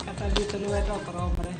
Kata lith lwedo ok romre.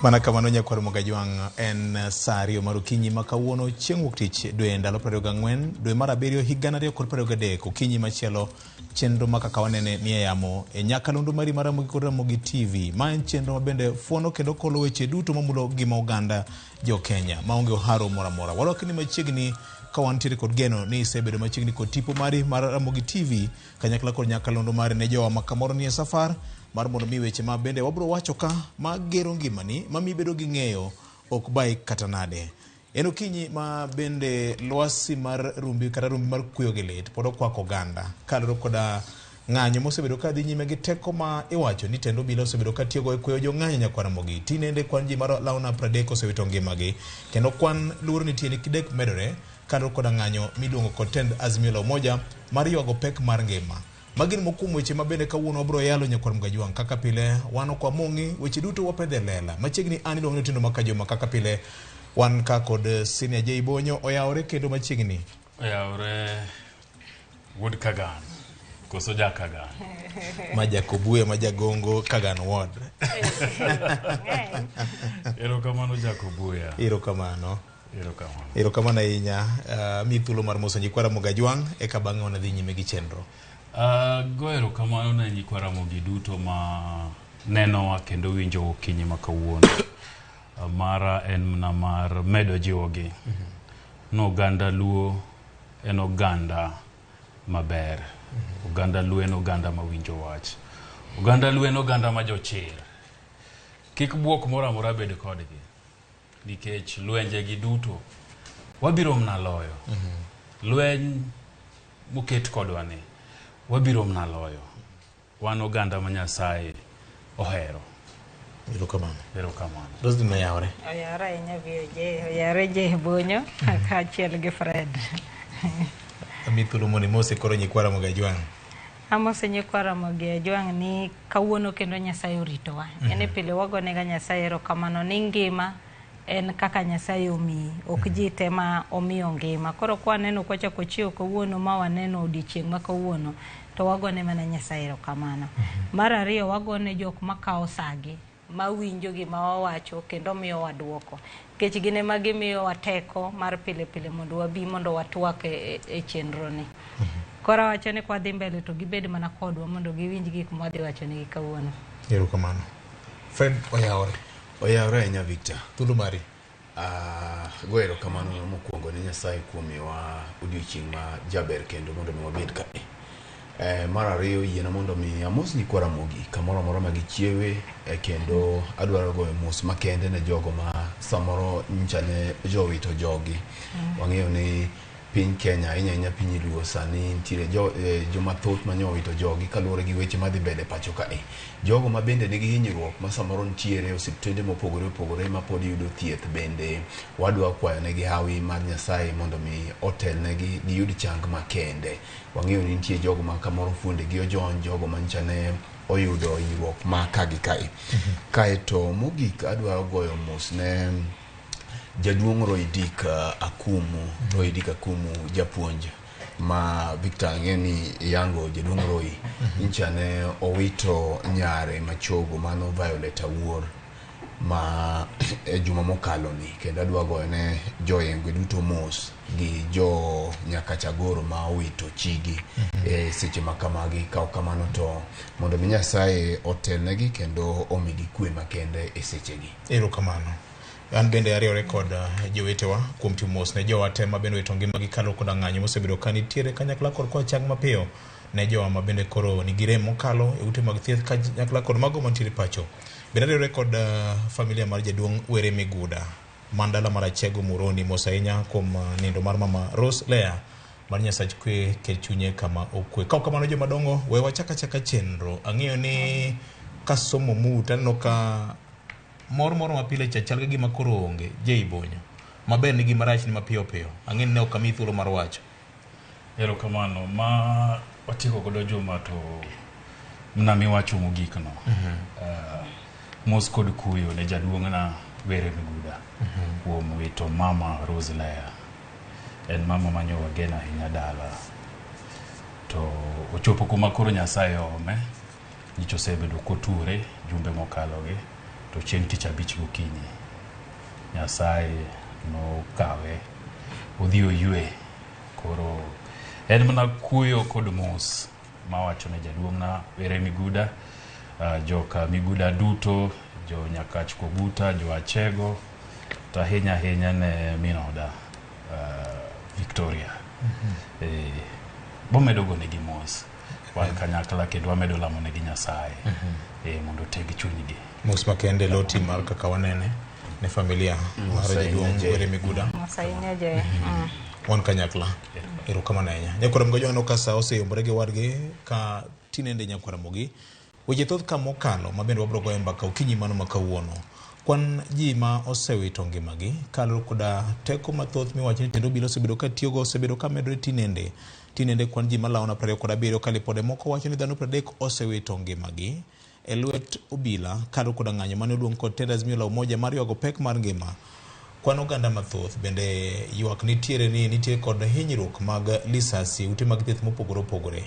Mana kamano nyakwar Mogajwang' en saa ariyo mar okinyi ma kawuono chieng' wuok tich dwe ndalo 24 dwe mar abiriyo higa 2023 okinyi machielo chenro ma kaka wanene ni e yamo e nyakalondo mari mar Ramogi kod Ramogi TV. Ma en chenro ma bende fuono kendo kolo weche duto mamulo ngima oganda jo Kenya maonge oharo moro amora. Warwaki ni machiegni ka wantiere kod geno ni isebedo machiegni kod tipo mari mar Ramogi TV kanyakla kod nyakalondo mari ne jowa ma kamoro nie safar mar mondo mi weche ma bende wabro wacho ka ma gero ngimani ma mi bedo gi ng'eyo ok bayi kata nade. En okinyi ma bende lwasi mar rumbi kata rumbi mar kuyo gi lit pod okwako oganda kaluwore koda ng'anyo mosebedo ka dhi nyime gi teko ma iwacho ni tend obila osebedo ka tiyogo e kweyo jong'anyo nyakwa Ramogi. Tinende kwan ji mar launa 30 osewito ngimagi kendo kwan luoro nitie ni kidek medore kaluwore koda ng'anyo miluongo kod tend Azimio la Umoja mar ywago pek mar ngima. Magi gin moko kuom weche ma bende kawuono wabiro yalo nyakwar Mgajwang'. Kaka pile wan ok wamong'i, weche duto wapedho e lela. Machiegni an iluongo ni Otieno Makajuma. Kaka pile wan ka kod Senior J Bonyo oyawore kendo machiegni. Oyawore wuod Kagan koso ja Kagan? Ma Jakobuya ma Jagongo Kagan Ward. Erokamano Jakobuya. Erokamano. Erokamano. Erokamano ahinya. Mi thuolo mar moso nyikwa Ramogi Ajwang' eka bang'e wanadhi nyime gi chenro. Go erokamano ne nyikwa Ramogi duto ma nenowa kendo winjo okinyi ma kawuono. Mara en mana mar medo jiwogi. No oganda Luo en oganda maber. Oganda Luo en oganda mawinjo wach. Oganda Luo en oganda ma jochir. Kik buok moro amora bed kodgi. Nikech lwenje gi duto wabiro mna loyo. Lweny moket kodwa ni wabiro mna loyo. Wan oganda ma Nyasaye ohero. Erokamano. Erokamano. Roslyn oyawore. Oyawore ahinya VOJ, oyawore J Bonyo kaachiel gi Fred. Ami thuolo mondo imose koro nyikwa Ramogi Ajwang'. Amose nyikwa Ramogi Ajwang' ni kawuono kendo Nyasaye oritowa. En pile wagonega Nyasaye erokamano ni ngima en kaka Nyasaye omiyi, ok ji te ma omiyo ngima. Koro kwaneno kwachako chiewo kawuono ma waneno odiochieng' ma kawuono, to wagone mana Nyasaye erokamano. Mar ariyo wagone jok makawo sagi, mawinjo gima wawacho kendo miyowa duoko. Nikech gin ema gimiyowa teko mar pile pile mondo wabi mondo watwak e chenro ni. Koro awacho ni kwadhi mbele to gibed mana kodwa mondo giwinj gik mwadhi wacho negi kawuono. Erokamano. Fred oyawore. Oyawore ahinya Victor. Thuolo mari. Go erokamano mokwongo ne Nyasaye kuom miyowa odiochieng' ma jaber kendo mondo mi wabed kae. Mar ariyo yiena mondo mi amos nyikwa Ramogi kamoro amora ma gichiewe kendo adwaro goyo mos makende ne jogo ma samoro nyocha ne jowito jogi. Wang'eyo ni piny Kenya ahinya ahinya piny Luo sani nitiere joma thoth mane owito jogi kaluwore gi weche madhi mbele pacho kae. Jogo ma bende nigi hinyruok ma samoro nitiere e osiptende mopogore opogore ma pod yudo thieth bende wadwa kwayo negi hawi mar Nyasaye mondo mi otelnegi giyud chang makende. Wang'eyo ni nitie jogo ma kamoro fuondegi ojony, jogo ma nyocha ne oyudo hinyruok ma ka gi kae. Kaeto mogik adwaro goyo mos ne jaduong' Roy Dick Akumu, Roy Dick Akumu japuonj ma Victor ang'e ni yango jaduong' Roy nyocha ne owito nyare machogo mano Violet Awuor ma e juma mokalo ni kendo adwa goyo ne joyengwe duto mos gi jo Nyakachagoro ma owito chigi e seche ma kamagi. Ka ok kamano to mondo mi Nyasaye otelnegi kendo omigi kwe makende e sechegi. Erokamano. An bende ariwore kod jowetewa kuom timo mos ne jowa te ma bende owito ngimagi kaluwore koda ng'anyo mosebedo ka nitiere kanyakla kod kwa chang mapiyo ne jowa ma bende koro nigi rem mokalo e ute mag thieth kanyakla kod mago mantiere pacho. Bende ariwore kod familia mar jaduong' Were Miguda man dala mar Achego Muroni mos ahinya kuom nindo mar mama Rose Lea mar Nyasach kwe ket chunye kama okwe. Ka ok kamano jomadongo we wachak achaka chenro. Ang'eyo ni kasomo mut aneno ka mor moro mapile cha chal ka gima koro onge. J Bonyo. Maber ni gima rach ni mapiyo piyo. Ang'e ni ne ok amiyi thuolo mar wacho. Erokamano. Ma watieko godo juma to mna miwacho mogik no. Mos kod kuyo ne jaduong'na Were Miguda kuom wito mama Rose Lea. En mama manyo wageno ahinya dala. To ochopo kuma koro Nyasaye oome. Nyicha osebedo kotuore jumbe mokalogi, to chieng' tich abich gokinyi Nyasaye nokawe odhi oywe. Koro en mana kuyo kod mos mawacho ne jaduong'na Were Miguda, joka Miguda duto, jo Nyakach Koguta, jo Achego, to ahinya ahinya ne minoda Victoria. Bomedo gonegi mos wan kanyakla kendo wamedo lamo negi Nyasaye mondo oteg chunygi. Mos makende loti mar kaka wanene ne familia mar jaduong' Were Miguda. Mos ahinya Jay. Wan kanyakla. Erokamano ahinya. Nyakwar Ramogi Ajwang' ka sa oseyombore gi wadgi ka tinende Nyakwar Ramogi. Weche thoth ka mokalo ma bende wabiro goyo mbaka okinyi mano ma kawuono. Kwan ji ma osewito ngimagi kaluwore koda teko mathoth miwacho ni tend obila osebedo ka tiyogo osebedo ka medore tinende. Tinende kwan ji malao 27 ka lipode moko wacho ni dhano 30 osewito ngimagi e lwet obila kaluwore koda ng'anyo mane oluong kod tend Azimio la Umoja mar ywago pek mar ngima. Kwan oganda mathoth bende ywak nitiere ni nitie kod hinyruok mag lisasi ute mag thieth mopogore opogore.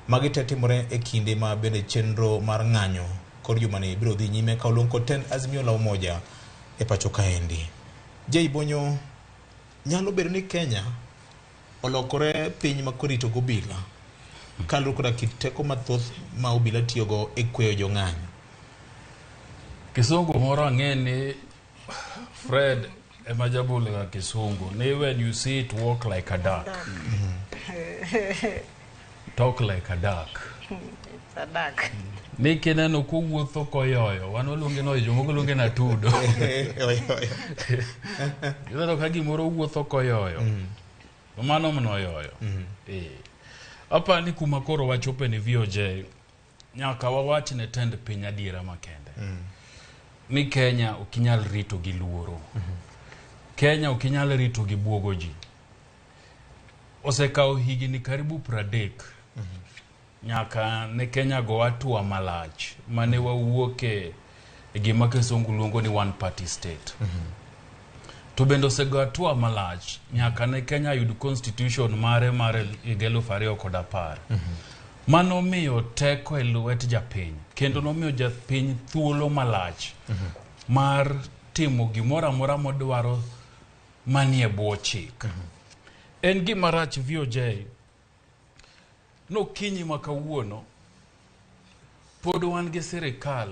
Magi te timore e kinde ma bende chenro mar ng'anyo kor jumani biro dhi nyime ka oluong kod tend Azimio la Umoja e pacho kaendi. Jay Bonyo, nyalo bedo ni Kenya olokore piny ma korito go obila kaluwore koda kit teko mathoth ma obila tiyogo e kweyo jong'anyo. Kisungu moro ang'e ni Fred ema jabulega kisungu ni when you see it walk like a duck, talk like a duck. It's a duck. Ni kineno kowuotho koyoyo, wan waluonge no jomoko luonge na tudo. Ineno ka gimoro wuotho koyoyo. Mano mano yoyo. Apani kuma koro wachope ni VOJ nyaka wawach ne tend piny adiera makende. Ni Kenya ok inyal rito gi luoro. Kenya ok inyal rito gi buogo ji. Osekawo higni karibu 30 nyaka ne Kenya go hatua malach mane wawuoke e gima kisungu luongo ni one party state. To bende osego hatua malach nyaka ne Kenya yud constitution mare mar higa 2010. Mano miyo teko e lwet japiny kendo nomiyo japiny thuolo malach mar timo gimoro amora modwaro manie bwo chik. En gima rach VOJ nokinyi ma kawuono pod wan gi sirikal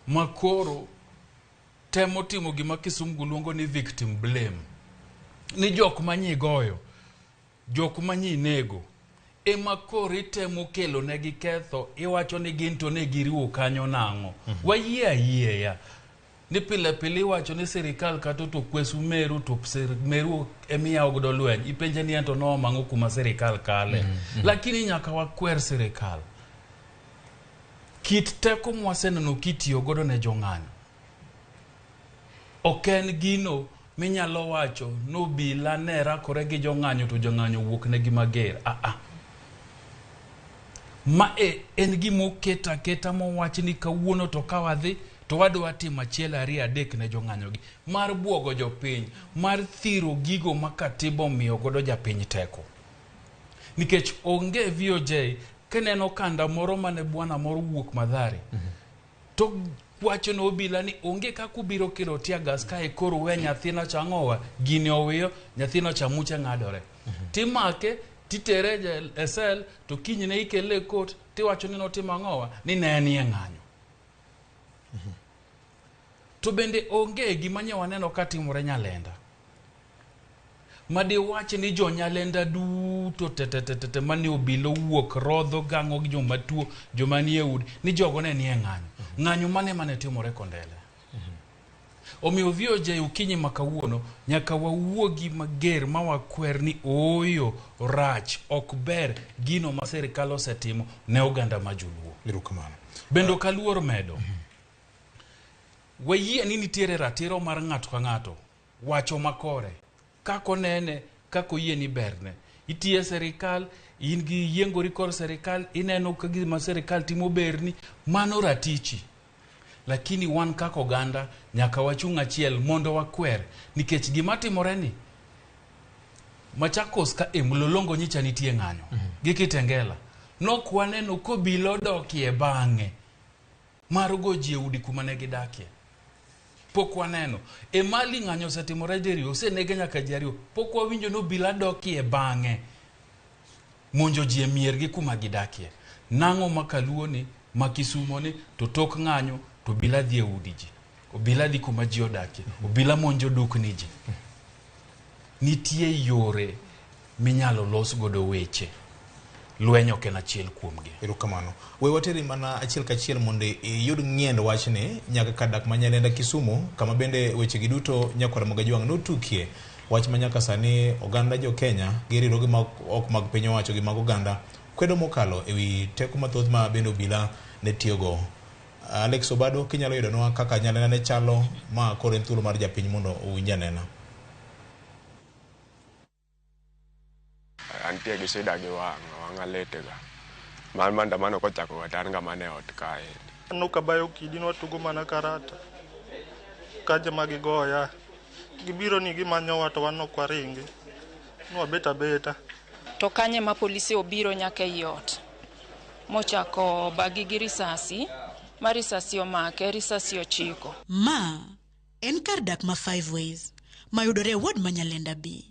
ma koro temo timo gima kisungu luongo ni victim blame. Ni jok manyi goyo, jok manyi nego, ema koro itemo kelo negi ketho, iwacho ni gin to ne giriwo kanyo nang'o. Wayie ayieya. Ni pile pile iwacho ni sirikal kata to kwesu meru to meru emiyawo godo lweny. Ipenje ni ento noomo ang'o kuma sirikal kale. Lakini nyaka wakwer sirikal. Kit teko mwaseneno kitiyo godo ne jong'anyo. Ok en gino minyalo wacho nobila ne rakore gi jong'anyo to jong'anyo wuok negi mager. Ah. Ma e en gima oket aketa mowach ni kawuono to ka wadhi to wadwa timo achiel ariyo adek ne jong'anyo gi. Mar buogo jopiny, mar thiro gigo ma katiba omiyo godo japiny teko. Nikech onge VOJ kineno kanda moro mane bwana moro wuok Mathare to wacho ne obila ni onge kaka ubiro kelo tear gas kae koro we nyathina cha ang'owa gini owiyo nyathina cha muche ng'adore. Timake titere e cell to kinyne ikele e court tiwacho ni notimo ang'owa ni ne en e ng'anyo. To bende onge gima nye waneno ka timore Nyalenda. Madiwach ni jo Nyalenda duto te mane obila owuok rodho gang'o gi joma tuo joma nie udi ni jogo ne nie ng'anyo. Ng'anyo mane mane timore Kondele. Omiyo VOJ okinyi ma kawuono nyaka wawuogi mager ma wakwer ni ooyo rach ok ber gino ma sirikal osetimo ne oganda ma joluo. Erokamano. Bende ok aluor medo. Wayie ni nitiere ratiro mar ng'ato ka ng'ato wacho makore kaka onene kaka oyie ni berne. Itiyo e sirikal, in gi yiengori kor sirikal, ineno ka gima sirikal timo berni, mano ratichi. Lakini wan kaka oganda nyaka wachung' achiel mondo wakwer nikech gima timore ni Machakos ka e Mlolongo nyicha nitie ng'anyo gi Kitengela. Nok waneno kobila odokie bang'e mar go ji e udi kuma ne gidakie. Pok waneno. E Mali ng'anyo osetimore diriyo, osenege nyaka ji ariyo. Pok wawinjo ni obila dokie bang'e monjo ji e miergi kuma gidakie. Nang'o ma Kaluo ni, ma Kisumo ni, to tok ng'anyo to obila dhi e udi ji. Obila dhi kuma ji odakie. Obila monjo dukni ji. Nitie yore minyalo los godo weche. Lweny ok en achiel kuomgi. Erokamano. We wateri mana achiel kachiel mondo iyud ng'iend wachni nyaka kar dak ma Nyalenda Kisumu, kama bende wechegi duto nyakwar Ramogi Ajwang' notukie. Wach ma nyaka sani oganda jo Kenya gi riwruoge ma ok mag piny owacho gi mag oganda kwedo mokalo ewi teko mathoth ma bende obila ne tiyogo. Alex Obado, kinyalo yudonwa kaka Nyalenda ne chalo, ma koro en thuolo mar japiny mondo owinj anena. Antie gi shida gi wang'a lit ga. Mar maandamano kochako ga to an ga mana e ot kaendi. Nokabayo kidi nwatugo mana karata. Ka joma gigoya. Gibiro ni gimanyowa to wan ok waringi. Nwabet abeta. To kanye ma polise obiro nyaka ei ot mochako bagi gi risasi ma risasi omake risasi ochiko. Ma en kar dak ma Five Ways mayudore e ward ma Nyalenda B,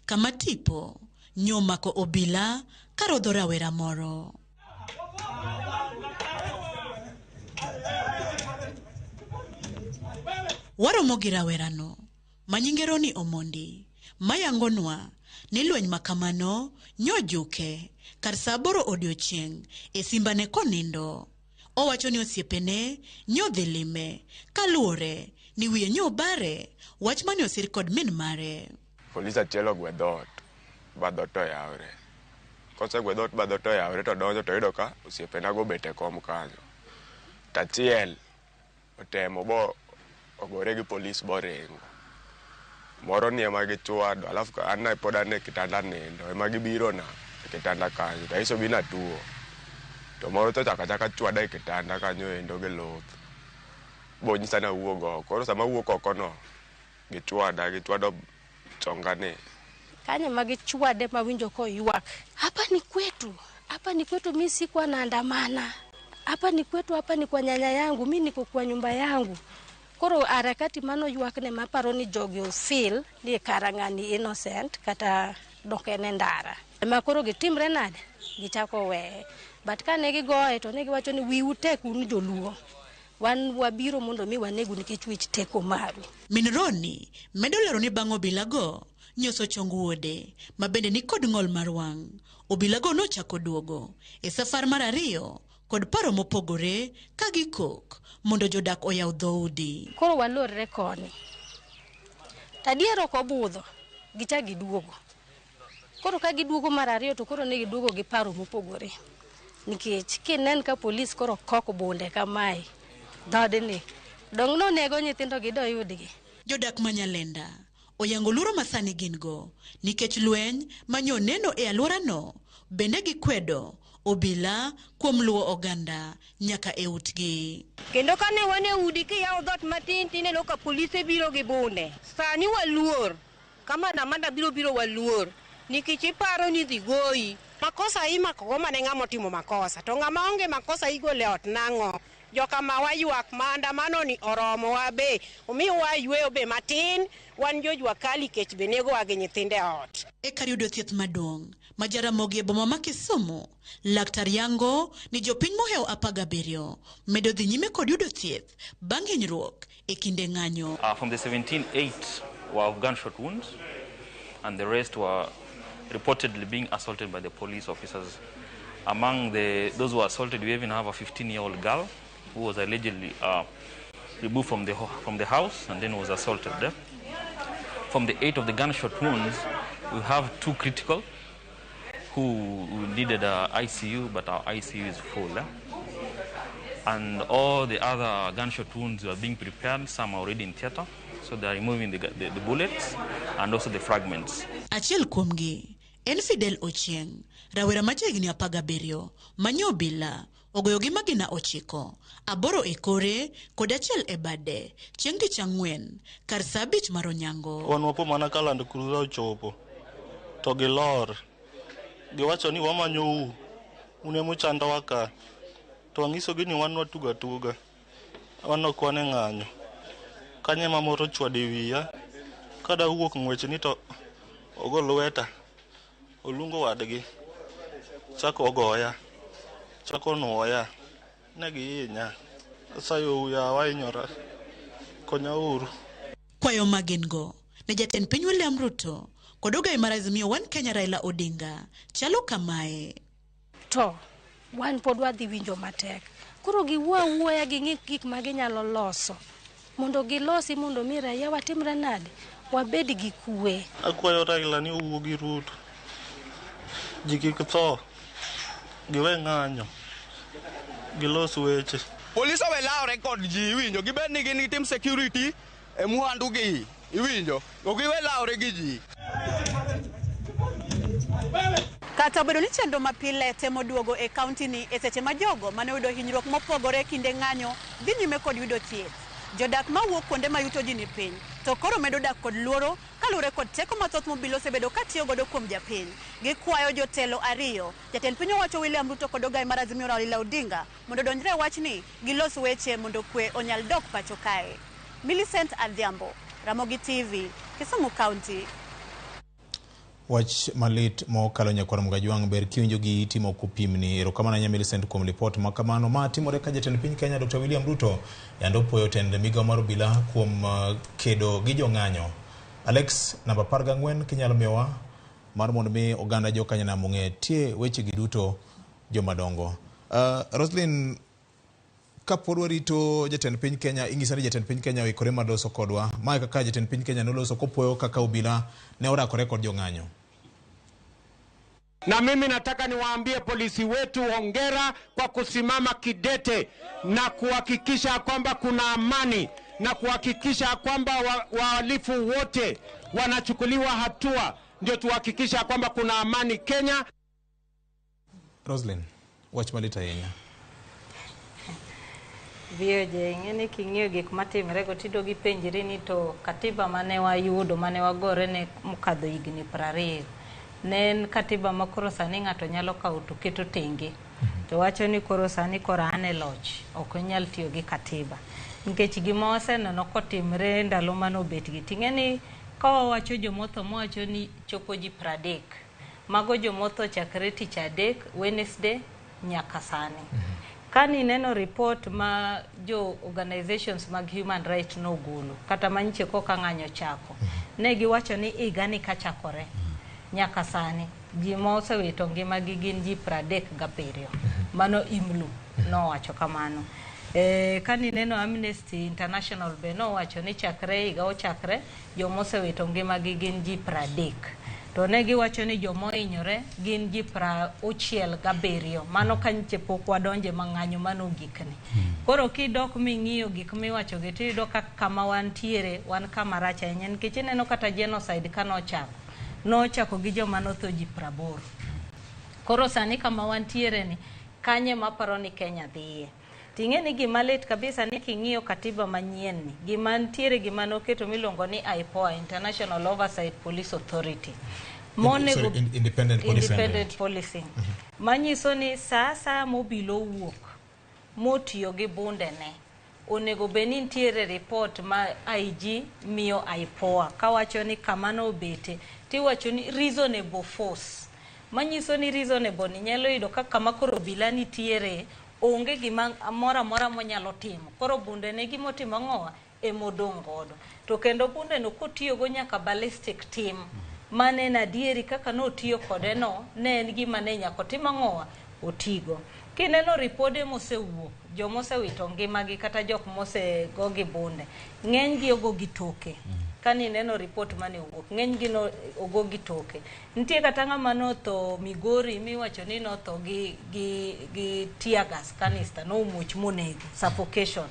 kama tipo nyomako obila karodho rawera moro. Waromo gi rawerano ma nyinge Ronnie Omondi mayangonwa ni lweny ma kamano nyojuke kar saa 8 odiochieng' e simbane konindo. Owacho ni osiepene nyodhi lime kaluwore ni wiye nyobare wach mane osir kod min mare. Polis achiel ogwe dhoot ba dhoot oyawre. Kosegwe dhoot ba dhoot oyawre to donjo to oyudo ka osiepenago obet e kom kanyo. To achiel otemo bo ogore gi polis boringo. Moro ni ema gichwado alafu an pod an e kitanda nindo ema gibiro na e kitanda kanyo to anyisogi ni atuo. To moro to ochako achaka chwada e kitanda kanyo endo gi luth. Bonyisa ni awuog oko. Koro sama awuok oko no, gichwada, gichwado chonga ni. Kanyo ma gichwade mawinjo koywak. Hapa ni kwetu, hapa ni kwetu, mi sikuwa naandamana. Hapa ni kwetu, hapa ni kwa nyanya yangu, mi niko kwa nyumba yangu. Koro harakati mano ywakne maparo ni jogi ofil ni kara ng'ani innocent kata dok en e ndara. Ma koro gitimre nade? Gichako weye. But kane gigoye to ne giwacho ni wiu tek un joluo. Wan wabiro mondo mi wanegu nikech wich teko maru. Min Ronnie medo lero ni bang' obilago nyoso chong wuode ma bende ni kod ng'ol mar wang'. Obilago nochako duogo e safar mar ariyo kod paro mopogore ka gikok mondo jodak oyaw dhoudi. Koro walorre koni. Tadier ok obudho, gichak giduogo. Koro ka giduogo mar ariyo to koro ne giduogo gi paro mopogore. Nikech kinen ka polis koro kok bunde kamae, dhodni, dong' nonego nyithindo gi doyudgi. Jodak ma Nyalenda oyango luoro ma sani gin go nikech lweny manyo neno e alworano bende gikwedo obila kuom luwo oganda nyaka e utgi. Kendo kane wan e udi kiyawo dhoot matin tineno ka polise biro gi bunde. Sani waluor, kama maandamano biro waluor nikech iparo ni idhi goyi. Makosa imako go mane ng'ama otimo makosa, to ng'ama onge makosa igolo e ot nang'o? Jokama waywak maandamano ni oromowa be, omiwa yweyo be matin, wan jojua kali kech be negowa gi nyithindo e ot. E kar yudo thieth maduong' ma Jaramogi e boma ma Kisumu, laktar yango ni jopiny mohewo 17 medo dhi nyime kod yudo thieth bang' hinyruok e kinde ng'anyo. From the 17, 8 were of gunshot wounds and the rest were reportedly being assaulted by the police officers. Among those who were assaulted, we even have a 15-year-old girl who was allegedly removed from the house and then was assaulted there. From the 8 of the gunshot wounds, we have 2 critical who needed a ICU, but our ICU is full. And all the other gunshot wounds are being prepared. Some are already in theater, so they are removing the bullets and also the fragments. Achiel kuomgi en Fidel Ochieng, rawera ma jahigni 17 manyo obila ogoyo gi magina 9, 8 e kore kod 1 e bade chieng' tich ang'wen kar saa 5 mar onyango. Wan wapo mana ka Land Cruiser ochopo to gilor, giwacho ni wamanyou, Un ema uchandowa ka. To wanyisogi ni wan watugo atuga. Wan ok wan e ng'anyo. Kanyo ema moro ochwado e wiya. Kada wuok ng'wech ni to ogo lweta. Oluongo wadgi. Chako ogoya. Chako onuoya. Ne gihinya. Asayou yawa ahinyora. Konyauru. Kwayo ma gin go ne jatend piny William Ruto kod ogai mar Azimio One Kenya Raila Odinga chalo kamae. To wan pod wadhi winjo matek. Koro giwuo awuoya ging'i gik ma ginyalo loso mondo gilosi mondo mi raia watimre nade wabed gi kwe. Akwayo Raila ni owuo gi Ruto. Ji kik tho. Giwe ng'anyo. Gilos weche. Polis owe lawre kod ji iwinjo gibed ni gin gitim security e mwandu gi iwinjo ok giwe lawre gi ji. Kata obedo ni chenro mapile temo duogo e kaunti ni e seche ma jogo mane oyudo hinyruok mopogore e kinde ng'anyo dhi nyime kod yudo thieth. Jodak mawuok kuonde ma yuto ji ni piny to koro medo dak kod luoro kaluwore kod teko mathoth mobilo osebedo katiyo godo kuom japiny. Gikwayo jotelo ariyo, jatend piny owacho William Ruto kod ogai mar Azimio Raila Odinga mondo odonjre e wachni gilos weche mondo kwe onyal dok pacho kae. Millicent Adhiambo, Ramogi TV, Kisumu County. Wach malit mokalo nyakwar Mgajwang' ber kiwinjo gi iti mok opimni. Erokamano ahinya Millicent kuom lipot ma kamano. Ma timore ka jatend piny Kenya Dr. William Ruto yande opuoyo tend migawo mar obila kuom kedo gi jong'anyo. Alex, namba 14 kinyalo miyowa mar mondo mi oganda jokanyanam ong'e tie wechegi duto jomadongo. Roslyn, kapod warito jatend piny Kenya, inyisa ni jatend piny Kenya oikore mar loso kodwa. Mae kaka jatend piny Kenya noloso kopuoyo kaka obila ne orakore kod jong'anyo. Na mimi nataka niwaambie polisi wetu hongera kwa kusimama kidete na kuhakikisha kwamba kuna amani na kuhakikisha kwamba wahalifu wote wanachukuliwa hatua, ndio tuhakikisha kwamba kuna amani Kenya. Roslyn, wach malit ahinya. VOJ, ing'e ni king'iyo gik matimre go tido gipenjri ni to katiba mane wayudo mane wagore ne mokadho higni 20 ne en katiba ma koro sani ng'ato nyalo kawo to keto tenge to wacho ni koro sani koro an e loch ok onyal tiyo gi katiba nikech gima waseneno kotimre ndalo mane obet gi ting'e ni ka wawacho jomotho mawacho ni chopo ji 30 mago jomotho chakre tich adek Wednesday nyaka sani. Kani neno report ma jo organizations mag human rights nogolo kata manyiche koka ng'anyo chako ne giwacho ni higa ni kachakore nyaka sani ji ma osewito ngimagi gin ji 37. Mano IMLU nowacho kamano. Kani neno Amnesty International be nowacho ni chakre higa ochakre joma osewito ngimagi gin ji 30. To ne giwacho ni joma ohinyore gin ji 67. Mano ka nyiche pok wadonje mang'anyo mano gikni. Koro kidok ming'iyo gik miwacho gi tiyudo ka kama wantiere wan kama rach ahinya nikech ineno kata genocide kanochako nochako gi joma notho ji 80. Koro sani kama wantiere ni kanye maparo ni Kenya dhiye. Ting'e ni gima lit kabisa ni king'iyo katiba manyien ni gima nitiere gima noketo miluongo ni IPOA, International Oversight Police Authority. Monego Sorry, independent policing. Independent policing. Manyiso ni sa asaya mobilo owuok motiyo gi bundene onego bed ni nitiere report ma IG miyo IPOA kawacho ni kama nobete tiwacho ni reasonable force. Manyiso ni reasonable ni nyalo yudo ka kama koro obila nitiere onge gima moro amora monyalo timo. Koro bundene gimotimo ang'owa emodong' godo. To kendo bundeno kotiyogo nyaka ballistic team mane en adieri kaka notiyo kode no ne en gima ne nyaka otim ang'owa otigo. Kineno ripode mosewuok, jomosewito ngimagi kata jok mosego gi bunde, ng'eny gi ogo gi toke. Kani neno report mane owuok, ng'eny gi no ogo gi toke. Nitie kata ng'ama notho Migori miwacho ni notho gi tear gas canister, nomuoch monego, suffocation.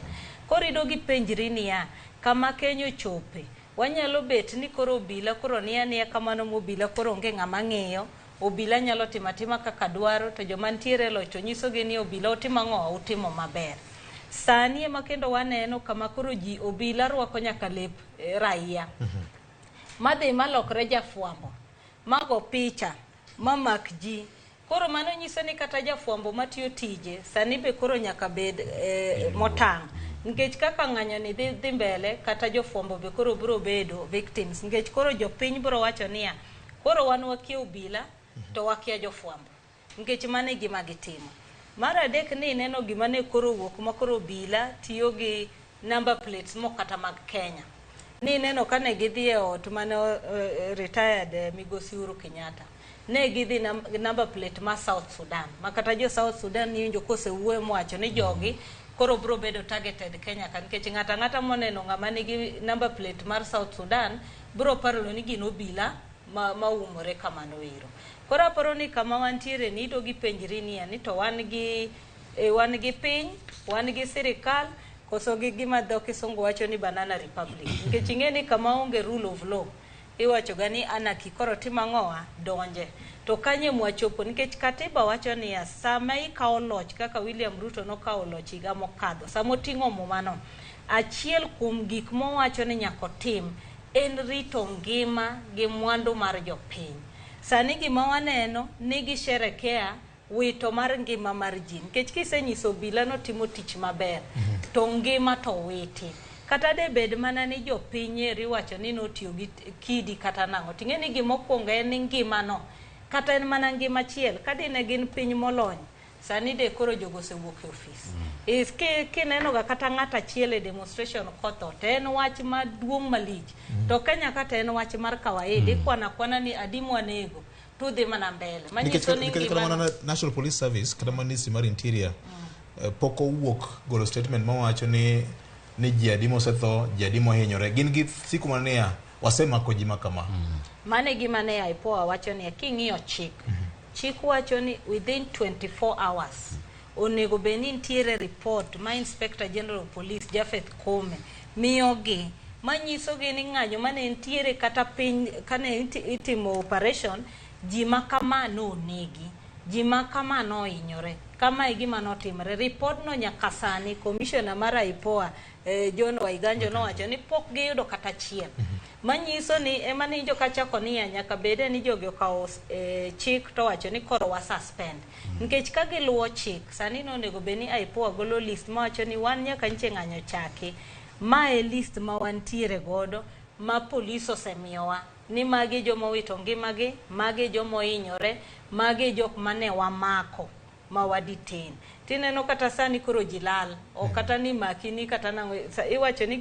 Koro ido gipenjri niya, kama Kenya ochope, wanyalo bet ni koro obila koro niya niya kamano mobila koro onge ng'ama ng'iyo, obila nyalo timo atima kaka dwaro to joma ntiere e loch to nyisogi ni obila utimo ang'o, utimo maber. Sani ema kendo waneno kama koro ji obila rwako nyaka lep raia. Madhi malokre jafwambo, mago picha, mamak ji, Koro mano nyiso ni kata jafwambo matiyo tije sani be koro nyaka bed motang', nikech kaka ng'anyo ni dhi mbele, kata jofwambo be koro biro bedo victims, nikech koro jopiny biro wacho niya, koro wan wakia obila to wakia jofwambo, nikech mano e gima gitimo. Mar adek ni ineno gima ne koro owuok ma koro obila tiyo gi number plates mok kata mag Kenya. Ni ineno kane gidhi e ot mane retired Migosi Uhuru Kenyatta, ne gidhi number plate ma South Sudan, ma kata jo South Sudan niwinjo kosewuoyo mowacho ni jogi koro biro bedo targeted Kenya ka, nikech ng'ato ang'ata moneno ng'ama nigi number plate mar South Sudan biro paro ni gin obila ma umore kamano ero. Koro aparo ni kama wantiere ni to gipenjri niya ni to wan gi piny, wan gi sirikal, koso gi gima dho kisungu wacho ni banana republic. Nikech ing'e ni kama onge rule of law, iwacho ga ni anarchy koro timo ang'owa donje. To kanye mwachopo, nikech katiba wacho niya, sama ikawo loch kaka William Ruto nokawo loch higa mokadho, sama oting'o mumano, achiel kuom gik mowacho ni nyaka otim en rito ngima gi mwandu mar jopiny. Sani gima waneno ni gisherekea wito mar ngima mar ji, nikech kisenyiso obila notimo tich maber, to ngima to witi. Kata de bed mana ni jopiny eri wacho ni notiyo gi kidi kata nang'o, ting'e ni gimokwongo en ni ngimano, kata en mana ngima achiel, ka dine gin piny molony, sani de koro jogo osewuok e ofis. Kineno ga kata ng'at achiel e demonstration kotho, to en wach maduong' malich. To Kenya kata en wach mar kawaida, ikwano akwana ni adi mwanego, to udhi mana mbele. Manyiso ni Nikech kata mana National Police Service, kata mana Ministry mar Interior, pok owuok golo statement mawacho ni ji adi mosetho, ji adi mohinyore. Gin gi siku mana niya, wasemako ji ma kama. Mano e gima ne IPOA wacho niya, king'iyo chik, chik wacho ni within 24 hours onego bed ni nitiere report ma Inspector General of Police Japheth Koome miyogi, manyisogi ni ng'anyo mane nitiere kata piny kane itimo operation, ji ma kama nonegi, ji ma kama nohinyore, kama e gima notimore. Report no nyaka sani commissioner mar IPOA John Waiganjo nowacho ni pok giyudo kata achiel. Manyiso ni ema ni joka chako niya nyaka bede ni jogi okawo chik to wacho ni koro wa suspend. Nikech ka giluwo chik, sani nonego bed ni IPOA golo list mawacho ni wan nyaka nche ng'anyo chaki. Ma e list ma wantiere godo ma polis osemiyowa ni magi joma owito ngimagi, magi joma ohinyore, magi jok mane wamako ma wa detain. Tineno kata sani koro ji lal, ok kata ni maki ni kata nang'o, iwacho ni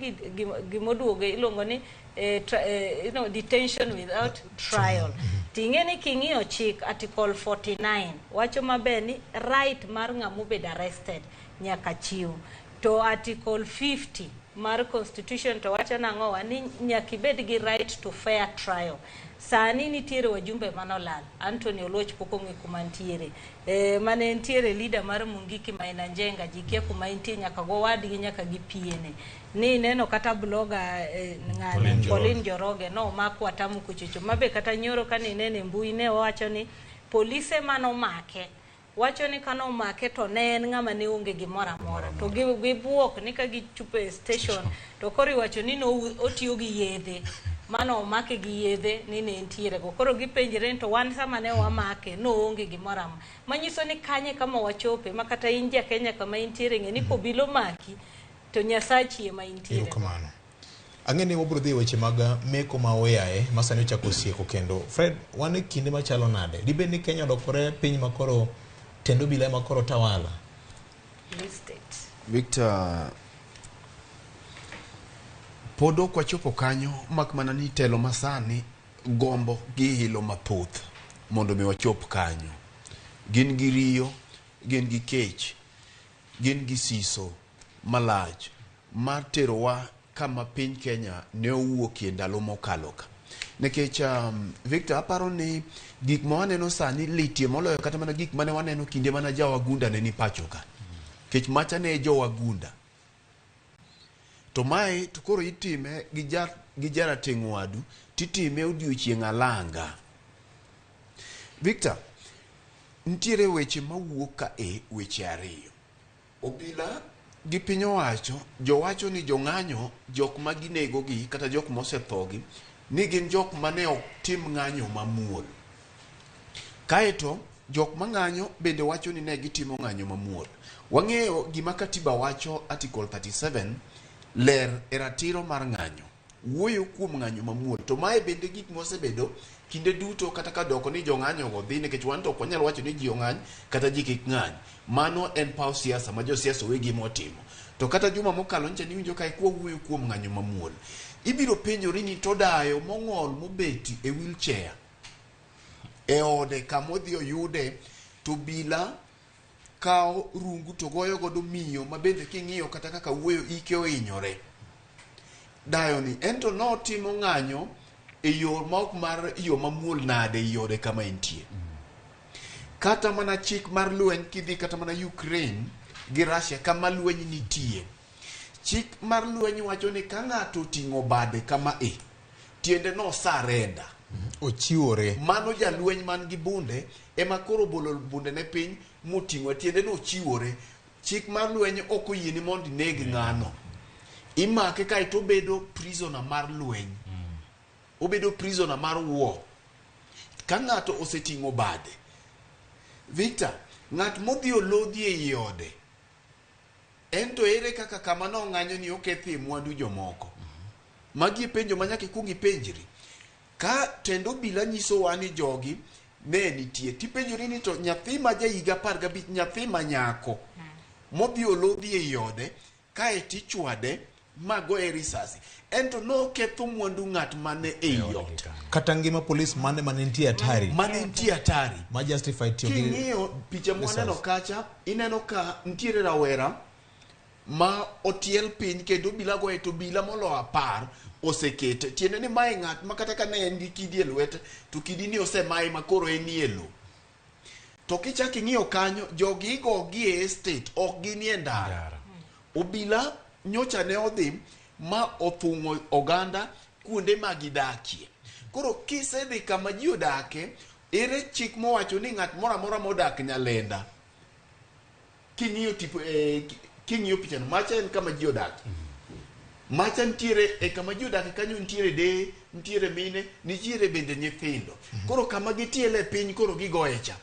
gimoduogo iluongo ni detention without trial. Ting'e ni king'iyo chik article 49 wacho maber ni right mar ng'ama obedo arrested nyaka chiw. To article 50 mar constitution to wacho nang'owa ni nyaka ibed gi right to fair trial. Sani nitiere wajumbe manolal, Anthony Oluoch pok ong'e kuma ntiere. Mane ntiere leader mar Mungiki Maina Njenga, ji kia kuma entie, nyaka go wadgi nyaka gi PA ne. Ni ineno kata blogger ng'ane Pauline Njoroge nomak Watamu kuchocho, mabe kata nyoro kane inene e mbui ne owacho ni polise manomake wacho ni kano omake to ne en ng'ama ne onge gimoro amora, to gibuok ni ka gichopo e station to koro iwacho ni otiyo gi yedhe, mano omake gi yedhe ni ne entiere go. Koro gipenjre ni to wan sama ne wamake noonge gimoro amora. Manyiso ni kanye kama wachope, ma kata in ja Kenya kama intiere ng'e ni kobilo maki to Nyasachi ema intiere. Erokamano. Ang'e ni wabiro dhi e weche mag meko ma oyaye ma sani ochako sieko kendo. Fred, wan e kinde machalo nade? Dibed ni Kenya olokore piny ma koro tend obila ema koro tawala? Victor, pod ok wachopo kanyo, mak mana ni telo masani gombo gi hilo mathoth mondo mi wachop kanyo. Gin gi riyo, gin gi kech, gin gi siso malach mar terowa kama piny Kenya ne owuokie ndalo mokalo ka. Nikech Victor, aparo ni gik ma waneno sani litie moloyo kata mana gik mane waneno kinde mana jawagunda ne ni pacho ka. Nikech macha ne jowagunda. To mae to koro itime gi jarateng' wadu, titime odiochieng' alanga. Victor, nitiere weche mawuok ka e weche ariyo. Obila gi piny owacho, jowacho ni jong'anyo, jok ma ginegogi kata jok mosethogi, ni gin jok mane ok tim ng'anyo mamuol. Kaeto Jok mang'anyo bende wacho ni ne gitimo ng'anyo mamuol. Wang'eyo gima katiba wacho Article 37 ler e ratiro mar ng'anyo. Wuoyo kuom ng'anyo mamuol. To mae bende gik mosebedo kinde duto kata ka doko ni jong'anyo go dhi nikech wan to ok wanyal wacho ni ji ong'any kata ji kik ng'any. Mano en paw siasa ma josiasa owegi motimo. To kata juma mokalo nyicha niwinjo ka kwa wuoyo kuom ng'anyo mamuol. Ibiro penjori ni to dayo mong'ol mobet e wheelchair e ode kama odhi oyude to obila kawo rungu to goyo godo miyo ma bende king'iyo kata kaka wuoyo ike ohinyore. Dayo ni en to notimo ng'anyo e yo ma ok mar yo mamuol nade e ode kama entie. Kata mana chik mar lweny kidhi kata mana Ukraine gi Russia kama lweny nitie. Chik mar lweny wacho ni ka ng'ato oting'o bade kama e, tiende no surrender. Ochiwore. Mano jalweny man gi bunde ema koro obolo bunde ne piny moting'o tiende no ochiwore. Chik mar lweny ok oyieni mondo ineg ng'ano. Imake kaeto obedo prisoner mar lweny. Obedo prisoner mar war. Ka ng'ato oseting'o bade. Victor, ng'at modhi olodhi ei ode, en to ere kaka kama nong'anyo ni okethie mwandu jomoko? Magi e penjo ma nyaka ikuong ipenjri. Ka tend obila nyisowa ni jogi ne nitie, tipenjori ni to nyathi ma ja higa 15, nyathi ma nyako, modhi olodhi ei ode, kae tichwade ma goye risasi. En to noketho mwandu ng'at mane ei ot. Kata ngima polis mane mane nitie hatari. Mane nitie hatari. Ma justify tiyo gi King'iyo picha mwaneno risasi. kacha, ineno ka nitiere rawera ma otiel piny kendo obila goye to obila molo 10 osekete. Tiende ni mae ng'at ma kata ka ne en gi kidi e lwete, to kidi ni osemaye ma koro en e lo. To kichak ing'iyo kanyo, jogi igogi e estate, ok ginie ndara. Obila nyocha ne odhi ma othung'o oganda kuonde ma gidakie. Koro kisedhi kama ji odake, ere chik mowacho ni ng'at moro amora modak Nyalenda, king'iyo tipo, king'iyo pichano, macha en kama ji odake. Macha nitiere e kama ji odake kanyo nitiere deye, nitiere mine, nitiere bende nyithindo. Koro kama gitiele piny koro gigoye cha.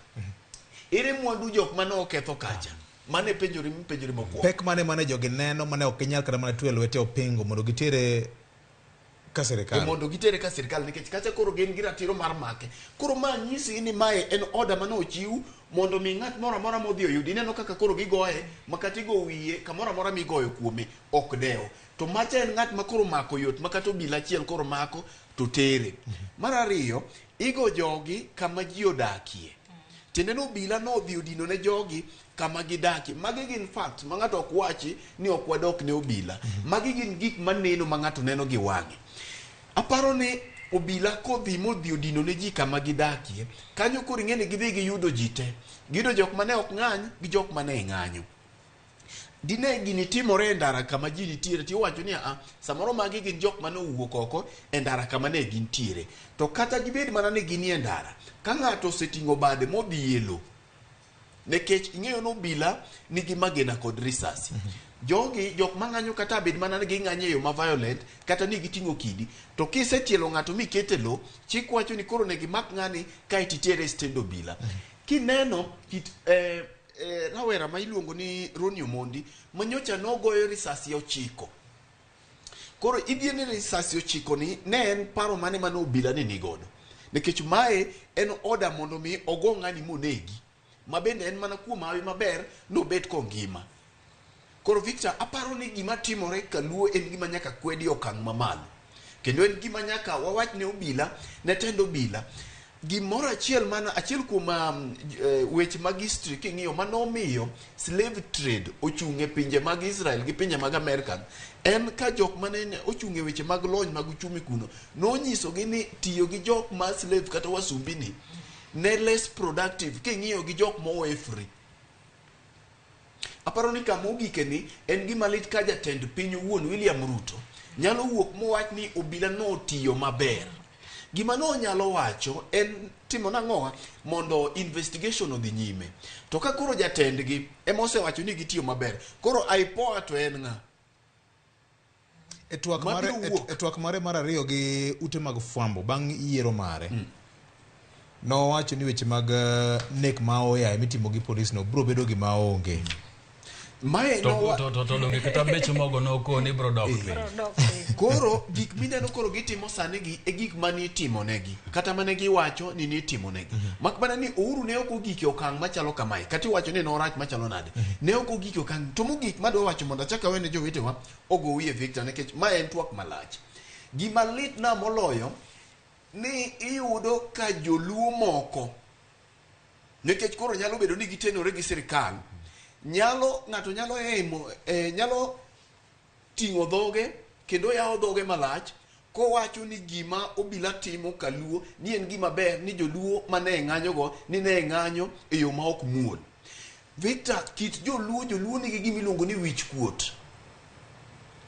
Ere mwandu jok mane oketho kacha? Mane penjori mipenjori mokwongo. Pek mane mane jogi neno mane ok ginyal kata mana twe lwete opingo mondo gitere ka sirikal. Mondo gitere ka sirikal nikech kacha koro gin gi ratiro mar make. Koro ma nyisi ni mae en order mane ochiw mondo mi ng'at moro amora modhi oyudi. Ineno kaka koro gigoye ma kata igo wiye kamoro amora migoyo kuome ok dewo. To macha en ng'at ma koro mako yot ma kata obila achiel koro mako to tere. Mar ariyo, igo jogi kama ji odakie. Tiende ni obila nodhi odino ne jogi kama gidakie. Magi gin facts ma ng'ato ok wachi ni ok wadok ne obila. Magi gin gik maneno ma ng'ato neno gi wang'e. Aparo ni obila kodhi modhi odino ne ji kama gidakie, kanyo koro ing'e ni gidhi giyudo ji te. Giyudo jok mane ok ng'any gi jok mane ng'anyo. Dine gini timore e ndara kama ji nitiere, tiwacho ni a samoro magi gin jok mane owuok oko e ndara kama ne gintiere. To kata gibed mana ni ginie ndara, ka ng'ato oseting'o bade modhi e lo, nikech ing'eyo ni obila nigi magina kod risasi. Jogi jok mang'anyo kata bed mana ni ging'anyo e yo ma violent kata ni giting'o kidi, to kisetielo ng'ato mikete lo, chik wacho ni koro onego imak ng'ani kae titere e stend obila. Kineno kit rawera ma iluongo ni Ronnie Omondi ma nyocha nogoyo risasi 9. Koro idhi ni risasi 9 ni ne en paro mane mane obila ni nigodo. Nikech mae en order mondo mi ogo ng'ani monegi. Ma bende en mana kuom hawi maber nobet kongima. Koro Victor, aparo ni gima timore kaluo en gima nyaka kwedi okang' mamalo. Kendo en gima nyaka wawach ne obila, ne tend obila. Gimoro achiel mana achiel kuom weche mag history king'iyo manomiyo slave trade ochung' e pinje mag Israel gi pinje mag Amerika en ka jok mane ochung' e weche mag lony mag uchumi kuno nonyisogi ni tiyo gi jok ma slave kata wasumbini ne less productive king'iyo gi jok mowe free. Aparo ni kama ogike ni en gima lit ka jatend piny owuon William Ruto nyalo wuok mowach ni obila notiyo maber. Gima nonyalo wacho en timo nang'owa mondo investigation odhi nyime. To ka koro jatendgi ema osewacho ni gitiyo maber, koro IPOA to en ng'a? E twak mare mar ariyo gi ute mag fwambo bang' yiero mare, Nowacho ni weche mag nek ma oyaye mitimo gi polis no biro bedo gima onge. Mae To donge kata bech mogo nokoni biro dok piny. Koro gik mineno koro gitimo sani gi e gik mane itimonegi kata mane giwacho ni nitimonegi. Mak mana ni Uhuru ne ok ogik e okang' machalo kamae, kata iwacho ni norach machalo nade, ne ok ogik e okang'. To mogik madwa wacho mondo achak awene jowetewa ogo wiye Victor, nikech mae en twak malach. Gima litna moloyo ni iyudo ka joluo moko, nikech koro nyalo bedo ni gitenore gi sirikal, nyalo ng'ato nyalo emo nyalo ting'o dhoge kendo yawo dhoge malach kowacho ni gima obila timo kaluo ni en gima ber, ni joluo mane ng'anyogo ni ne ng'anyo e yo ma ok muol. Victor, kit joluo, joluo nigi gima iluongo ni wich kuot.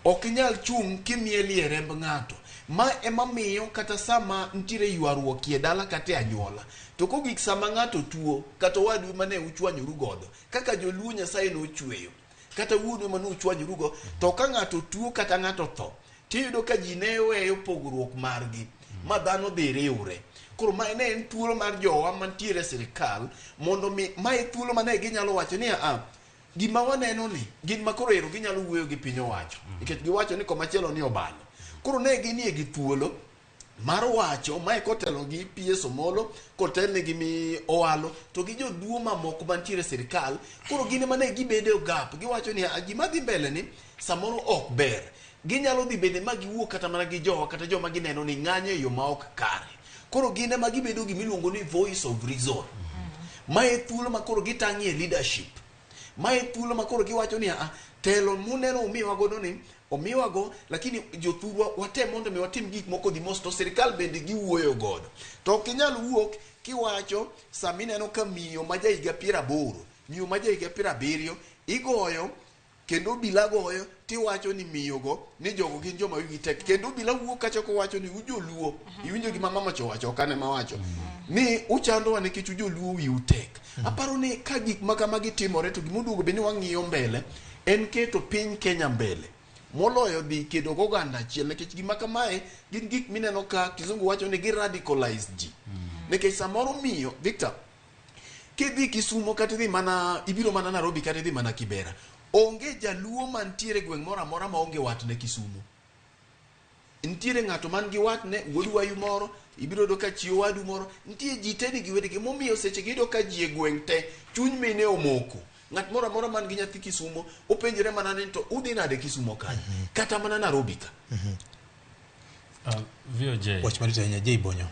Ok inyal chung' kimielie remb ng'ato. Ma ema miyo kata sama nitiere ywaruok e dala kata e anyuola, to kogik sama ng'ato tuo kata owadu mane uchwanyoru godo, kaka joluo Nyasaye nochweyo, kata wuonu ema nuchwanyoru go, to ka ng'ato tuo kata ng'ato tho, tiyudo ka ji ne weyo pogruok margi ma dhano dhi riwre. Koro mae ne en thuolo mar jowa mantiere e sirikal mondo mi mae thuolo mane ginyalo wacho ni a gima waneno ni gin ma koro ero ginyalo wuoyo gi piny owacho, nikech giwacho ni komachielo ni obalo. Koro ne ginie gi thuolo mar wacho mae kotelo gi PS Omolo, kotelne gi mi Owalo to gi joduo mamoko mantiere e sirikal. Koro gin ema ne gibedo e gap, giwacho ni gima dhi mbele ni samoro ok ber. Ginyalo dhi bende ma giwuo kata mana gi jowa kata joma gineno ni ng'anyo e yo ma ok kare. Koro gin ema gibedo gimiluongo ni voice of reason. Mae thuolo ma koro gitang'ie leadership. Mae thuolo ma koro giwacho ni a telo muneno umiwa godo ni omiwago, lakini jothurwa watem mondo mi watim gik moko dhi mos, to sirikal bende giwuoyo godo. To ok inyal wuok kiwacho sama ineno ka miyo ma jahiga 80, miyo ma jahiga 70 igoyo kendo obila goyo, tiwacho ni miyogo ni jogo gin joma wigi tek, kendo obila wuok kacha kowacho ni ujoluo. Iwinjo gima mama cha owacho, ok an ema awacho ni uchandowa nikech ujoluo wiu tek. Aparo ni ka gik ma kamagi timore to gima oduogo bed ni wang'iyo mbele en keto piny Kenya mbele moloyo dhi kedo goganda achiel, nikech gima kamae gin gik mineno ka kizungu wacho ni gi radicalize ji. Nikech samoro miyo Victor kidhi Kisumo kata idhi mana ibiro mana Nairobi kata idhi mana Kibera, onge jaluo mantiere gweng' moro amora maonge watne Kisumo. Nitiere ng'ato man gi watne, wuod wayu moro, ibiro yudo ka chi owadu moro, nitie ji te nigi wedegi, momiyo seche gi iyudo ka ji e gweng' te chuny mine omoko. Ng'at moro amora man gi nyathi Kisumo openjore mana ni to udhi nade Kisumo kanyo, kata mana Nairobi ka. VOJ. Wach malit ahinya, Jay Bonyo.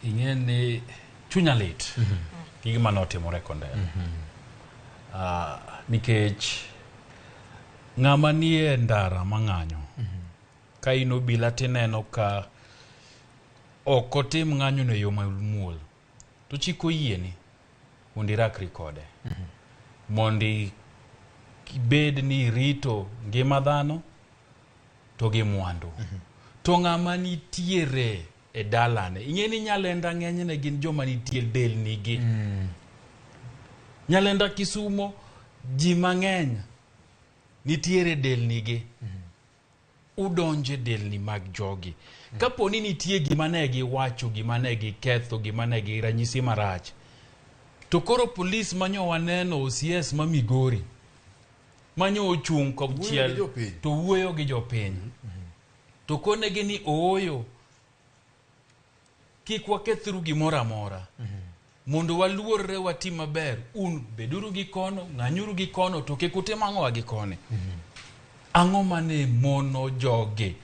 Ing'e ni chunya lit gi gima notimore Kondele. Nikech ng'ama nie ndara mang'anyo, ka in obila tineno ka ok otim ng'anyo no e yo mamuol, to chik oyieni mondo irakri kode, mondo ibed ni irito ngima dhano to gi mwandu. To ng'ama nitiere e dalane, ing'e ni Nyalenda ng'enyne gin joma nitie delni gi. Nyalenda Kisumo ji mang'eny nitiere delni gi. Udonje delni mag jogi. Kapo ni nitie gima ne giwacho, gima ne giketho, gima ne gi ranyisi marach, to koro polis manyo waneno OCS ma Migori manyo ochung' konchiel to wuoyo gi jopiny, to konegi ni ooyo, kik wakethru gimoro amora, mondo waluorre watim maber. Un beduru gi kono, ng'anyuru gi kono, to kik utim ang'owa gi koni. Ang'o mane mono jogi?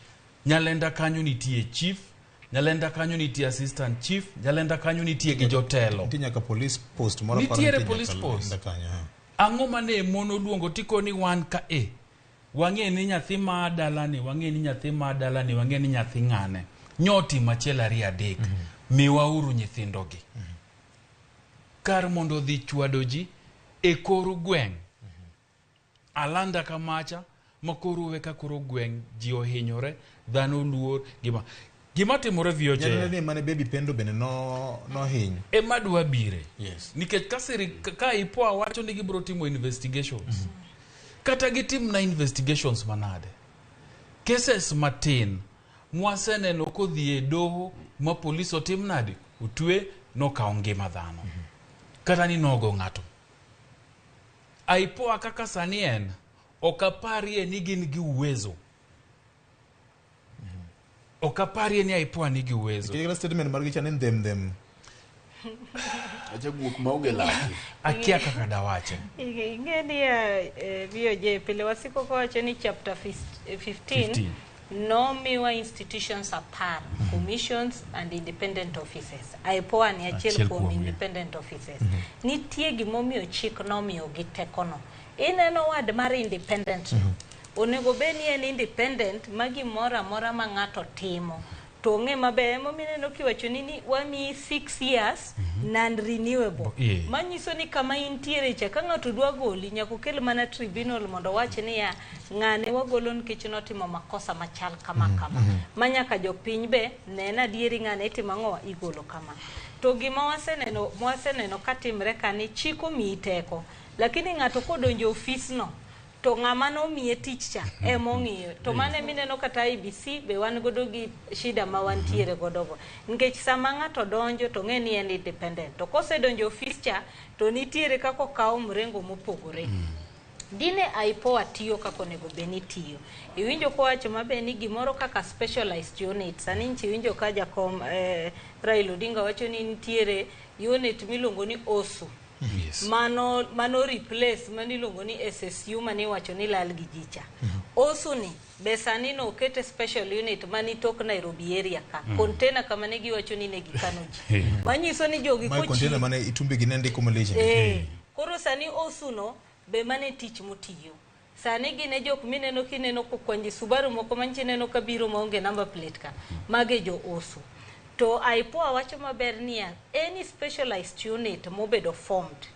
Nyalenda kanyo nitie chief, Nyalenda kanyo nitie assistant chief, Nyalenda kanyo nitie gi jotelo. Nitie nyaka police post moro. Nitiere police post. Ang'o mane mono luongo tikoni wan ka e wang'e ni nyathi ma dalani, wang'e ni nyathi ma dalani, wang'e ni nyathi ng'ane nyotimo achiel ariyo adek, miwauru nyithindogi kar mondo odhi chwado ji e kor gweng'. Alanda kamacha ma koro we ka koro gweng' ji ohinyore, dhano luor. Gima timore VOJ Nyaneno ni mane Baby Pendo bende no nohiny. Ema dwa bire. Yes. Nikech ka siri ka IPOA wacho ni gibiro timo investigations, kata gitim na investigations manade, cases matin mwaseneno kodhi e doho ma polis otim nade, otwe nokawo ngima dhano kata ni nogo ng'ato. IPOA kaka sani en, ok aparie ni gin gi uwezo. Ok aparie ni IPOA nigi uwezo. Nikech kata statement margi cha ni ndhem ndhem. Acha guok maonge lake. Akia kaka dawache. Ing'e ni VOJ pile wasiko kawacho ni chapter 15 15. nomiwa institutions 10, commissions and independent offices. IPOA ni achiel Achiel kuom kuomgi. independent offices. Nitie gimomiyo chik nomiyogi tekono. Ineno wad mar independent no. Onego bed ni en independent ma gimoro amora ma ng'ato timo to ong'e maber. Emomiyo ineno kiwacho ni wamiyi 6 years non renewable. Manyiso ni kama intiere cha, ka ng'ato dwa goli, nyaka okel mana tribunal mondo owach niya, ng'ane wagolo nikech notimo makosa machal kama kama. Ma nyaka jopiny be ne adieri ng'ane itimo ang'o, igolo kama. To gima waseneno katimre ka ni chik omiyi teko, lakini ng'ato kodonjo e ofisno to ng'ama nomiye tich cha emong'iyo. To mano emineno kata IEBC be wan godo gi shida ma wantiere godo go. Nikech sama ng'ato donjo to ng'e ni en independent. To kosedonjo e ofis cha to nitiere kaka okawo mrengo mopogore. Dine IPOA tiyo kaka onego bed ni tiyo. Iwinjo kowacho maber ni gimoro kaka specialized unit. Sani nchi iwinjo ka jakom Raila Odinga wacho ni nitiere unit miluongo ni OSU. Mano replace mano iluongo ni SSU mane iwacho ni lal gi ji cha. OSU ni be sani no okete special unit mani tok Nairobi area ka. Container kama ne giwacho ni ne gikano ji. Manyiso ni jogi Mae kochiwo container mane itumbi gi ne ndiko malich. Koro sani OSU no be mane tich motiyo. Sani gin e jok mineno kineno kokwanji Subaru moko manchi neno kabiro maonge number plate ka. Mage jo OSU. To IPOA wacho maber niya, any specialized unit mobedo formed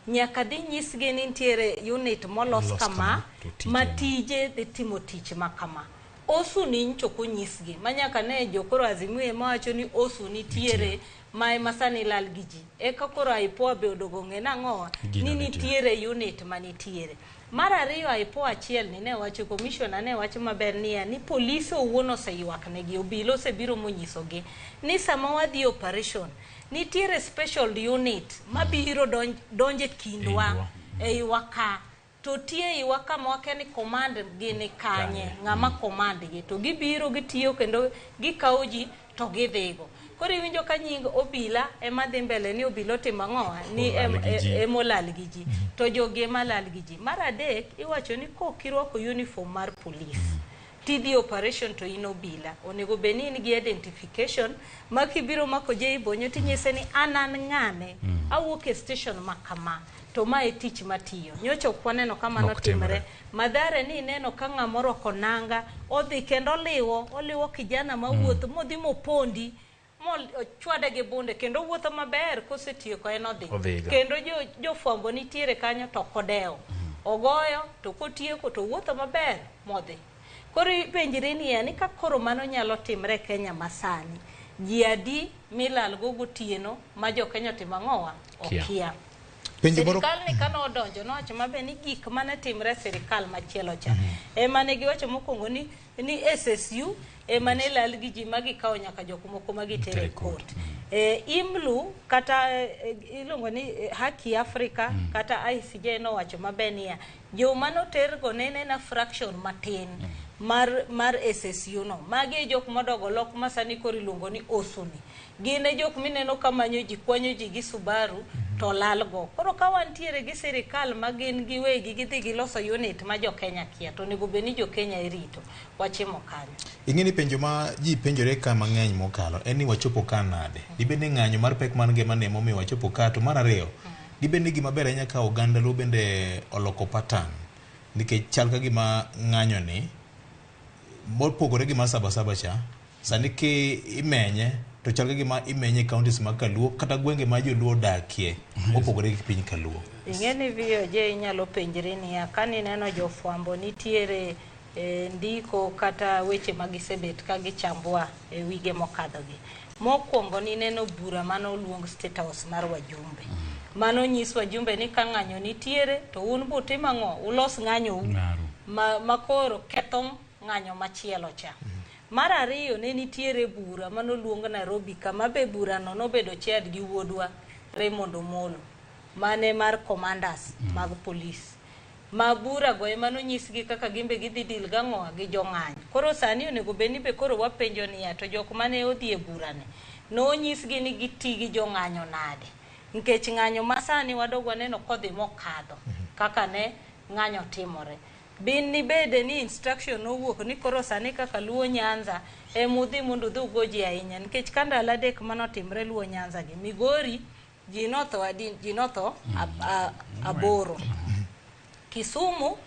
nyaka dhi nyisgi ni nitiere unit molos Molos kama kama, to tije ma tije dhi timo tich ma kama. OSU ni nyocha ok onyisgi ma nyaka ne jokoro Azimio ema wacho ni OSU nitiere ma ema sani lal gi ji. Eka koro IPOA be odogo ng'e nang'owa Gino ni nitie. nitiere unit manitiere. Mar ariyo, IPOA achiel ni ne wacho, commissioner ne wacho maber niya ni polise owuon oseywak negi, obila osebiro monyisogi ni sama wadhi operation nitiere special unit mabiro donje kindwa eiwa ka to tie iwa kama wakia ni command gi ni kanye, ng'ama command gi to gibiro gitiyo kendo gikawo ji to gidhigo. Koro iwinjo ka nying obila ema dhi mbele ni obila otimo ang'owa ni Olal gi ji. emolal gi ji to jogi ema lal gi ji. Mar adek iwacho ni kok irwako uniform mar police tidhi operation to in obila onego bed ni in gi identification ma kibiro mako jei bonyo tinyise ni an ng'ane awuok e station ma kama to ma e tich matiyo. Nyocha ok waneno ka mano Ok timre. timre. Madhare ni ineno ka ng'ama orwako nanga odhi kendo oliwo kijana mawuotho modhi mopondi mochwade gi bunde kendo owuotho maber kosetieko en odhi. Odhiga. Kendo jofwambo nitiere kanyo to ok odewo. Ogoyo to kotieko to owuotho maber modhi. Koro ipenjri niya ni ka koro mano nyalo timre e Kenya masani, ji adi milalgo gotieno ma jo Kenya otimo ang'owa? Kia. Okia. Penjo moro Sirikal ni kane odonjo nowacho maber ni gik mane timre e sirikal machielo cha ema ne giwacho mokwongo ni SSU ema ne lal gi ji ma gikawo nyaka jok moko ma gitere e court. IMLU kata iluongo ni Haki Africa kata ICJ nowacho maber niya joma notergo ne en fraction matin mar SSU no. Magi e jok modogo lok ma sani koro iluongo ni OSU ni. Gin e jok mineno ka manyo ji, kwanyo ji gi Subaru to lalgo. Koro ka wantiere gi sirikal ma gin giwegi gidhi giloso unit ma jo Kenya kia to onego bed ni jo Kenya irito. Wachimo kanyo. Ing'e ni penjo ma ji penjore ka mang'eny mokalo en ni wachopo ka nade? Dibed ni ng'anyo mar pek mar ngima ne emomiyo wachopo ka? To mar ariyo, dibed ni gima ber ahinya ka oganda luo bende oloko pattern nikech chal ka gima ng'anyo ni mopogore gi mar Sabasaba cha, sani ki imenye to chal ka gima imenye e counties mag Kaluo kata gwenge ma joluo odakie mopogore gi piny Kaluo. Ing'e ni VOJ inyalo penjri niya kanineno jofwambo nitiere ndiko kata weche ma gisebet ka gichambwa e wige mokadhogi. Mokwongo nineno bura mane oluong State House mar wajumbe. Mano nyis wajumbe ni ka ng'anyo nitiere to un butim ang'o? Ulos ng'anyo u ma koro ketho ng'anyo machielo cha. Mar ariyo, ne nitiere bura manoluong Nairobi kama be burano nobedo chaired gi wuodwa Raymond Omolo mane mar commanders mag polis. Ma bura go ema nonyisgi kaka gimbe gidhi deal gang'o gi jong'anyo. Koro sani onego bed ni be koro wapenjo niya, to jok mane odhi e burani nonyisgi ni giti gi jong'anyo nade? Nikech ng'anyo ma sani wadog waneno kodhi mokadho kaka ne ng'anyo timore. Bin ni bede ni instruction nowuok ni koro sani kaka Luo Nyanza emudhi mondo udhi ugo ji ahinya nikech ka ndalo 3 manotimre Luo Nyanza gi Migori ji notho adi, ji notho 8, Kisumu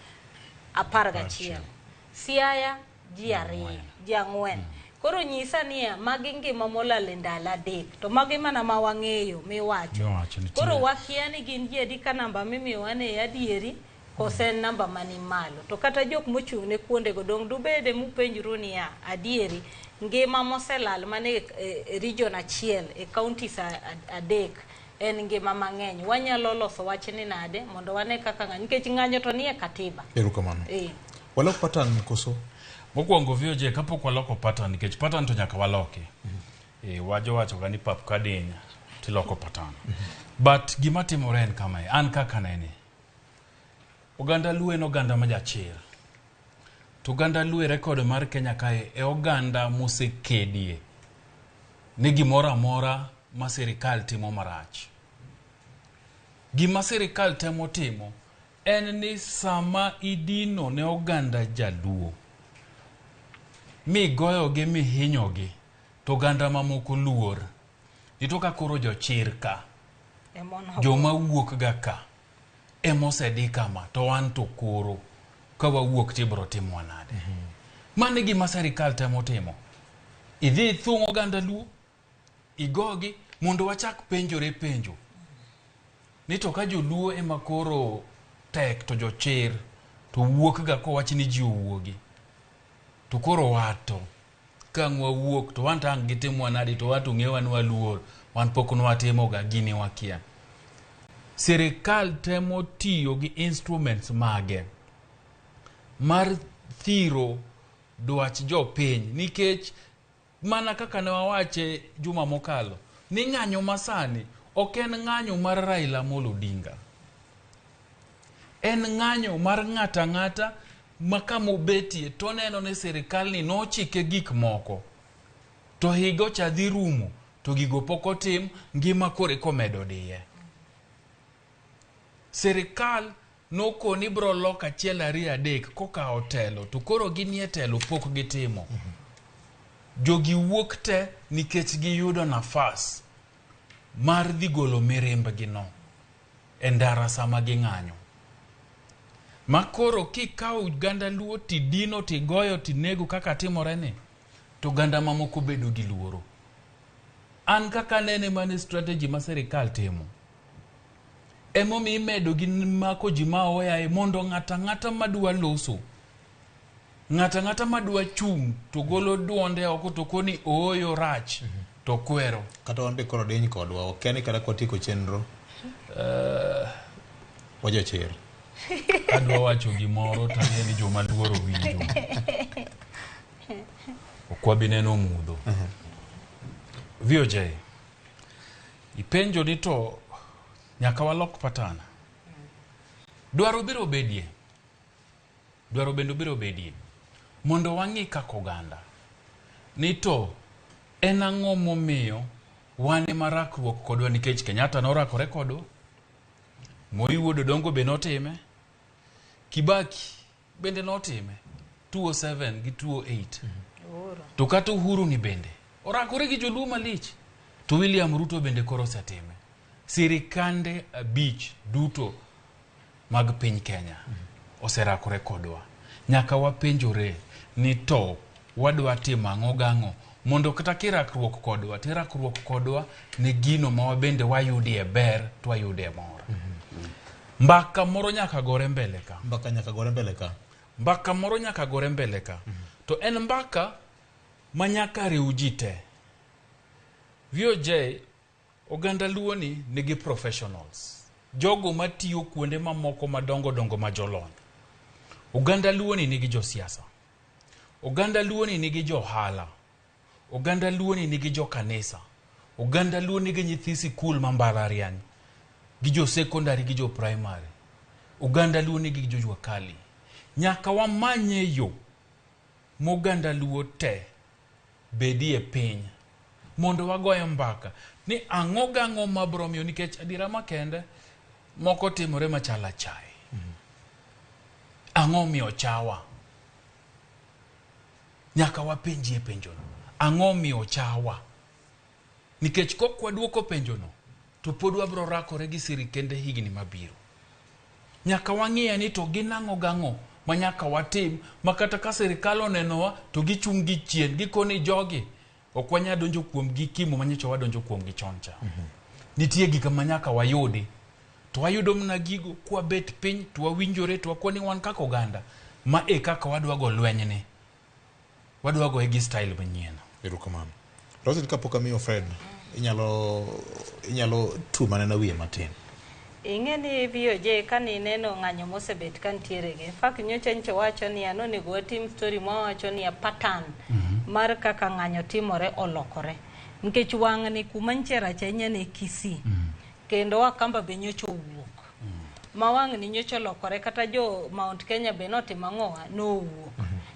11, Siaya ji 2, ji 4. Koro nyisa niya, magi ngima molal e ndalo 3 to magi mana ma wang'eyo miwacho. Koro wakia ni gin ji adi ka namba mimiyowa ni adieri kose en namba mani malo. To kata jok mochung' ne kuondego dong' dubede mupenjru niya, adieri ngima moselal mane e region achiel e counties 3 en ngima mang'eny. Wanyalo loso wachni nade mondo wane kaka ng'anyo, nikech ng'anyo to nie katiba. Erokamano. Walok pattern koso? Mokwongo VOJ kapok waloko pattern, nikech pattern to nyaka waloki. Wajo wacho ga ni pap kadiny tiloko pattern. But gima timore en kama, an kaka nene. Oganda Luo en oganda ma jachir. To oganda Luo e record mar Kenya kae e oganda mosekedie ne gimoro amora ma sirikal timo marach. Gima sirikal temo timo en ni sama idino ne oganda jaluo migoyogi mihinyogi to oganda mamoko luor. Nito ka koro jochir ka, joma wuok ga ka emosedi kama to wan to koro ka wawuok tibro timwa nade? Mano e gima sirikal temo timo. Idhi ithung' oganda Luo, igogi mondo wachak penjore penjo ni to ka joluo ema koro tek to jochir to wuok ga kowach ni ji owuogi to koro wato ka ang' wawuok to wan to ang' gitimwa nade to wan to ng'ewa ni waluor wan pok nwatimo ga gini wakia. Sirikal temo tiyo gi instruments mage mar thiro dwach jopiny nikech mana kaka ne wawache juma mokalo ni ng'anyo masani ok en ng'anyo mar Raila Amolo Odinga. En ng'anyo mar ng'ata ang'ata ma kamobetie to oneno ni sirikal ni nochike gik moko to higa ocha dhi rumo to gigo pok otim, ngima koro eko medo diye. Sirikal nokoni bro loko 1 2 3 kokawo telo to koro ginie telo pok gitimo. Jogi wuok te nikech giyudo nafas mar dhi golo mirimbgi no e ndara sama ging'anyo. Ma koro kikawo oganda Luo tidino tigoyo tinego kaka timore ni to oganda mamoko bedo gi luoro. An kaka anene mane strategy ma sirikal timo. Emomiyo imedo gi mako ji ma oyaye mondo ng'ato ang'ata madwa loso, ng'ato ang'ata madwa chung' to golo duonde oko to koni ooyo rach to kwero. Kata wan be koro diny kodwa, okia ni kata kwatieko chenro wajochir. Adwa wacho gimoro to ang'e ni joma luoro winjo. Ok wabi neno mudho. VOJ, ipenjo ni to nyaka walok pattern. Dwaro biro bedie. Dwaro bende biro bedie. Mondo wang'i kaka oganda. Ni to en ang'o momiyo wan ema rakruok kodwa nikech Kenyatta norakore kodwa, Moi wuod Odongo be notime, Kibaki bende notime 2007 gi 2008. To kata Uhuru ni bende orakore gi joluo malich. To William Ruto bende koro osetime. Sirikande 5 duto mag piny Kenya oserakore kodwa. Nyaka wapenjore ni to wadwa timo ang'o gang'o mondo kata kirakruok kodwa tirakruok kodwa ne gino ma wabende wayudie ber to wayudie mor. Mbaka moro nyaka gore mbele ka. Mbaka nyaka gore mbele ka. Mbaka moro nyaka gore mbele ka. To en mbaka ma nyaka riw ji te. VOJ, oganda Luo ni nigi professionals. Jogo matiyo kuonde mamoko madongo dongo ma jolony. Oganda Luo ni nigi josiasa. Oganda Luo ni nigi johala. Oganda Luo ni nigi jokanisa. Oganda Luo nigi nyithi sikul ma mbalariany. Gi jo secondary gi jo primary. Oganda Luo nigi jo jua kali. Nyaka wamanye yo moganda Luo te bedie piny mondo wagoye mbaka ni ang'o gang'o mabro miyo nikech adiera makende moko timore machalo achaye. Ang'o miyo chawa? Nyaka wapenjie penjono. Ang'o miyo chawa? Nikech kok waduoko penjono, to pod wabro rakore gi sirikende higni mabiro. Nyaka wang'iye ni to gin ang'o gang'o ma nyaka watim ma kata ka sirikal onenowa to gichung' gi chien gikoni jogi ok wanyal donjo kuom gi kimo manyocha wadonjo kuom gi chon cha. Nitie gik ma nyaka wayudi to wayudo mana gigo kwabet piny to wawinjore to wakoni wan kaka oganda ma e kaka wadwa go lwenyni wadwa goye gi style manyien. Erokamano. Roslyn, kapok amiyo Fred, inyalo inyalo tu manena wiye matin. Ing'e ni VOJ ka nineno ng'anyo mosebet ka nitiere gi. In fact, nyocha nyocha wacho niya nonego watim story mawacho niya pattern mar kaka ng'anyo timore olokore. Nikech wang'ni kuma nche rach ahinya ne Kisii. Kendo Wakamba be nyocha owuok. Ma wang'ni nyocha olokore kata jo Mount Kenya be notimo ang'owa nowuok.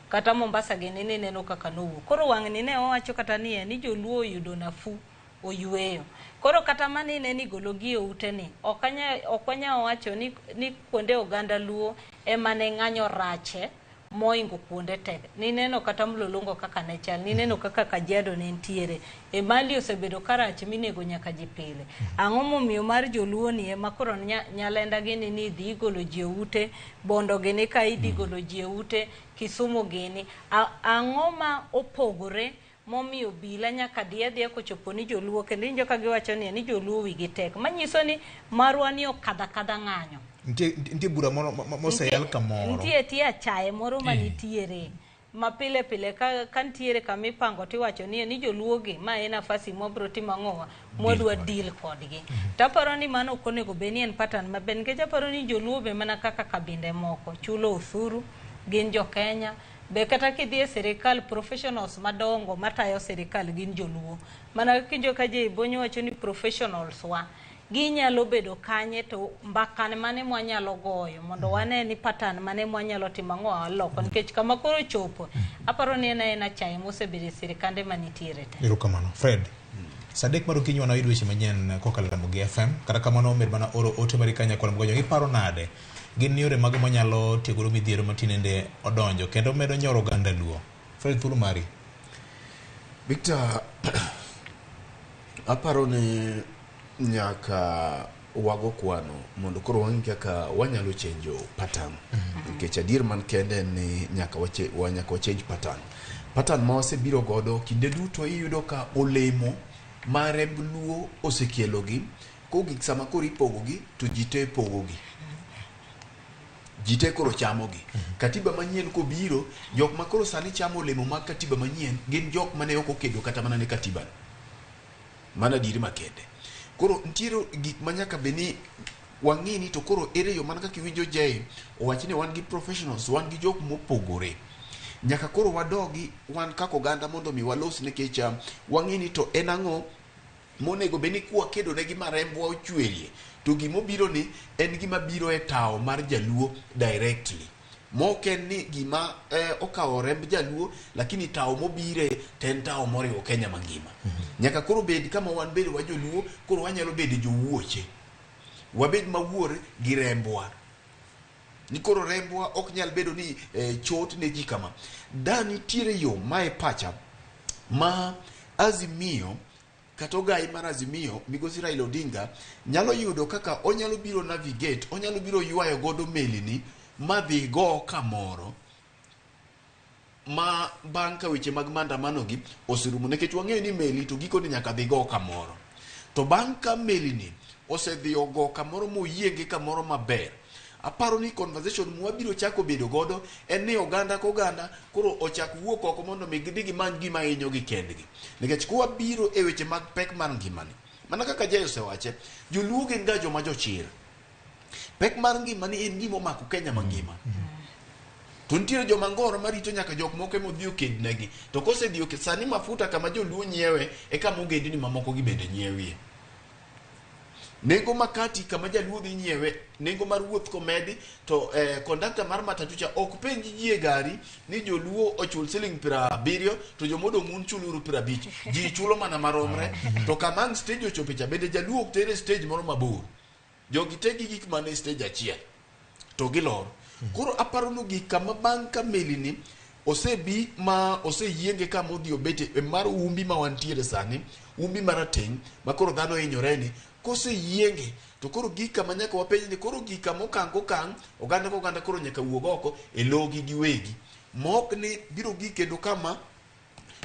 Kata Mombasa gini nineno kaka nowuok. Koro wang'ni ne owacho kata niya ni joluo oyudo nafuu oyueyo. Koro kata mane ineno igolo gi e ute ni, ok wanyal wacho ni kuonde oganda Luo ema ne ng'anyo rache moingo kuonde te. Nineno kata Mlolongo kaka ne chal, nineno kaka Kajiado ne nitiere. Emali osebedo karach minego nyaka ji pile. Ang'o momiyo mar joluo ni ema koro Nyalenda gini ni idhi igolo ji e ute, Bondo gini ka idhi igolo ji e ute, Kisumu gini. Ang'o ma opogore momiyo bila nyaka dhi adhiya kochopo ni joluo kendo iwinjo ka giwacho ni ni joluo wigi tek manyiso ni marwa ni okadho akadha ng'anyo. Nitie bura moro moseyal kamoro. Nitie tie achaye moro manitiere ma pile pile ka nitiere kama ipango tiwacho ni ni joluo gi ma en nafasi mwabro timo ang'owa mwadwa deal kodgi. To aparo ni mano ok onego bed ni en pattern maber nikech aparo ni joluo be mana kaka kabinde moko chulo osuru gin jo Kenya. Be kata kidhi e sirikal professionals madongo matayo sirikal gin joluo. Mana kinjo ka Jay Bonyo wacho ni professionals wa ginyalo bedo kanye to mbaka mane mwanyalo goyo mondo wane ni pattern mane mwanyalo timo ang'o waloko nikech kama koro chopo aparo ni en aena chaye mosebedo e sirikande manitiere te. Erokamano. Fred, saa 3 mar okinyi wanayud weche manyien kokalo e Ramogi FM. Kata kamano med mana oro ote mari kanya kwa Ramogi. Iparo nade? Gin yore mage mwanyalo tiegoro midhiero matinende odonjo kendo medo nyoro oganda Luo? Fred, thuolo mari. Victor, aparo ni nyaka wago kwano mondo koro wang'i kaka wanyalo chenjo pattern. Nikech adier man kende en ni nyaka wachange pattern. Pattern ma wasebiro godo kinde duto iyudo ka olemo ma remb Luo osekelogi kogik sama koro ipogogi to ji te pogogi. Ji te koro chamogi. Katiba manyien kobiro, jok ma koro sani chamo olemo mag katiba manyien gin jok mane ok okedo kata mana ne katiba no. Mano adieri makende. Koro nitiere gik ma nyaka bed ni wang'e ni to koro ere yo mana kaka iwinjo Jay owach ni wan gi professionals, wan gi jok mopogore. Nyaka koro wadogi wan kaka oganda mondo mi walos nikech wang'e ni to en ang'o monego bed ni kwakedo ne gi marembwa ochwerie to gimobiro ni en gima biro e tawo mar jaluo directly. Mok en ni gima okawo remb jaluo lakini tawo mobire to en tawo moriwo Kenya mangima. Nyaka koro bed kama wan bende wa joluo koro wanyalo bedo jowuoche. Wabed mawuor gi rembwa. Ni koro rembwa ok nyal bedo ni chot ne ji kama. Da nitiere yo ma e pacha ma Azimio kata ogai mar Azimio migosi Raila Odinga nyalo yudo kaka onyalo biro navigate, onyalo biro ywayo godo melini madhi go kamoro ma bang' ka weche mag maandamano gi oserumo nikech wang'eyo ni meli to gikone nyaka dhi go kamoro. To bang' ka melini osedhi ogo kamoro moyienge kamoro maber, aparo ni conversation mwabiro chako bedo godo en ni oganda koganda koro ochak wuok oko mondo mi gidhi gimany gima hinyogi kendgi. Nikech kwabiro e weche mag pek mar ngimani, mana kaka Jay osewache, joluo gin ga joma jochir. Pek mar ngimani en gima omako Kenya mangima. To nitiere joma ngoro marito nyaka jok moko ema odhi okednegi. To kosedhi oked, sani mafuta kama joluo nyiewe e kama ogendni mamoko gi bende nyiewie. Nengo makati kama jaluo dhi nyiewe, nengo mar wuoth komedi to kondakta mar matatu cha ok penj ji e gari ni joluo ochul siling 70 to jomodong' un chuluru 50. Ji chulo mana maromre. To kama ang' stage ochope cha bende jaluo ok tere stage moro mabor. Jogi te gi gik mana e stage achiel to gilor. Koro aparo ni gik kama bang' ka meli ni osebi ma oseyienge kama odhi obete e mar umbi ma wantiere sani, umbi marateng' ma koro dhano hinyore ni, koseyienge to koro gik kama nyaka wapenj ni koro gik kama okang' kokang' oganda ka oganda koro nyaka wuog oko e logi giwegi. Mok ni biro gik kendo kama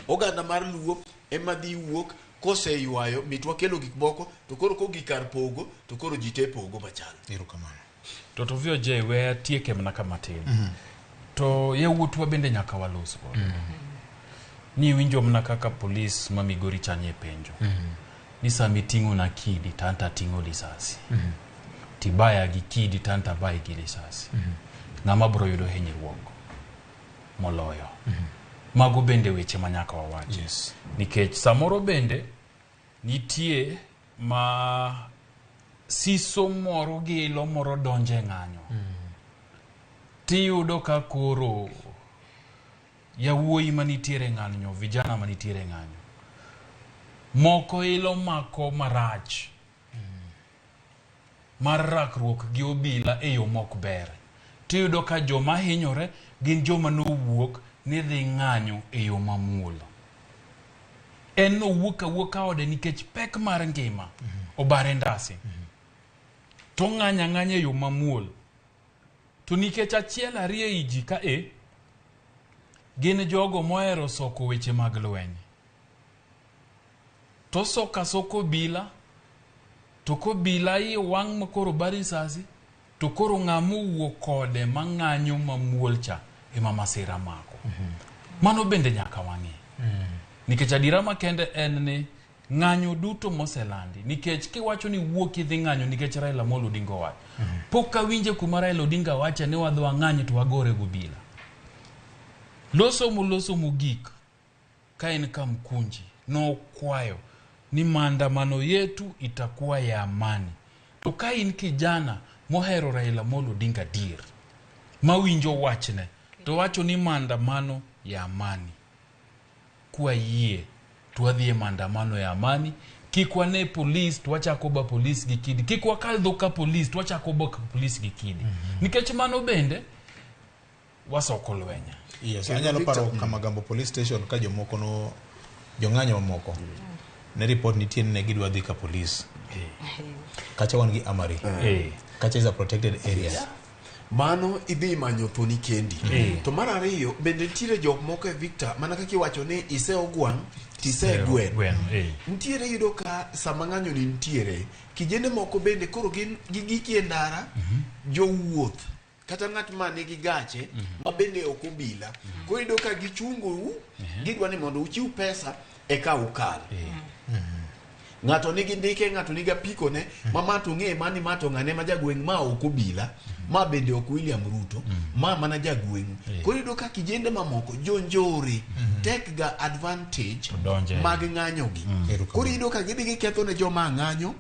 oganda mar Luo ema dhi wuok koseywayo mitwa kelo gik moko to koro kogik kar pogo to koro ji te pogo machal. Erokamano. To VOJ we atieke mana kama tin. To yawuotwa bende nyaka walos godo. Ni winjo mana kaka polis ma Migori chanye penjo. Ni sama iting'o na kidi to anto ating'o lisasi. Tibaya gi kidi to anto abayi gi lisasi. Ng'ama biro yudo hinyruok moloyo. Mago bende weche ma nyaka wawachi. Yes. Nikech samoro bende nitie ma siso moro gi ilo moro donje ng'anyo. Tiyudo ka koro yawuoyi manitiere ng'anyo, vijana manitiere ng'anyo, moko ilo mako marach mar rakruok gi obila e yo mok ber. Tiyudo ka joma hinyore gin joma nowuok ni dhi ng'anyo e yo mamuol. En nowuok awuoka ode nikech pek mar ngima obare ndasi. To ng'anyo ang'anya e yo mamuol. To nikech achiel ariyo ei ji ka e, gin jogo mohero soko weche mag lweny. To soka soko obila, to kobila iye wang' ma koro ba risasi, to koro ng'ama owuok kode mang'anyo mamuol cha ema masira mako. Mano bende nyaka wang'e. Nikech adiera makende en ni ng'anyo duto moselandi, nikech kiwacho ni wuok idhi ng'anyo nikech Raila Amolo Odinga owacho. Pok awinje kuma Raila Odinga wache ni wadhi wang'any to wagore gobila. Loso moloso mogik ka en Kamkunji nokwayo ni maandamano yetu itakuwa ya amani. To ka in kijana mohero Raila Amolo Odinga dier, mawinjo wachne, to wacho ni maandamano ya amani. Kwa yie to wadhi e maandamano ya amani, kik wane polis to wachako ba polis gi kidi, kik wakal dho ka polis to wachako ba polis gi kidi. Nikech mano bende wasoko lweny. Yes, anyalo paro Kamagambo police station ka jomoko no jong'anyo mamoko ne report nitie ni ne gidwa dhi ka police. Kacha wan gi Amari. Kacha is a protected area. Yes. Mano idhi manyo thoni kendi. To mar ariyo bende nitiere jok moko e Victor mana kaka iwacho ni ise ogwang' tise gwen. Nitiere yudo ka sama ng'anyo ni nitiere kijende moko bende koro gin gigikie ndara jowuoth kata ng'at ma nigi gache ma bende ok obila. Koro iyudo ka gichungou gidwa ni mondo uchiw pesa eka ukal. Ng'ato nigi ndike, ng'ato nigi apikone, ma ma to ng'e mani ma to ng'ane ma jagweng' ma ok obila, ma bende ok William Ruto, ma mana jagweng'. Koro iyudo ka kijende mamoko jonjore take ga advantage mag ng'anyo gi. Koro iyudo ka gidhi giketho ne joma ng'anyo,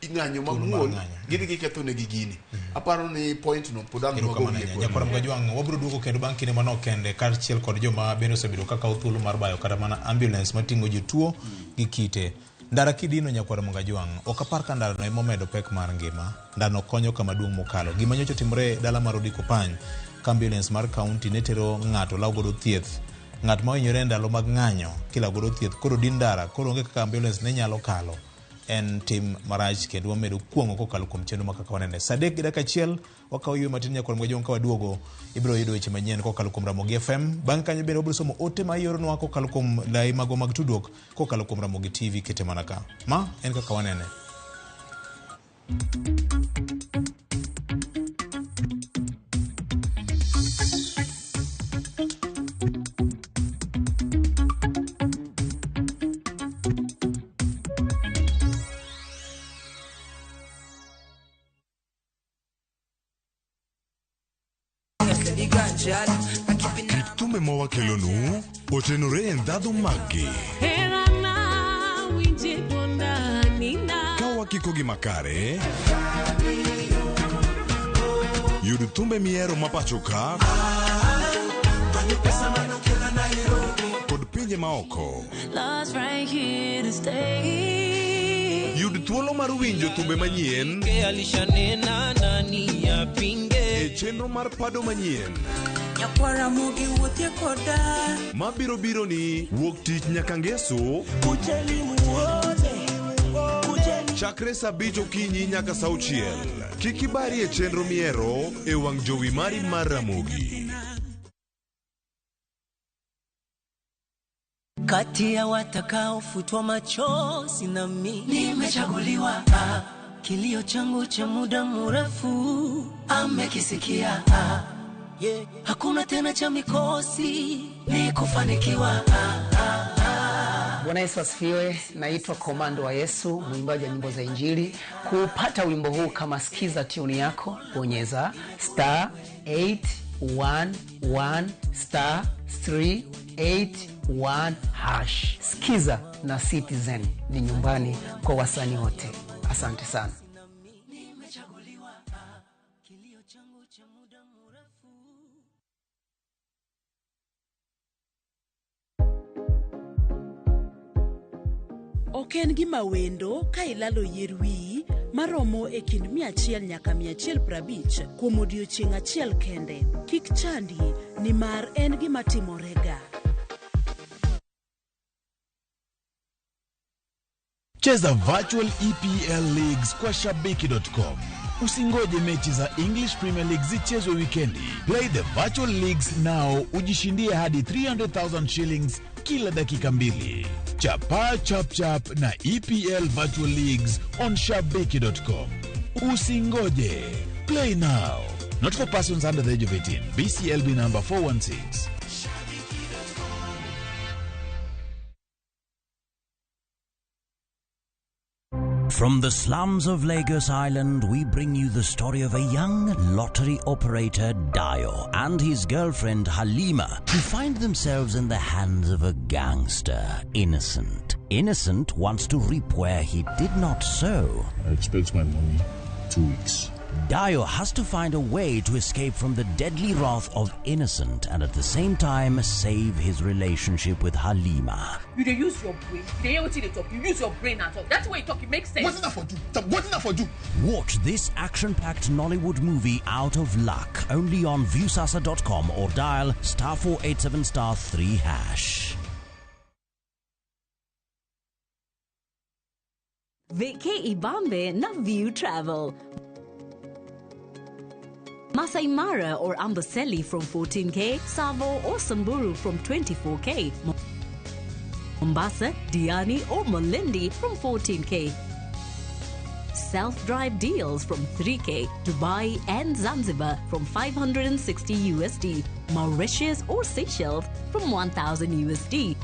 ng'anyo mamuol, gidhi giketho ne gi gini. Aparo ni point no pod ang' wago wiye kode. Nyakwar Mgajwang', wabiro duogo kendo bang' kinde manok kende kaachiel kod joma bende osebedo ka kawo thuolo mar bayo kata mana ambulance mating'o jotuo gi kite. Ndara kidino Nyakwar Mgajwang', ok apar ka ndarano ema omedo pek mar ngima. Ndarano konyo kama duong' mokalo. Gima nyocha otimore e dala mar Odiko Pany, ka ambulance mar county ne tero ng'ato law godo thieth. Ng'at ma ohinyore e ndalo mag ng'anyo kilawo godo thieth koro odin ndara, koro onge kaka ambulance ne nyalo kalo. En tim marach kendo wamedo kuong'o kokalo kuom chenro ma kaka wanene. Saa 3:01 wakawo yweyo matin Nyakwar Mgajwang' ka waduogo ibiro yudo weche manyien kokalo kuom Ramogi FM. Bang' kanyo bende wabiro somo ote ma ioronwa kokalo kuom lai magwa mag tudruok kokalo kuom Ramogi TV kete mana ka. Ma en kaka wanene. Kit thumbe ma wakelonu otenore e ndhadhu maggi. Ka wakikogi makare, yud thumbe mihero ma pacho ka kod pinje maoko. Love's right here to stay. Yud thuolo mar winjo thumbe manyien Alishanena nani yapinge. e chenro mar pado manyien Nyakwara mogi wuothie koda. mabiro biro ni wuok tich nyaka ngeso chakre saa abich okinyi nyaka saa auchiel. Kik ibari e chenro mihero e wang' jowi mari mar Ramogi. Kati ya watakaofutwa machozi na mi nimechaguliwa. Ah, kilio changu cha muda mrefu amekisikia. Ah, yeah. Hakuna tena cha mikosi ni kufanikiwa. Ah, ah, ah. Bwana Yesu asifiwe. Naitwa Komando wa Yesu, mwimbaji wa nyimbo za Injili. Kupata wimbo huu kama skiza tune yako, bonyeza star 811 star 381 hash. Skiza na Citizen ni nyumbani kwa wasanii wote. Asante sana. Ok en gima wendo ka ilalo yier wiyi maromo e kind 100 nyaka 150 kuom odiechieng' achiel kende. Kik chandi nimar en gima timorega. Cheza Virtual EPL Leagues kwa Shabiki.com. Usingoje mechi za English Premier League zichezwe wikendi. Play the Virtual Leagues now ujishindie hadi 300,000 shillings kila dakika mbili. Chapa chap chap na EPL Virtual Leagues on Shabiki.com. Usingoje. Play now. Not for persons under the age of 18. BCLB number 416. From the slums of Lagos Island, we bring you the story of a young lottery operator, Dio, and his girlfriend, Halima, who find themselves in the hands of a gangster, Innocent. Innocent wants to reap where he did not sow. I expect my money 2 weeks. Dio has to find a way to escape from the deadly wrath of Innocent and at the same time save his relationship with Halima. You dey use your brain. You dey hear wetin you dey talk. You use your brain and talk. That's way you talk. It makes sense. Wetin I for do? Wetin I for do? Watch this action-packed Nollywood movie Out of Luck only on Viewsasa.com or dial star 487 star 3 hash. Vacay Ibambe na View Travel. Masai Mara or Amboseli from 14K, Savo or Samburu from 24K, Mombasa, Diani or Malindi from 14K. Self-drive deals from 3K, Dubai and Zanzibar from 560 USD, Mauritius or Seychelles from 1000 USD.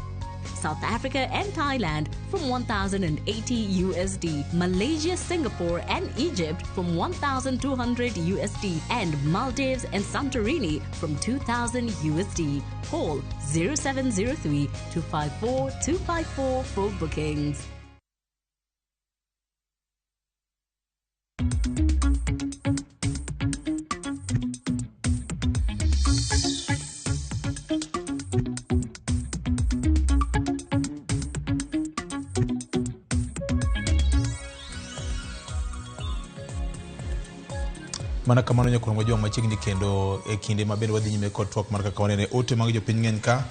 South Africa and Thailand from 1080 USD, Malaysia, Singapore and Egypt from 1200 USD, and Maldives and Santorini from 2000 USD. Call 0703 254 254 for bookings. Mana kamano nyakwar Ngwajo machiegni kendo e kinde ma bende wadhi nyime kod twak mar kaka wanene ote mag jopiny ng'eny ka.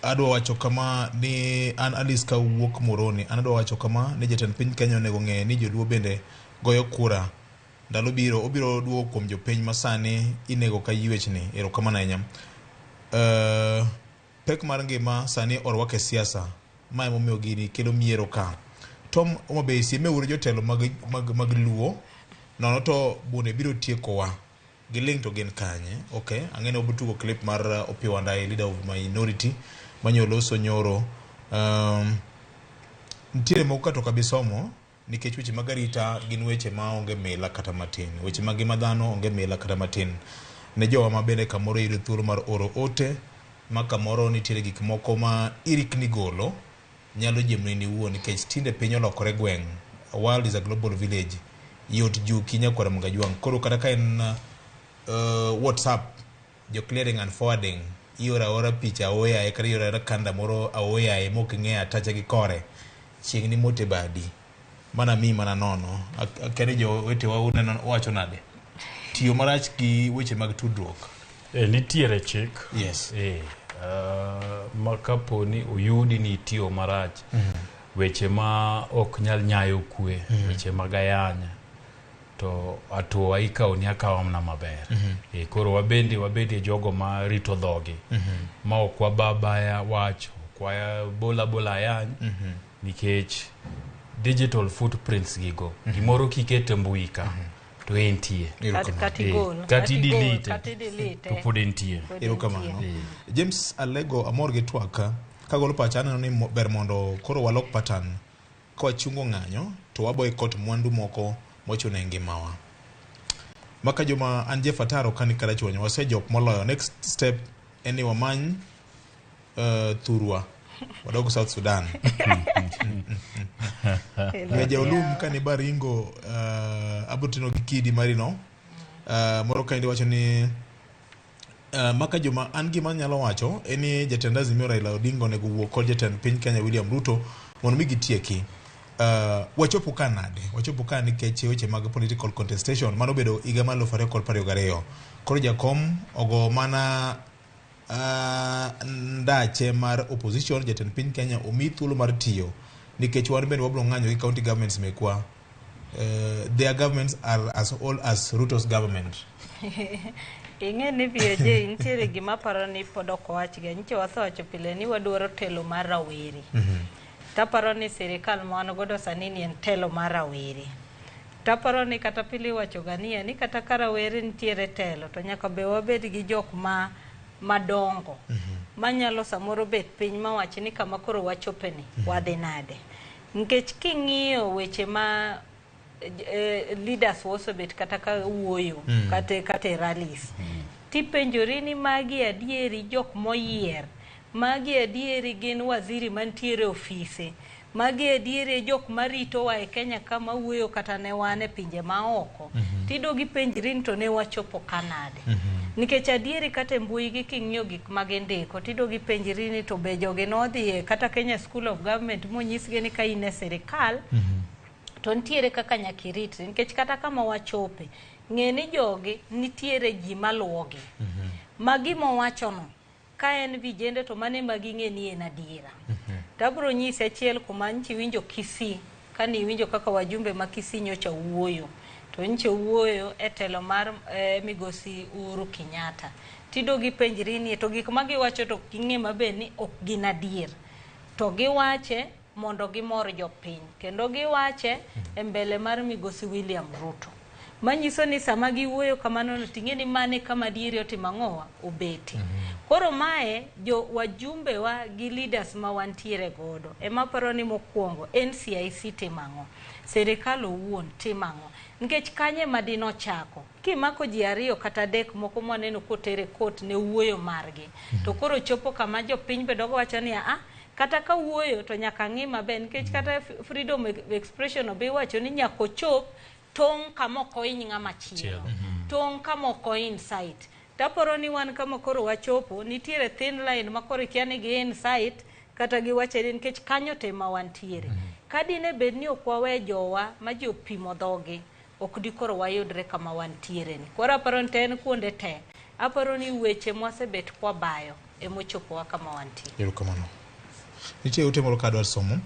Adwa wacho kama ni an Alice kawuok Moroni, an adwa wacho kama ni jatend piny Kenya onego ng'e ni joluo bende goyo kura. Ndalo biro obiro duogo kuom jopiny masani inego ka ywechni. Erokamano ahinya. Pek mar ngima sani orwak e siasa. Ma emomiyo gini kelo miero ka. Tom Homabay siemeuru jotelo mag Luo nono to bunde biro tiekowa. Giling' to gin kanye? Okay, ang'e ni wabiro tugo clip mar Opiyo Wandayi, leader of minority, manyoloso nyoro. Nitiere moko ka to ok abi somo. Nikech weche mag arita gin weche ma onge mila kata matin. Weche mag ngima dhano onge mila kata matin. Ne jowa ma bende kamoro yudo thuolo mar oro ote ma kamoro nitiere gik moko ma irikni golo nyalo jiemoni iwuon nikech tinde piny olokore gweng'. World is a global village. Yot juki nyakwar Ramogi Ajwang'. Koro kata ka en WhatsApp, jo clearing and forwarding, ioro aora picha aoyaye kata ioro aora kanda moro aoyaye mok ing'eyo atacha gi kore. Chieng' ni mote badi. Mana mi mana nono. Akia ni jowetewa uneno wacho nade? Tiyo marach gi weche mag tudruok. Nitiere chik. Yes. Ma kapo ni oyudi ni itiyo marach, weche ma ok nyal nyayo kwe, weche mag ayany, to hatua ikawo ni akawa mana maber. Koro wabende wabedie jogo ma rito dhogi, ma ok wababaya wach, ok wabola bola ayany, nikech digital footprints gigo, gimoro kikete mbui ka, to entie. Kata igol, Kata i-delete, kata i-delete, to pod entie. Pod Erokamano. entie. James Alego amor gi twak. Kagolo pacha aneno ni ber mondo koro walok pattern. Ka wachungo ng'anyo to waboycott mwandu moko mochuno e ngimawa. Maka joma an Jeff Ataro kani Karachuonyo wasejok moloyo. Next step en ni wamany thurwa wadog South Sudan. Meja Olum kani Baringo abro tino gi kidi marino. Moro kaendi wacho ni maka joma an gima anyalo wacho en ni jatend Azimio Raila Odinga onego wuo kod jatend piny Kenya William Ruto mondo mi gitieki. Wachopo ka nade? Wachopo ka nikech weche mag political contestation mano obedo higa mar 2022. Koro jakom ogo mana ndache mar opposition jatend piny Kenya omi thuolo mar tiyo nikech wan bende wabiro ng'anyo gi county governments mekwa. Their governments are as old as Ruto's government. Ing'e ni VOJ nitiere gima aparo ni pod ok owachga. Nyicha wasewacho pile ni wadwaro telo mar rawere. Taparo ni sirikal ma wan godo sani ni en telo mar rawere. Taparo ni kata pile iwacho ga niya ni kata ka rawere nitiere telo to nyaka be wabed gi jok ma madongo manyalo samoro bet piny mawach ni kama koro wachope ni wadhi nade. Nikech king'iyo weche ma leaders osebet kata ka wuoyo kata e rallies tipenjori ni magi adieri jok moyier magi adieri gin waziri mantiere ofise magi adieri e jok maritowa e Kenya ka mawuoyo kata ne wan e pinje maoko tidogi penjri ni to ne wachopo ka nade. Nikech adieri kata e mbui gi king'iyo gik ma gindiko tidogi penjri ni to be jogi nodhiye kata Kenya School of Government monyisgi ni ka in e sirikal to nitiere kaka nyaka iritri nikech kata kama wachope ng'e ni jogi nitiere ji maluwogi ma gima owachono ka en vijende to mano ema ging'e ni en adiera. Tabro nyisi achiel kuma nchi iwinjo Kisii kane iwinjo kaka wajumbe ma Kisii nyocha wuoyo to nyocha wuoyo e telo mar migosi Uhuru Kenyatta tidogi penjri ni to gik ma giwacho to ging'e maber ni ok gin adier to giwache mondo gimor jopiny kendo giwache e mbele mar migosi William Ruto manyiso ni sama giwuoyo kamano no ting'e ni mane kama adieri otimo ang'owa obete. Koro mae jo wajumbe wa gi leaders ma wantiere godo ema paro ni mokwongo NCIC timo ang'o sirikal owuon timo ang'o nikech kanye ma dinochako kimako ji ariyo kata adek moko mwaneno koter e court ne wuoyo margi to koro chopo kama jopiny be dogo wacho ni a kata ka wuoyo to nyaka ng'i maber nikech kata freedom of expression be iwacho ni nyaka ochop tong' kama ok ohiny ng'ama chielo tong' kama ok o-incite taparo ni wan kama koro wachopo nitiere thin line ma koro ikia ni gi incite kata giwacho ni nikech kanyo te ma wantiere ka dine bed ni ok wawe jowa ma ji opimo dhogi ok dikoro wayudre kama wantiere ni koro aparo ni te en kuonde te aparo ni weche mwasebet kwabayo emochopowa kama wantie. Erokamano. Nitie ute moro ka adwa somo.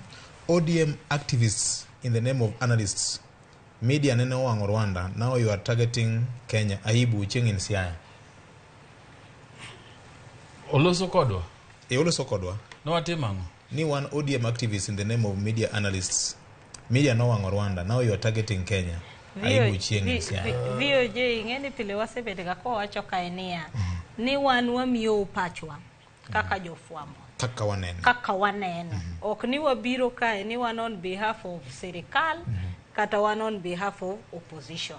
ODM activists in the name of analysts. Media nene owang'o Rwanda. Now you are targeting Kenya. Aibu chieng' in Siaya. Oloso kodwa? E oloso kodwa. Nowatimo ang'o? Ni wan ODM activists in the name of media analysts. Media nowang'o Rwanda. Now you are targeting Kenya. Aibu chieng' in Siaya. VOJ ing'e ni pile wasebedo ga kwawacho kae niya ni wan wamiyou pachwa kaka jofwambo Kaka waneno. Kaka waneno ok ni wabiro kae ni wan on behalf of sirikal. kata wan on behalf of opposition.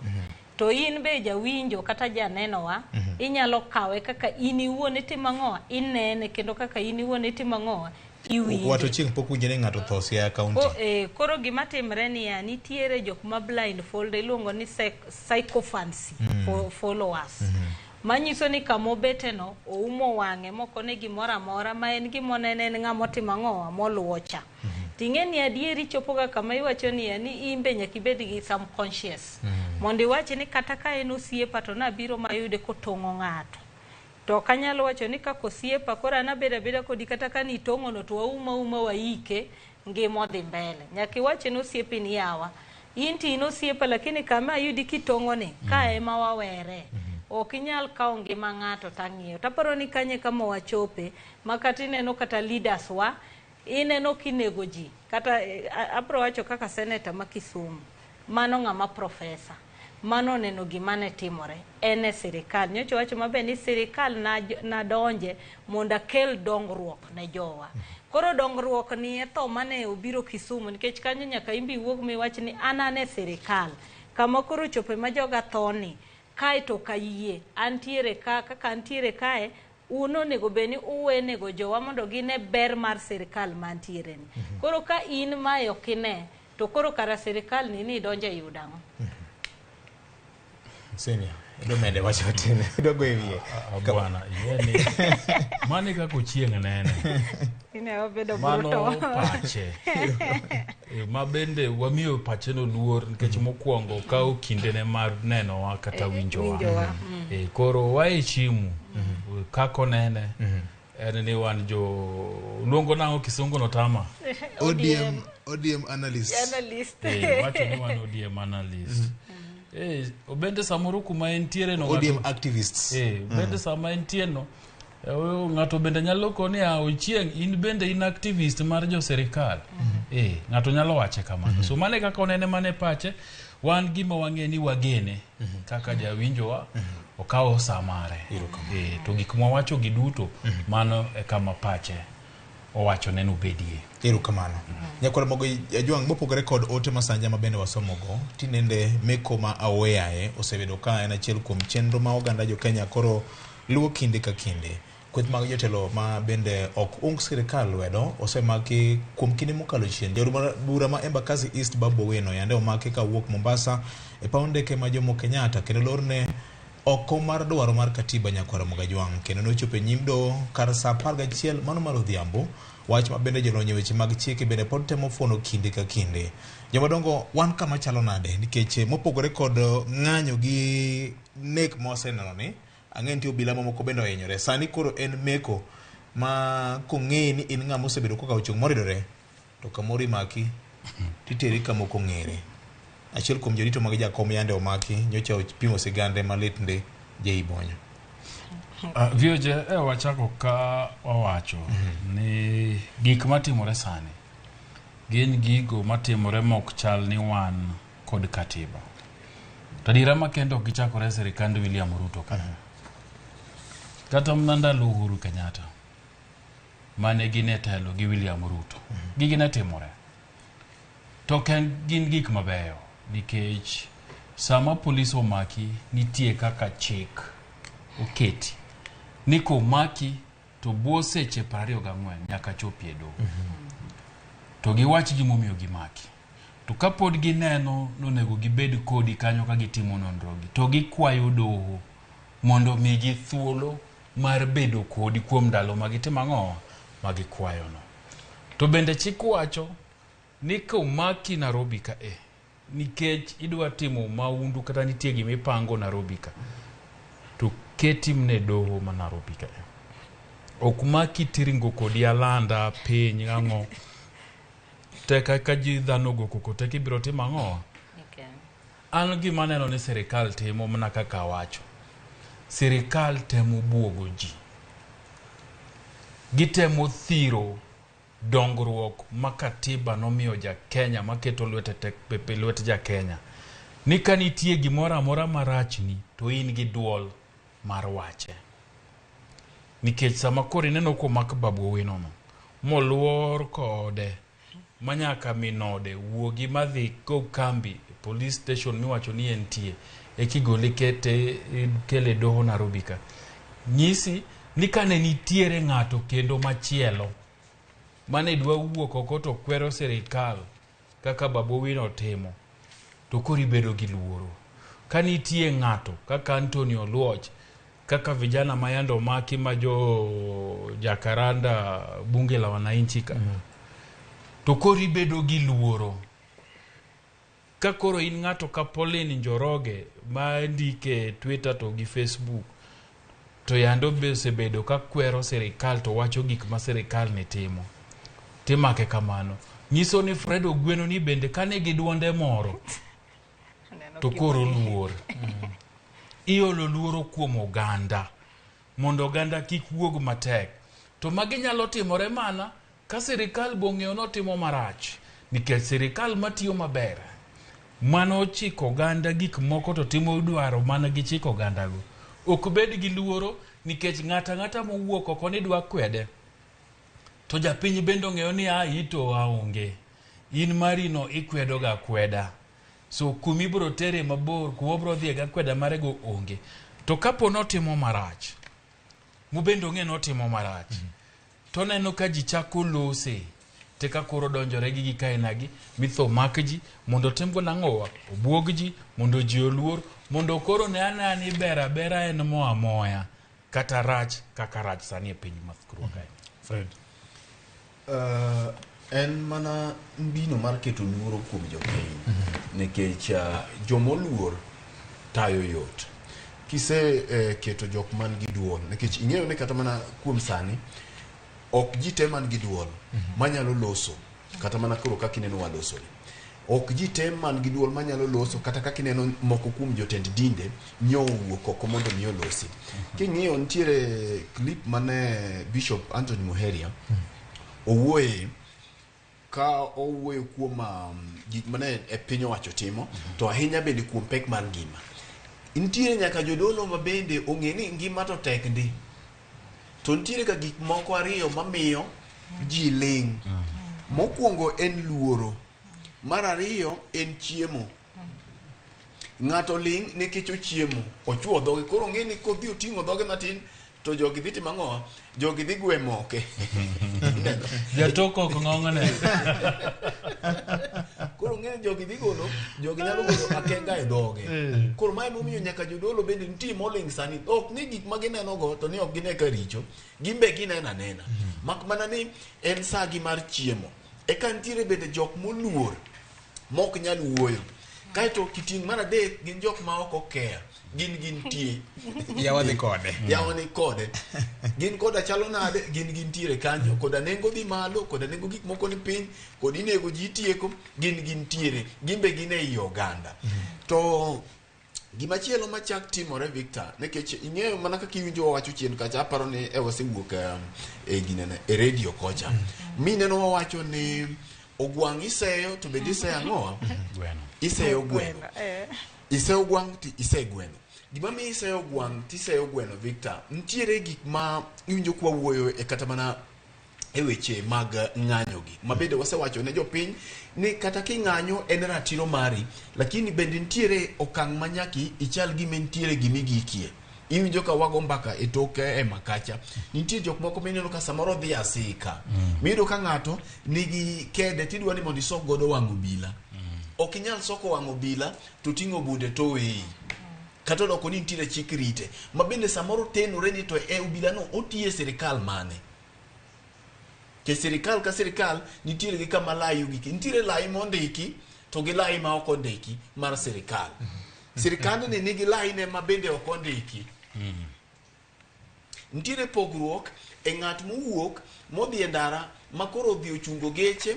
To in be jawinjo kata janenowa, inyalo kawe kaka in iwuon itimo ang'owa, inene kendo kaka in iwuon itimo ang'owa, iwinje. Wato chieng' pok winje ni ng'ato otho Siaya County. Koro gima timre niya, nitiere jok ma blindfold iluongo ni sycophancy followers. Manyiso ni kamobete no oumo wang'e mokone gimoro amora ma en gimonene en ng'ama otimo ang'owa moluwo cha. Ting'e ni adieri chopoga kama iwacho niya ni in be nyaka ibed gi some conscious. Mondo iwach ni kata ka en osiepa to nabiro mayude kotong'o ng'ato. To ok anyal wacho ni kaka osiepa koro an abedo abeda kodi kata ka nitong'ono to wauma uma waike ngima odhi mbele. Nyaka iwach ne osiepi ni yawa, in to in osiepa lakini kama ayudi kitong'oni ka ema wawere. Ok inyal kawo ngima ng'ato tang'iyo. Taparo ni kanye kama wachope ma kata ineno kata leaders wa ineno kinego ji. Kata abro wacho kaka senator ma Kisumu. Mano ng'ama professor. Mano oneno gima ne timore. En e sirikal. Nyocha wacho maber ni sirikal nadonje mondo akel dongruok ne jowa. Koro dongruok ni e tho mane obiro Kisumu nikech kanyo nyaka imbi iwuog miwach ni an an e sirikal. Kama koro chope ma joga tho ni, kae to kayie, antiere ka, kaka antiere kae, un onego bed ni uwenego jowa mondo gine ber mar sirikal mantiere ni. Koro ka in mae ok ine, to koro kara sirikal ni idonjo e yudo ang'o? Senior, idwa mede wacho matin, idwa goyo wiye. Bwana, ing'e mano kaka ochieng' nene. Ine wabedo Mano brutal. pache. Ma bende wamiyo pacheno luor nikech mokwongo okawo kindene mar nenowa kata winjowa. Winjowa. Koro waheshimu kaka onene. En ni wan jo luongo nang'o kisungu no tama? ODM analyst. Analyst. Wacho ni wan ODM analyst. Obende samoro kuma entiere no ODM activists. Obende sama entie no, ng'ato bende nyalo koni a Ochieng' in bende in activist mar jo sirikal. Ng'ato nyalo wache kamano. So mane kaka onene mane pache, wan gima wang'e ni wagene kaka jawinjowa okawo sa mare. To gik mwawacho gi duto mano e kama pache owacho ne nobedie. Erokamano. Nyakwar Mogo Ajwang', mopogore kod ote masanja ma bende wasomogo, tinende meko ma aoyaye osebedo ka en achiel kuom chenro ma oganda jo Kenya koro luwo kinde ka kinde. Kweth mag jotelo ma bende ok ung sirikal lwedo osemaki kuom kinde mokalo chien. Jaod bura ma Embakasi East Babu Owino yande omaki kawuok Mombasa e paw ndeke ma Jomo Kenyatta kendo lorne oko mar dwaro mar katiba Nyakwar Mogo Ajwang' kendo nochopo e nyim doho kar saa 11 mano mar odhiambo. Wach ma bende jolony e weche mag chike bende pod temo fuono kinde ka kinde. Jomadongo, wan kama chalo nade? Nikech mopogore kod ng'anyo gi nek ma waseneno ni, ang'e nitie obila mamoko bende ohinyore. Sani koro en meko ma kong'eyi ni in ng'ama osebedo kokawo chung' moridore, to kamoro imaki, titeri kama ok ong'ere. Achiel kuom jorito mag jakom yande omaki, nyocha opimo sigande malit ndi Jay Bonyo. VOJ, wachako ka wawacho ni gik matimore sani gin gigo matimore mok chal ni wan kod katiba. To adiera makende ok gichakore e sirikand William Ruto ka. Kata mana ndalo Uhuru Kenyatta mane gin e telo gi William Ruto. Gigi ne timore. To ok gin gik mabeyo nikech sama polis omaki nitie kaka chik oketi ni komaki to bwo seche 24 nyaka chopi e doho. To giwach gimomiyo gimaki. To kapod gineno nonego gibed kodi kanyo ka gitimo nonrogi to gikwayo doho mondo migi thuolo mar bedo kodi kuom ndalo ma gitimo ang'o ma gikwayono. To bende chik wacho ni komaki Nairobi ka nikech idwa timo maundu kata nitie gimipango Nairobi ka to keti mne doho ma Nairobi ka. Ok maki tiringo kodi alanda piny ang'o teka ka ji dhano go koko tek ibiro timo ang'o. An gima aneno ni sirikal timo mana kaka awacho. Sirikal temo buogo ji. Gitemo thiro dongruok ma katiba nomiyo ja Kenya maketo lwete tek pepe lwet ja Kenya. Ni ka nitie gimoro amora marachni to in gi duol mar wache. Nikech sama koro ineno komak Babu Owino no, moluor kode manyaka minode wuogi madhi go kambi police station miwacho ni entie ekigole kete kele doho Nairobi ka. Nyisi ni kane nitiere ng'ato kendo machielo mane dwa wuok oko to kwero sirikal kaka Babu Owino timo, to koro ibedo gi luoro. Ka nitie ng'ato kaka Anthony Oluoch, kaka vijana mayando omaki ma jo Jacaranda bunge la wananchi ka, to koro ibedo gi luoro. Ka koro in ng'ato ka Pauline Njoroge ma ndike Twitter to gi Facebook, to yando be osebedo ka kwero sirikal to wacho gik ma sirikal ne timo, timake kamano. Nyiso ni Fred Ogweno ni bende kane gi duonde moro to koro luor. Iolo luoro kuom oganda mondo oganda kik wuog matek. To magi nyalo timore mana ka sirikal bong'eyo notimo marach, nikech sirikal matiyo maber mano chiko oganda gik moko to timo dwaro mana gi chiko ogandago. Ok bed gi luoro nikech ng'ata ng'ata mowuok oko ni dwa kwede, to japiny bende ong'eyo ni a ito aonge, in marino ikwedo ga kweda. So kumi biro tere mabor, kuma obiro dhiye ga kweda marego onge. To kapo notimo marach, mubende ong'e notimo marach, to neno ka ji chako lose, te ka koro donjore gi gik ainagi, mitho mak ji, mondo otimgo nang'owa, obuog ji, mondo ji oluor, mondo koro ne anena ni ber abera en mo amoya, kata rach kaka rach sani e piny Mathkurwa kae. Fred. En mana mbino mar keto luoro kuom jopiny, nikech jomoluor tayo yot. Kise keto jok man gi duol, nikech ing'eyo ni kata mana kuom sani ok ji te man gi duol manyalo loso, kata mana koro kaka ineno waloso ni. Ok ji te man gi duol manyalo loso, kata kaka ineno moko kuom jotend dinde nyo owuok oko mondo mi olosi. King'iyo nitiere clip mane Bishop Anthony Muheria owuoye ka owuoyo kuom gik mane e piny owacho timo, to ahinya bende kuom pek mar ngima. Nitiere nyaka jodolo ma bende ong'e ni ngima to tek ndi. To nitiere ga gik moko ariyo mamiyo ji ling'. Mokwongo en luoro. Mar ariyo en chiemo. Ng'ato ling' nikech ochiemo, ochuo dhoge. Koro ong'e ni kodhi oting'o dhoge matin, to jogi dhi timo ang'o? Jogi dhi gwe moke. Jatoko ok ng'ong'ne. Koro ong'e ni jogi dhi golo, jogi nyalo golo akenga e dhoge. Koro mae momiyo nyaka jodolo bende nitie moling' sani. Ok ni gik ma gineno go to ni ok gine ka richo, gin be gineno anena. Mak mana ni en saa gi mar chiemo. Eka nitiere bende jok moluor mok nyal wuoyo. Kaeto kiting' mar adek gin jok ma ok okeya, gin gintie. Yawa dhi kode. Yawa ni kode. Gin koda chalo nade, gin gintiere kanyo. Koda nengo dhi malo, koda nengo gik moko ni piny, kod inego ji itieko, gin gintiere. Gin be gin ei oganda. To gimachielo machak timore Victor, nikech ing'eyo mana kaka iwinjo wawacho chien kacha, aparo ni e wasewuok e ginene, e radio kocha. Mineno wawacho ni ogwang' iseyo to bende iseyo ang'owa? Gweno. Iseyo gweno. Iseyo gwang' ti iseyo gweno. Gima miyo iseyo gwang' ti iseyo gweno Victor, nitiere gik ma iwinjo kwa wuoyo e kata mana e weche mag ng'anyo gi. Ma bende wasewacho ne jopiny ni kata king'anyo en ratiro mari, lakini bende nitiere okang' ma nyaki ichal gima nitiere gimigikie. Iwinjo ka wago mbaka e tok ema kacha. Nitie jok moko mineno ka samoro dhi asika. Miyudo ka ng'ato nigi kede tidwa ni mondo isok godo wang' obila. Ok inyal soko wang' obila to ting'o bunde to weyi. Kata odoko ni nitiere chik rite. Ma bende samoro tenore ni to e obila no otiye sirikal mane. Ke sirikal ka sirikal nitiere gi kama lai ogike. Nitiere lai mondiki to gi lai ma ok ondiki mar sirikal. Sirikandni nigi laine ma bende ok ondiki. Nitiere pogruok e ng'at mowuok modhi e ndara ma koro odhi ochungo geche,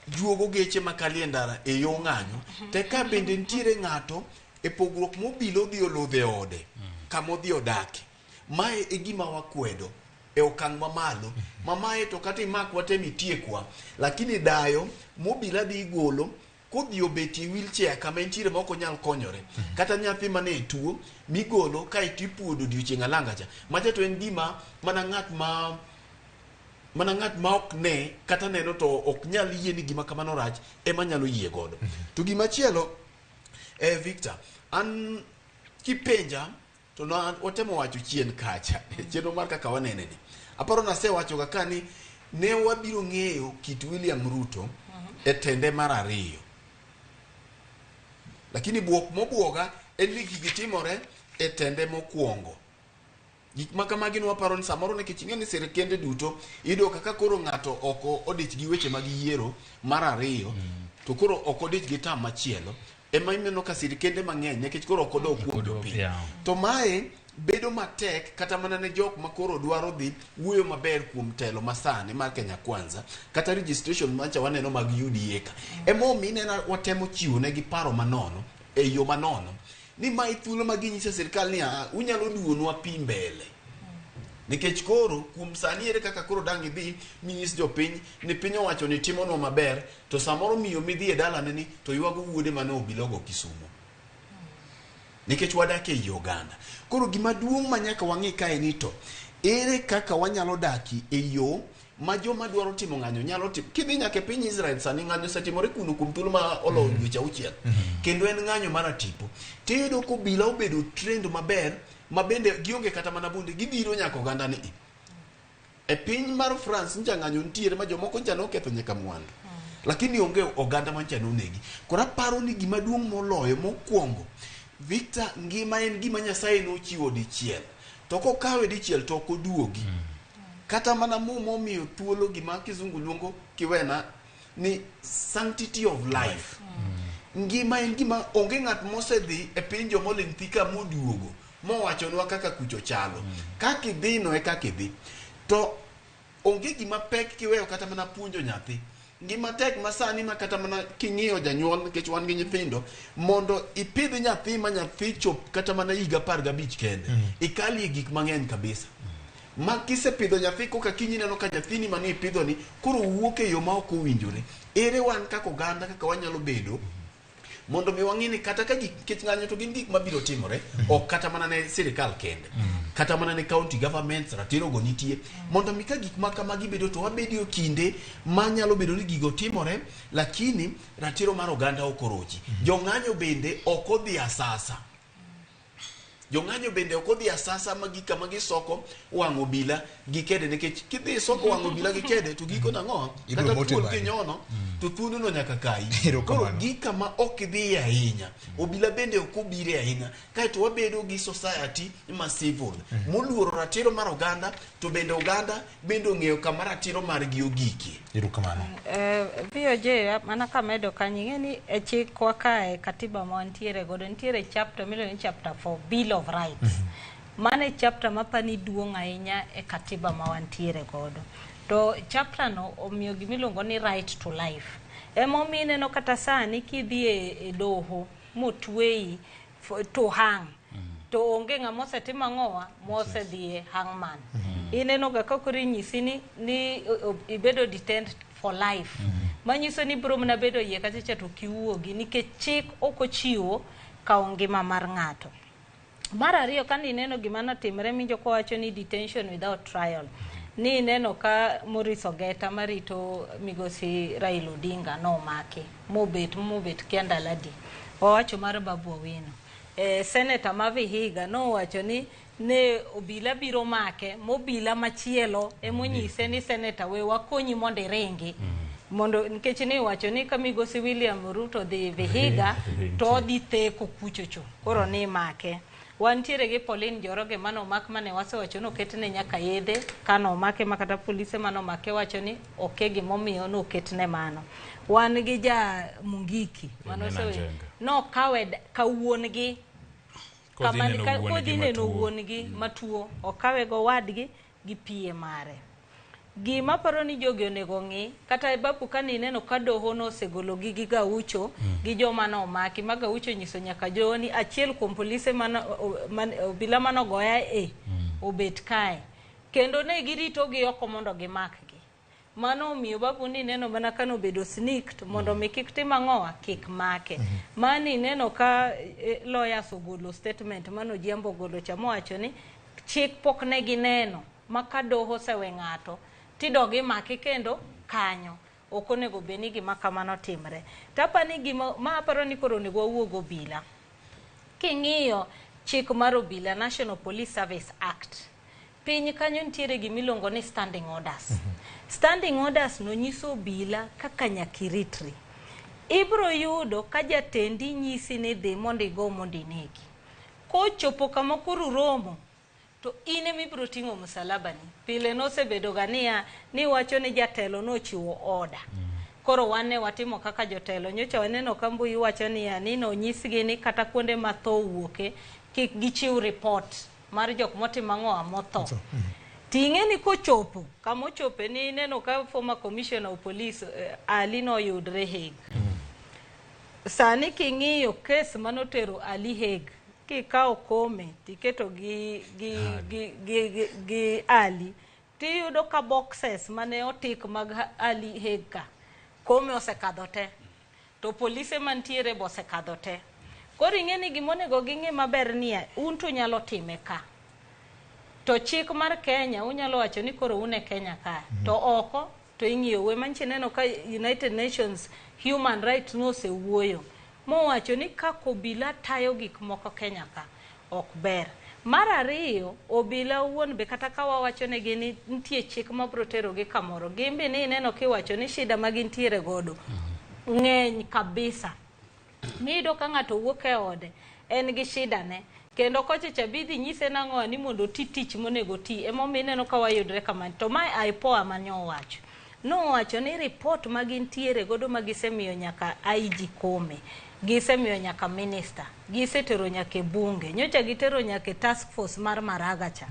juogo geche makalo e ndara e yo ng'anyo. Te ka bende nitiere ng'ato e pogruok mobilo odhi oludho e ode, kama odhi odake. Mae e gima wakwedo e okang' mamalo. Ma mae to kata imakwa tem itiekwa, lakini dayo mobila dhi golo kodhi obetie wheelchair kama entiere ma ok onyal konyore. Kata nyathi mane tuo migolo kaeto ipuodo odiochieng' alanga cha. Macha to en gima mana ng'at ma ok ne kata neno to ok nyal yie ni gima kamano rach ema nyalo yie godo. To gima chielo Victor, an kipenja to na watemo wacho chien kacha chenro mar kaka wanene ni aparo nasewacho ga ka ni ne wabiro ng'eyo kit William Ruto e tende mar ariyo, lakini buok mobuoga en ni gigi timore e tende mokwongo. Gik ma kamagi nwaparo ni samoro nikech ing'e ni sirikende duto iyudo kaka koro ng'ato ok odich gi weche mag yiero mar ariyo to koro ok odich gi tam machielo ema ineno ka sirikende mang'eny nikech koro ok odok kuom jopiny. To mae bedo matek kata mana ne jok ma koro dwaro dhi wuoyo maber kuom telo masani mar Kenya Kwanza kata registration mancha waneno mag UDA ka. Emomiyo ineno watemo chiwo negi paro manono e yo manono ni mae thuolo ma ginyiso sirikal ni "Ah, unyalo duonwa pi mbele." Nikech koro kuom sani ere kaka koro dang' idhi minyis jopiny ni piny owacho ni timonwa maber to samoro miyo midhi e dalane ni to ywago wuode mane obilogo Kisumo. Nikech wadak ei oganda. Koro gima duong' ma nyaka wang'i kae ni to ere kaka wanyalo daki e yo ma joma dwaro timo ng'anyo nyalo timo. Kidhi nyaka e piny Israel sani ng'anyo osetimore kuno kuom thuolo ma oloyo dweche auchiel. Kendo en ng'anyo mar atipo. Tiyudo ka obila obedo trend maber ma bende gionge kata mana bunde gidhiro nyaka oganda ni. E piny mar France ncha ng'anyo nitiere ma jomoko ncha noketho nyaka mwandu. Lakini onge oganda mancha nonegi. Koro aparo ni gima duong' moloyo mokwongo, Victor, ngima en gima Nyasaye nochiwo dichiel. To kokawe dichiel to ok oduogi. Kata mana Muma omiyo thuolo gima kizungu luongo kiwena ni sanctity of life. Ngima en gima onge ng'at mosedhi e piny jomoling' thi ka moduogo mowachonwa kaka kucho chalo. Kaka idhi no e kaka idhi. To onge gima pek kiweyo kata mana puonjo nyathi. Ngima tek ma sani ma kata mana king'iyo janyuol nikech wan gi nyithindo mondo ipidh nyathi ma nyathi chop kata mana higa 15 kende. Ikalie gik mang'eny kabisa. Ma kisepidho nyathi koka kiny ineno ka nyathini mane ipidho ni koro wuok e yo ma ok owinjore. Ere wan kaka oganda kaka wanyalo bedo mondo mi wang'e ni kata ka gik nikech ng'anyo to gin gik mabiro timore ok kata mana ne sirikal kende kata mana ne county governments ratiro go nitie mondo mi ka gik ma kamagi bedo to wabedie kinde manyalo bedo ni gigo timore lakini ratiro mar oganda ok orochi. Jong'anyo bende ok odhi asasa. Jong'anyo bende ok odhi asasa ma gik kama gisoko wang' obila gi kede nikech kidhi soko wang' obila gi kede to giko nang'o Ibiro kata mote thuol badi. kinyono to thuondno nyaka kayi. Koro Erokamano. gi kama ok idhiye ahinya obila bende ok obire ahinya kaeto wabedo gi society ma civil moluoro ratiro mar oganda to bende oganda bende ong'eyo kama ratiro margi ogikie. Erokamano. VOJ mana kamedo kanyo ing'e ni e chikwa kae katiba ma wantiere godo nitiere chapter miluongo ni chapter 4 Bill of Rights. Mano e chapter mapani duong' ahinya e katiba ma wantiere godo. To chapter no omiyo gimiluongo ni right to life. Emomiyo ineno kata sani kidhi e doho motweyi to hang to onge ng'ama osetimo ang'owa mosedhi e hangman. Ineno ga ka koro inyisi ni ibedo detained for life. Manyiso ni ibiro mana bedo iye kacha cha to ok iwuogi nikech chik ok ochiwo kawo ngima mar ng'ato. Mar ariyo kane ineno gima notimre minjo kowacho ni detention without trial. Ni ineno ka Maurice Ogeta marito migosi Raila Odinga nomaki mobet kia ndalo adi. Owacho mar Babu Owino. Senator ma Vihiga nowacho ni ne obila biro make mobila machielo emonyise ni senator we wakonyi mondo iringi. Mondo nikech ni wacho ni ka migosi William Ruto dhi Vihiga to odhi theko kuchocho koro ni make. Wantiere gi Pauline Njoroge manomak mane wasewacho ni oketne nyaka yedhe kanomake ma kata polise manomake wacho ni oke gimomiyo noketne mano. Wan gi ja Mungiki nokawe kawuon-gi kodhi neno wuon-gi matuo okawe gowadgi gi PA mare. Gima paro ni jogi onego ng'i kata babu kane ineno ka doho nosegologi gi Gaucho gi joma nomaki ma Gaucho nyiso nyaka joho ni achiel kuom polise mano obila manogoya obet kae kendo ne giritogi oko mondo gimakgi. Mano omiyo babu ni neno mana ka nobedo sneaked mondo mi kik tim ang'owa kik make. Mani ineno ka lawyers ogolo statement mano Ojiambo ogolo cha mowacho ni chik pok ne gineno ma ka doho osewe ng'ato tidog imake kendo kanyo. Ok onego bed ni gima kamano timre. To apani gima ma aparo ni koro onego wawuog obila. King'iyo chik mar obila National Police Service Act, piny kanyo nitiere gimiluongo ni standing orders. Standing orders no nyiso obila kaka nyaka iritri. Ibro yudo ka jatendi nyisi ni dhi mondo igo mondo inegi. Kochopo kama koro uromo, to in ema ibro ting'o msalaba ni. Pile nosebedo ga niya, ni wacho ni jatelo nochiwo order. Koro wan ne watimo kaka jotelo. Nyocha waneno ka mbui wacho niya, ni nonyisgi ni kata kuonde ma tho owuoke, kik gichiw report mar jok motimo ang'owa motho. Ting'e ni kochopo kama ochope ni ineno ka former commissioner of police Ali noyudre Hague. Sani king'iyo kes manotero Ali Hague, kikawo Kome tiketo gi Ali, tiyudo ka boxes mane otik mag Ali Hague ka, Kome osekadho te. To polise mantiere be osekadho te. Koro ing'e ni gimonego ging'i maber niya, un to unyalo time ka. To chik mar Kenya unyalo wacho ni koro un e Kenya ka. To oko to ing'iyo we manchi neno ka United Nations Human Rights nosewuoyo mowacho ni kaka obila tayo gik moko Kenya ka ok ber. Mar ariyo, obila owuon be kata ka wawacho negi ni nitie chik mabro terogi kamoro, gin be ni ineno kiwacho ni shida ma gintiere godo ng'eny kabisa. Miyudo ka ng'ato wuok e ode en gi shida ne kendo kocha cha bidhi nyise nang'o ni mondo oti tich monego oti emomiyo ineno ka wayudre kama to mae IPOA mane owacho nowacho ni report ma gintiere godo ma gisemiyo nyaka IG Kome gisemiyo nyaka minister gisetero nyaka e bunge nyocha gitero nyaka e task force mar Maraga cha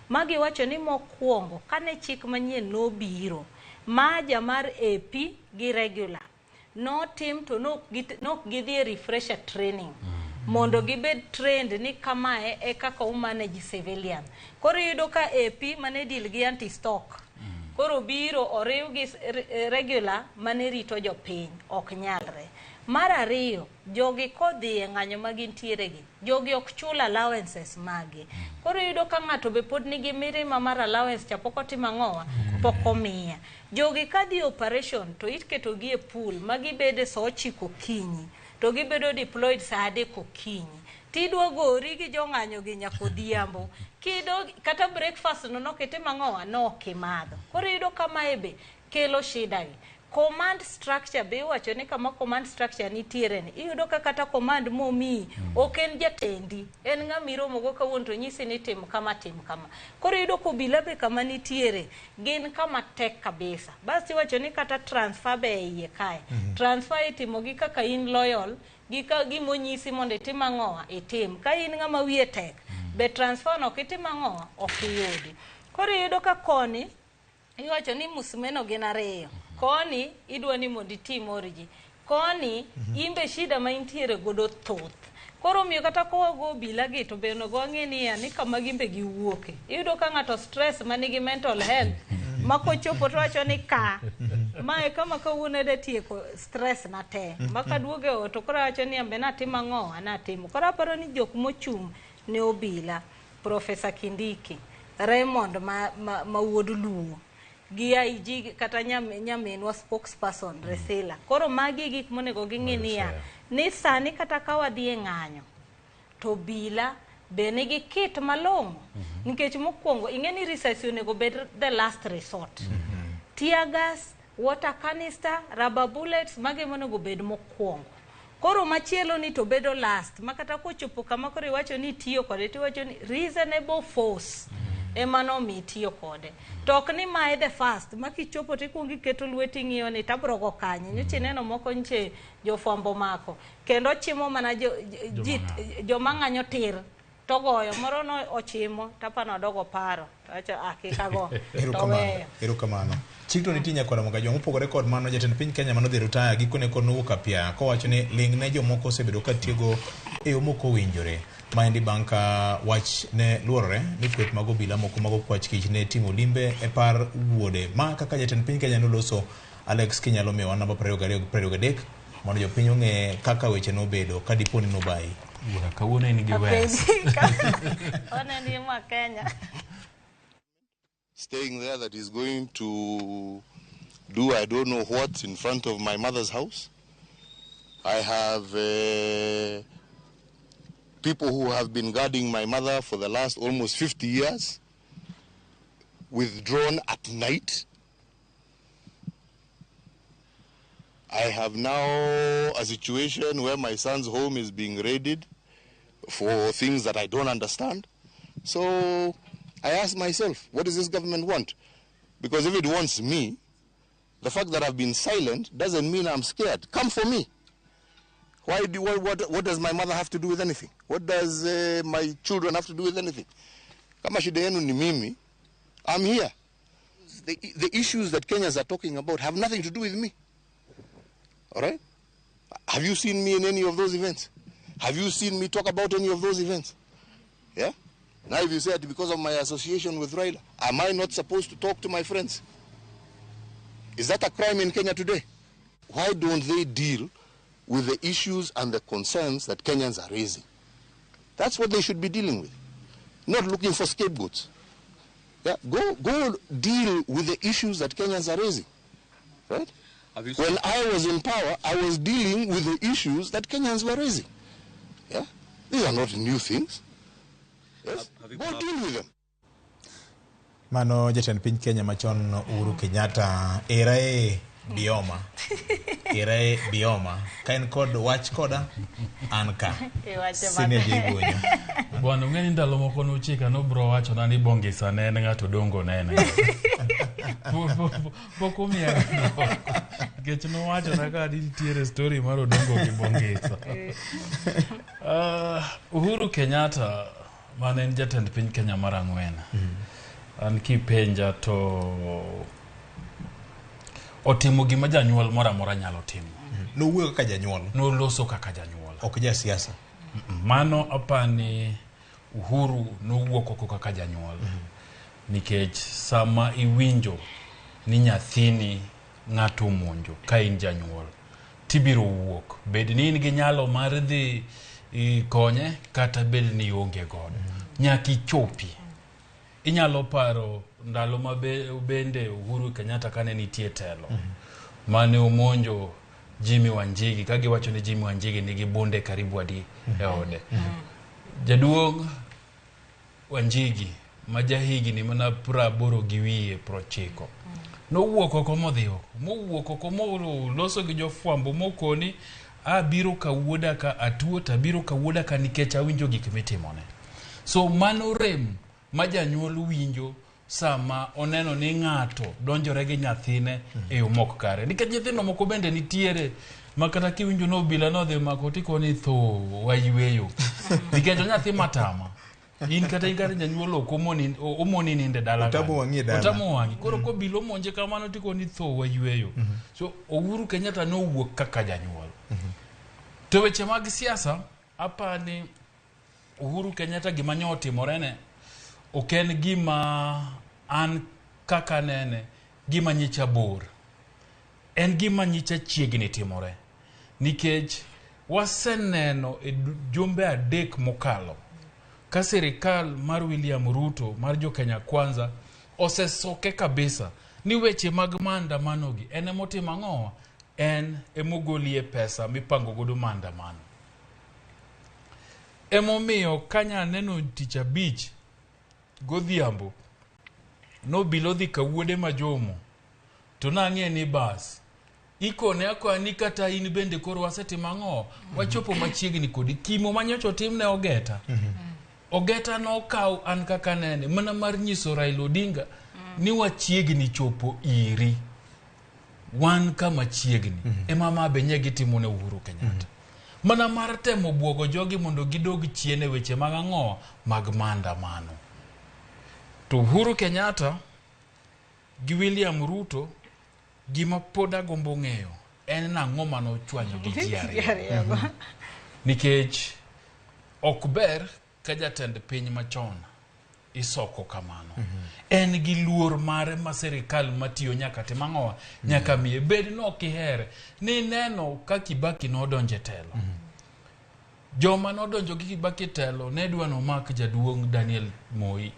ma giwacho ni mokwongo kane chik manyien nobiro maja mar AP gi regular notim to nok gidhi e refresher training mondo gibed trained ni kamae e kaka umanage civilian. Koro iyudo ka AP mane deal gi anti stock koro biro oriw gi regular mane rito jopiny ok nyalre. Mar ariyo, jogi kodhi e ng'anyo ma gintiere gi, jogi ok chul allowances magi. Koro iyudo ka ng'ato be pod nigi mirima mar allowance cha pok otimo ang'owa, pok omiya. Jogi kadhi operation to iketo gi e pool ma gibede sa 9 okinyi to gibedo deployed sa 3 okinyi. Tidwa gori gi jong'anyo gi nyaka odhiambo. Kido kata breakfast no nokitim ang'owa nokimadho. Koro iyudo ka mae be kelo shida gi. Command structure be iwacho ni kama command structure nitiere ni iyudo ka kata command momiyi ok en jatendi en ng'ama iromogo kawuono to nyisi ni tim kama tim kama. Koro iyudo ka obila be kama nitiere gin kama tek kabisa. Bas iwacho ni kata transfer be e iye kae. Transfer itimo gi kaka in loyal gi ka gimonyisi mondo itim ang'owa itim. Ka in ng'ama wiye tek be transfer no ok itim ang'owa ok iyudi. Koro iyudo ka koni iwacho ni musmeno gin ariyo. Koni idwa ni mondo iti mor ji. Koni imbe shida ma intiere godo thoth. Koro omiyo kata kowago obila gi to be onego wang'e niya ni kama gimbe giwuoke. Iyudo ka ng'ato stress manigi mental health ma kochopo to wacho ni ka mae kama kawuono adwa tieko stress na te. Ma kaduogo e ot to koro awacho ni ambe natimo ang'o natimo. Koro aparo ni jok mochung' ne obila, Professor Kindiki, Raymond ma wuod Luo, gi IG kata nyaminwa spokesperson Resila. Koro magi e gik monego ging'i niya ni sani kata ka wadhi e ng'anyo to obila be nigi kit malong'o nikech mokwongo ing'e ni risasi onego bed the last resort. Tear gas, water canister, rubber bullets magi monego bed mokwongo. Koro machielo ni to bedo last ma kata kochopo kama koro iwacho ni itiyo kode tiwacho ni reasonable force ema nomiyo itiyo kode. To ok ni mae the first ma kichopo tikuongo iketo lweti ing'iyo ni tabro go kanye. Nyocha ineno moko nche jofwambo mako kendo ochimo mana joma ng'anyo tir togoyo moro no ochimo tapano odogo paro to wacho ah kik ago to weyo. Erokamano. Chik to nitie nyakwara Mogajwang' mopogore kod mano jatend piny Kenya manodhi rutaya gikone kod nowuok apia kowacho ni ling' ne jomoko osebedo ka tiyogo e yo mok owinjore. Maendi bang' ka wach ne luorore ni kweth mag obila moko mag okwach kich ne timo limbe e par wuode. Ma kaka jatend piny Kenya noloso Alex kinyalo miyowa namba 22 gi 23 mondo jopiny ong'e kaka weche nobedo ka dipo ni nobayi. Wuora kawuono in gi wes. Oneni ma Kenya. Staying there that is going to do I don't know what in front of my mother's house. I have people who have been guarding my mother for the last almost 50 years withdrawn at night. I have now a situation where my son's home is being raided for things that I don't understand. So I ask myself, what does this government want? Because if it wants me, the fact that I've been silent doesn't mean I'm scared. Come for me. Why do, what does my mother have to do with anything? What does my children have to do with anything? Kama shida yenu ni mimi, I'm here. The issues that Kenyans are talking about have nothing to do with me. All right? Have you seen me in any of those events? Have you seen me talk about any of those events? Yeah? Now if you say it because of my association with Raila, am I not supposed to talk to my friends? Is that a crime in Kenya today? Why don't they deal with the issues and the concerns that Kenyans are raising? That's what they should be dealing with, not looking for scapegoats. Yeah? Go deal with the issues that Kenyans are raising, right? When I was in power, I was dealing with the issues that Kenyans were raising. Yeah? These are not new things. Yes? Go deal with them. Mano jatend piny Kenya machon Uhuru Kenyatta erae bioma. Erae bioma. Ka en kod wach koda an ka. Sine jigunyo. Bwana ung'eni ndalo moko nochika nobro wacho na ni Bongisa ne en ng'ato dongo ne en. Pok omiya nikech nowacho na ka nitiere story mar Odongo gi Bongisa. Uhuru Kenyatta mane en jatend piny Kenya mar ang'wen. An kipenja to otimo gima janyuol moro amora nyalo timo. Nowuoyo kaka janyuol. Noloso kaka janyuol. Ok ja siasa. Mano apani Uhuru nowuok oko kaka janyuol. Nikech sama iwinjo ni nyathini ng'ato omonjo ka in janyuol, tibiro wuok. Bed ni in gi nyalo mar dhi konye kata bed ni ionge godo. Nyaka ichopi. Inyalo paro ndalo ma bende Uhuru Kenyatta kane nitie telo. Mane omonjo Jimmy Wanjigi, kagiwacho ni Jimmy Wanjigi nigi bunde karibu adi e ode. Jaduong' Wanjigi ma jahigni mana 80 gi 90 nowuok oko modhi oko, mowuok oko moloso gi jofwambo mokoni abiro ka wuoda ka atuo to abiro ka wuoda ka nikech awinjo gik mitimone. So mano rem ma janyuol winjo sama oneno ni ng'ato donjore gi nyathine e yo mok kare. Nikech nyithindo moko bende nitiere ma kata kiwinjo ni obila nodhi mako tikoni tho wayweyo. Nikech onyathi matama. In kata janyuol ok omoni nindo e dala. Otamo wang'i e dala. Otamo wang'i. Koro kobilo omonje kamano tikoni tho wayweyo. So Uhuru Kenyatta nowuok kaka janyuol. To weche mag siasa, apani Uhuru Kenyatta gima nyo otimorene ok en gima an kaka nene gima nyicha bor. En gima nyicha chiegni timore. Nikech waseneno e jumbe 3 mokalo ka sirikal mar William Ruto mar jo Kenya Kwanza osesoke kabisa ni weche mag maandamano gi en emotimo ang'owa? En emogolie pesa mipango godo maandamano. Emomiyo kanya neno tich abich godhiambo nobilo dhi ka wuode ma Jomo to nang'e ni bas ikone akoya ni kata in bende koro wasetimo ang'o? Wachopo machiegni kodi. Kimo manyocha otimne Ogeta. Ogeta nokaw an kaka nene mana mar nyiso Raila Odinga ni wachiegni chopo iri. Wan kama chiegni. Ema ma be nye gitimo ne Uhuru Kenyatta. Mana mar temo buogo jogi mondo gidog chien e weche mag ang'o? Mag maandamano. To Uhuru Kenyatta gi William Ruto gima pod agombo ng'eyo en nang'o manochwanyo gi ji ariyo. Nikech ok ber ka jatend piny machon isoko kamano. En gi luor mare ma sirikal matiyo nyaka tim ang'owa? Nyaka miye. Bed ni ok ihere. Ni neno ka Kibaki nodonjo e telo. Joma nodonjo gi Kibaki e telo ne dwa nomak jaduong' Daniel Moi.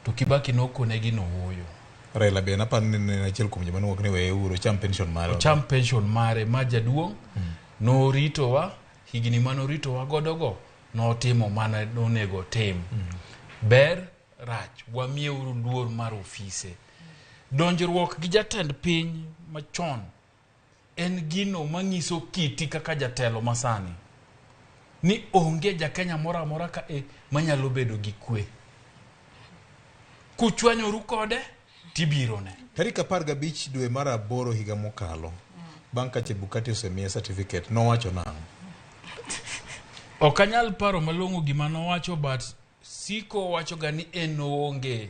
To Kibaki nokonegi nooyo. Raila be naparo ni ne en achiel kuom joma nowuok ni weye uru ocham pension mare. Ocham pension mare ma jaduong' noritowa higni manoritowa godogo notimo mana nonego otim. Ber rach wamiyeuru luor mar ofise. Donjruok gi jatend piny machon en gino manyiso kiti kaka jatelo masani ni onge jakenya moro amora ka e manyalo bedo gi kwe. Kuchwanyoru kode tibirone. Tarik 15 dwe mar aboro higa mokalo, bang' ka Chebukati osemiye certificate, nowacho nang'o? Ok anyal paro malong'o gima nowacho but siko owachoga ni en oonge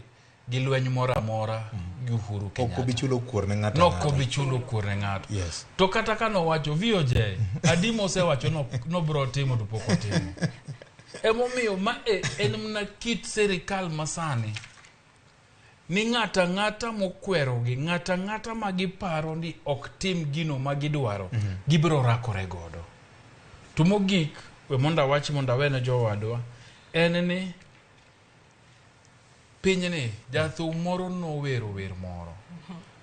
gi lweny moro amora gi Uhuru Ok Kenyatta. obi chulo kuor ne ng'ato Nok ang'ata. obi chulo kuor ne ng'ato. Yes. To kata ka nowacho VOJ, adi mosewacho nobro timo to pok otimo. Emomiyo ma e en mana kit sirikal masani ni ng'ato ang'ata mokwerogi, ng'ato ang'ata ma giparo ni ok tim gino ma gidwaro, gibiro rakore godo. To mogik, we mondo awach mondo awene jowadwa, en ni pinyni jathum moro nowero wer moro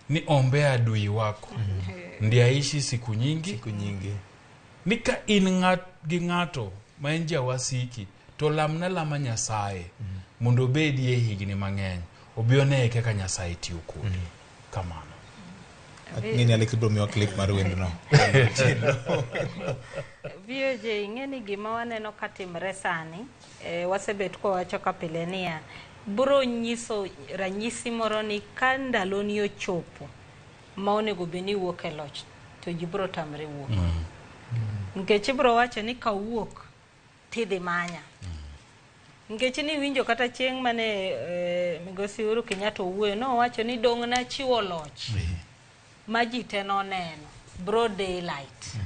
ni ombea adui wako ndiye aishi siku nyingi, siku nyingi. Ni ka in ng'at gi ng'ato ma en jawasiki to lamna lama Nyasaye mondo obedie higni mang'eny obi one kaka Nyasaye tiyo kodi. Kamano. Ng'eni Alex biro miwa clip mar wendno. VOJ ing'e ni gima waneno ka timre sani wasebet kwawacho ka pile niya bro nyiso ranyisi moro ni ka ndaloni ochopo ma onego bed ni iwuok e loch to ji bro tamre wuok. Nikech ibro wacho ni kawuok tidhi manya. Nikech niwinjo kata chieng' mane migosi Uhuru Kenyatta owuoyo nowacho ni dong' nachiwo loch ma ji te noneno broad daylight.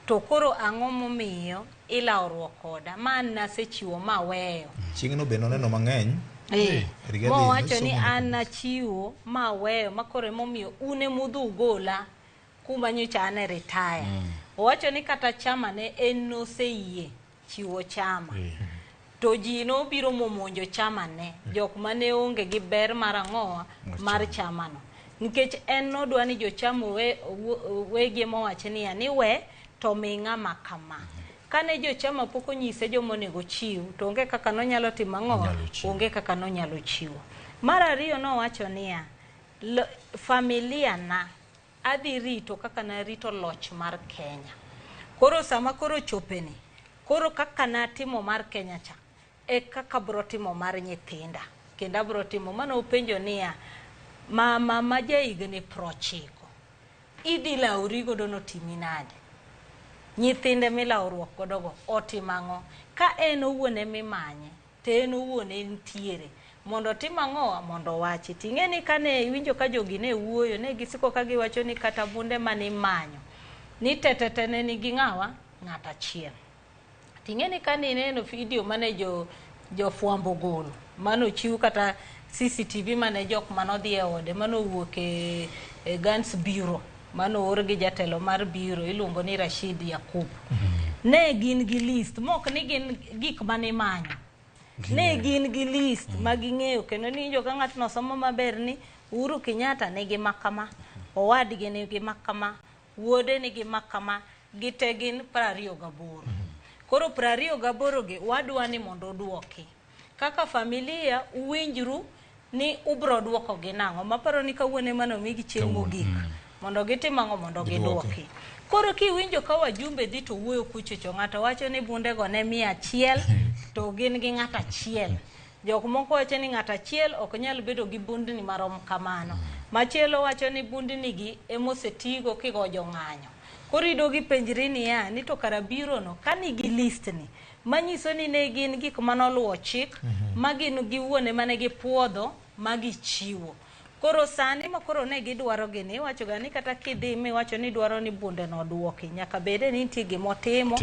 To koro ang'o momiyo ilawruok koda ma an nasechiwo maweyo. Chieng'no be noneno mang'eny. Rigathi Mowacho ni nosomo an nachiwo maweyo makoro emomiyo un emudhi ugola kuma nyocha an e retire. Owacho ni kata chama ne en noseyie chiwo chama. To ji nobiro momonjo chama ne jok mane onge gi ber mar ang'owa mar chama no. Nikech en nodwa ni jochama wegi mowach niya ni we to mi ng'ama kama. Kane jochama pok onyise joma onego chiw to onge kaka nonyalo timo ang'owa, onge kaka nonyalo chiwo. Mar ariyo nowacho niya, familia na adhi rito kaka narito loch mar Kenya. Koro sama koro chopeni, koro kaka natimo mar Kenya cha, e kaka bro timo mar nyithinda. Kendo abro timo, mano openjo niya, mama ma jahigni 90, idhi lawri godo notimi nade? Nyithinde milawruok godo go otimo ang'o? Ka en owuon emimanye, to en owuon entiere. Mondo otim ang'o? Mondo owachi. Ting'e ni kane iwinjo ka jogi ne wuoyo, ne gisiko ka giwacho ni kata bunde manimanyo, ni tetete ne nigi ng'awa? Ng'at achiel. Ting'e ni kane ineno video mane jofwambo ogolo, manochiw kata CCTV mane jok manodhi e ode, manowuok e Guns Bureau, manoor gi jatelo mar bureau iluongo ni Rashid Yakub. Ne gin gi list, mok ni gin gik manimanyo. Ne gin gi list ma ging'eyo kendo niwinjo ka ng'atno somo maber ni Uhuru Kenyatta nigi makama, owadgi nigi makama, wuode nigi makama, gite gin 28. Koro 28 gi wadwa ni mondo oduoki. Kaka familia uwinjru ni ubro duoko gi nang'o. Maparo ni kawuono ema nomigi chieng' mogik. Mondo gitim ang'o? Mondo giduoki. Koro kiwinjo ka wajumbe dhi to wuoyo kuchocho, ng'ato wacho ni bundego ne 100 to gin gi ng'ato achiel. Jok moko wacho ni ng'ato achiel ok nyal bedo gi bundni marom kamano. Machielo wacho ni bundni gi emosetigo kigo jong'anyo. Koro idogi penjri niya, ni to kara biro no ka nigi list ni, manyiso ni ne gin gik manoluwo chik, ma gin giwuon ema ne gipuodho ma gichiwo. Koro sani ma koro ne gidwaro gini, iwacho ga ni kata kidhi miwacho ni idwaro ni bunde no oduoki, nyaka bede ni nitie gimotimo,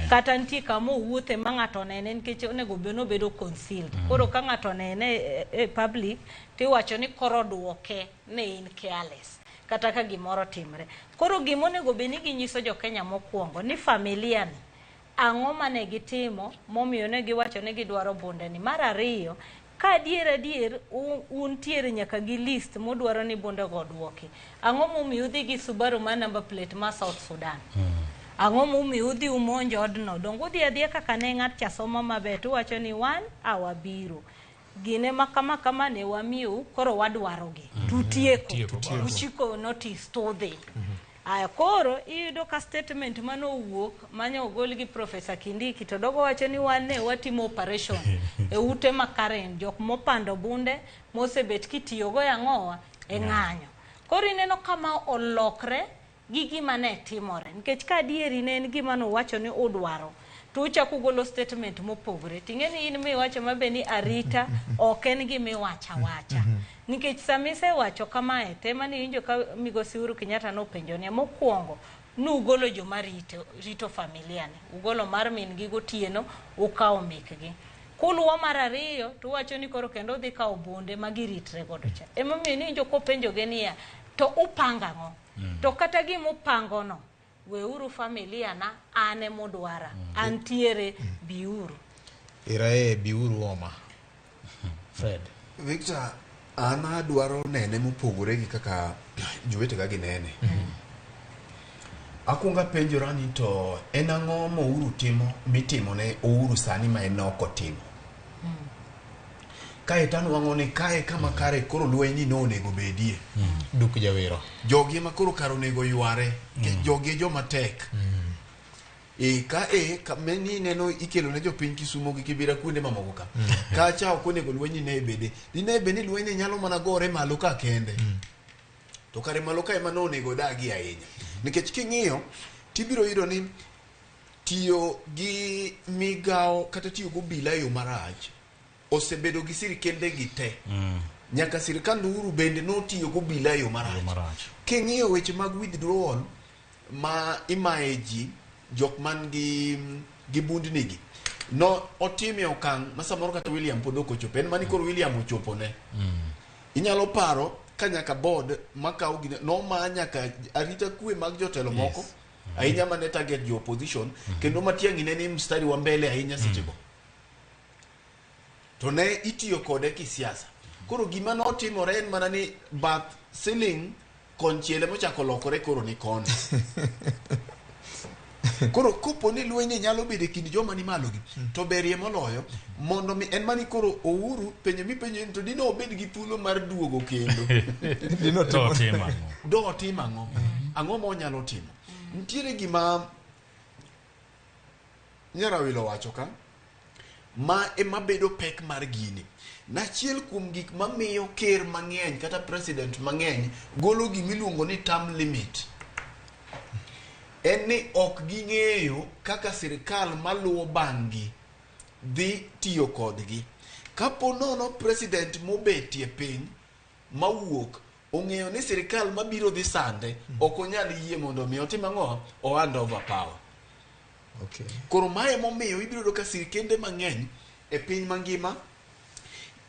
kata nitie kama owuothe ma ng'ato onene, nikech onego bed ni obedo concealed. Koro ka ng'ato onene e public, tiwacho ni koro oduoke ne in careless, kata ka gimoro timre. Koro gima onego bed ni ginyiso jo Kenya mokwongo ni familia ni, ang'o mane gitimo momiyo ne giwacho ni gidwaro bunde ni. Mar ariyo, Ka adier adier untiere nyaka gi list mudwaro ni bundego oduoki. Ang'o momiyo udhi gi Subaru ma number plate ma South Sudan? Ang'o momiyo udhi umonj odno? Donge udhi adhiya kaka ne ng'at cha somo maber tuwacho ni wan awabiro. Gine ma kama kama ne wamiyou koro wadwaro gi. Tutieko. Tutieko. Uchiko notice to udhi. Aya koro iyudo ka statement mane owuok mane ogol gi Professor Kindiki to dogo wacho ni wan ne watimo operation e ute ma Karen jok mopando bunde mosebet kitiyogo e ang'owa e ng'anyo. Koro ineno kama olokre gi gima ne timore nikech ka adieri ne en gima nowacho ni udwaro to uchako ugolo statement mopogore ting'e ni in miwacho mabe ni arita ok en gima iwacho awacha nikech sama isewacho kamae te mane iwinjo ka migosi Uhuru Kenyatta nopenjo niya mokwongo nugolo joma rito familia ni ugolo mar min gi gotieno ukawo mekgi kuluwo mar ariyo to uwacho ni koro kendo udhi kawo bunde ma giritre godo cha emomiyo niwinjo kopenjogi niya to upango ang'o to kata gima upango no weuru familia na an emudwara antiere biuru. Irae biuru oma. Fred. Victor, an adwaro nene mopogore gi kaka jowetega ginene. Akwongo apenjora ni to en ang'o ma Uhuru timo mitimo ne Uhuru sani ma en ok otimo. Kae to anwang'o ni kae kama kare koro lweny ni nonego bedie. Duk jawero. Jogi ema koro kar onego yware. Jogi e joma tek. E ka e ka meni ineno ikelo ne jopiny Kisumo gi Kibera kuonde mamoko ka. Kacha ok onego lweny ni ne bede. Dine bed ni lweny ni nyalo mana gore malo ka kende. To kare malo ka ema nonego dagi ahinya. Nikech king'iyo tibiro yudo ni tiyo gi migawo kata tiyo gi obila e yo marach osebedo gi sirikende gi te. Nyaka sirikand Uhuru bende notiyo gi obila e yo marach. King'iyo weche mag withdrawal ma imaye ji jok man gi bundni gi no otime okang' ma samoro kata William pod ok ochopo en mani koro William ochopo ne. Inyalo paro ka nyaka board makawo gine noma nyaka arita kwe mag jotelo moko ahinya mane target jo opposition kendo Matiang'i ne ni mstari wa mbele ahinya sechego. To ne itiyo kode kisiasa. Koro gima notimore en mana ni bath siling konchiel emochako lokore koro ni koni. Koro kopo ni lweny ni nyalo bedo e kind joma ni malo gi to berie moloyo mondo mi en mani koro Uhuru penjo mipenjo ni to dine obed gi thuolo mar duogo kendo. Dine otim ang'o? Do otim ang'o? Ang'o ma onyalo timo? Nitiere gima Nyarawilo wacho ka ma ema bedo pek mar gini. Nachiel kuom gik mamiyo ker mang'eny kata president mang'eny golo gimiluongo ni term limit en ni ok ging'eyo kaka sirikal maluwo bang'gi dhi tiyo kodgi. Kapo nono president mobetie piny mawuok ong'eyo ni sirikal mabiro dhi sande ok onyal yie mondo mi otim ang'o o hand over power. Okay. Koro mae momiyo ibiro yudo ka sirikende mang'eny e piny mangima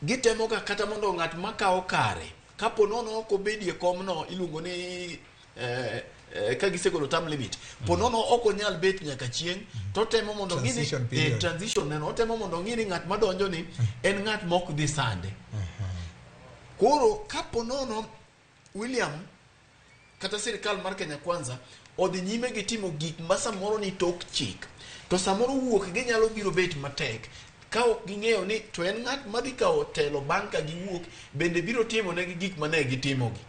gitemo ga kata mondo ng'at makawo kare kapo nono ok obedie komno iluongo ni ka gisegolo term limit po nono ok onyal bet nyaka chieng' to temo mondo ng'i ni Transition period. Transition neno otemo mondo ong'i ni ng'at madonjo ni en ng'at mok dhi sande. Koro kapo nono William kata sirikal mar Kenya Kwanza odhi nyime gi timo gik ma samoro ni tok chik to samoro wuok ginyalo biro bet matek ka ok ging'eyo ni to en ng'at madhi kawo telo bang' ka giwuok bende biro timo negi gik mane gitimogi.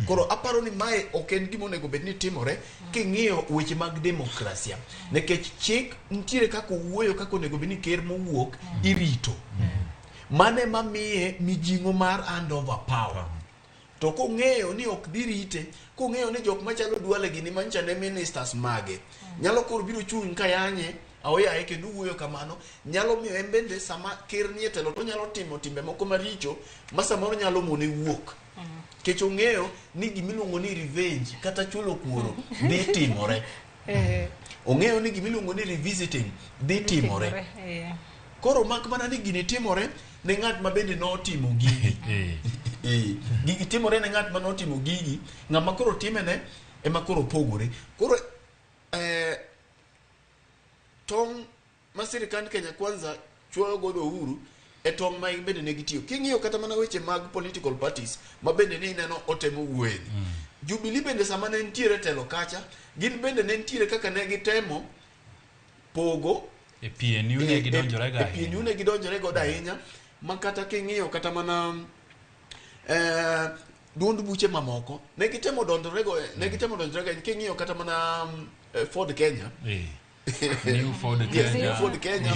Koro aparo ni mae ok en gima onego bed ni timore king'iyo weche mag demokrasia nikech chik nitiere kaka owuoyo kaka onego bed ni ker mowuok irito. Mane mamiye mijing'o mar hand over power. To kong'eyo ni ok dhi rite, kong'eyo ni jok machalo Duale gini manyicha ne ministers mage, nyalo koro biro chung' ka yanye aoyaye kendo wuoyo kamano, nyalo miyo en bende sama ker nie telo to onyalo timo timbe moko maricho ma samoro nyalo mone wuok. Nikech ong'eyo ni gimiluongo ni revenge kata chulo kuoro dhi timore. Ong'eyo ni gimiluongo ni revisiting dhi timore. Koro mak mana ni gini timore ne ng'at ma bende notimo gigi. Gigi timore ne ng'at ma notimo gigi, ng'ama koro timene ema koro pogore. Koro tong' ma sirikand Kenya Kwanza chwoyo godo Uhuru E tong' ma bende ne gitiyo. King'iyo kata mana weche mag political parties ma bende ni ineno otemo wuoyeni. Jubilee bende sama ne nitiere telo kacha, gin bende ne nitiere kaka ne gitemo pogo E PNU ne gidonjore ga e PNU ne gidonjore godo ahinya ma kata king'iyo kata mana duond buche mamoko ne gitemo donjore go ne gitemo donjore go king'iyo kata mana Ford Kenya. New Ford Yes, Kenya. New Ford Kenya.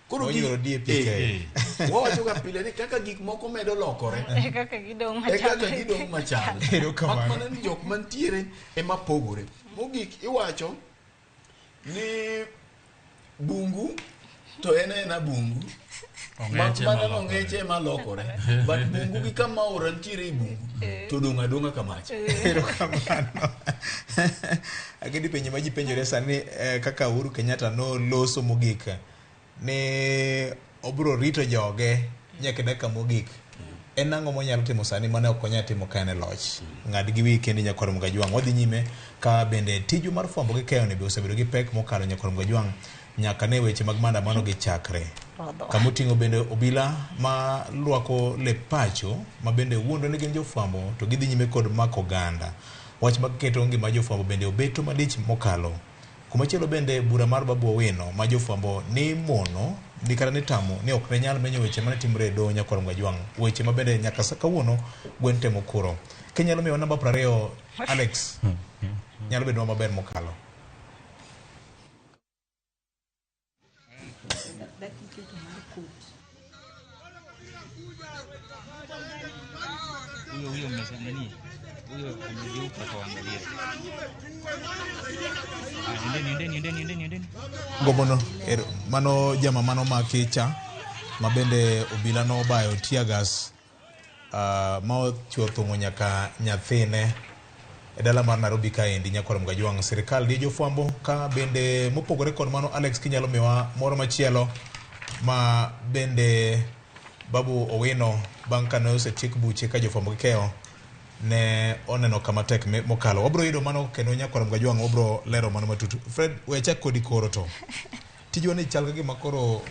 Koro Onyuolo DAP-K. Wawacho ga pile ni kaka gik moko medo lokore E kaka gidong' e kaka machal. gidong' machal. Erokamano. Mak mana ni jok mantiere ema pogore. Mogik iwacho ni bungu to en aena bungu. Ong'eche Mak mana ema lokore. ong'eche ema lokore. But bungu gi kama aora nitiere e bungu to dong' adong'a kamacha. Erokamano. Akedi penjo ma ji penjore sani kaka Uhuru Kenyatta noloso mogik ni obiro rito joge nyaka e dakika mogik. En ang'o monyalo timo sani mane ok onyal timo ka en e loch? Ng'ad gi wiyi kendi nyakwar Mgajwang'. Wadhi nyime ka bende tijwa mar fwambo gi keyo ni be osebedo gi pek mokalo nyakwar Mgajwang' nyaka ne weche mag maandamano gi chakre. Kamoting'o bende obila ma lwako lep pacho ma bende wuondo ni gin jofwambo to gidhi nyime kod mako oganda. Wach mag keto ngima jofwambo bende obeto malich mokalo. Kumachielo bende bura mar Babu Owino ma jofwambo ni mono ni kata ni tamo ni ok ne nyal menyo weche mane timore e doho nyakwar Mgajwang'. Weche ma bende nyaka sa kawuono gwen temo kuro. Kinyalo miyowa namba 20 Alex, nyalo bedo maber mokalo. Huyo nani? Huyo amegeuka akawaangalia. Endeni, endeni, endeni, endeni. Gobono mano jama mano maki cha ma bende obila nobayo tear gas ma ochuo thung'o nyaka nyathine e dala mar Nairobi kaendi nyakwar Mgajwang'. Sirikal diyo jofwambo ka bende mopogore kod mano Alex kinyalo miwa moro machielo ma bende Babu Owino bang' kane osetiek buche ka jofwambo gi keyo ne oneno kama tek mokalo. Wabro yudo mano kendo nyakwar Mgajwang' wabro lero mano matut. Fred, we achak kodi koro to. Tijwa ni chal ka gima koro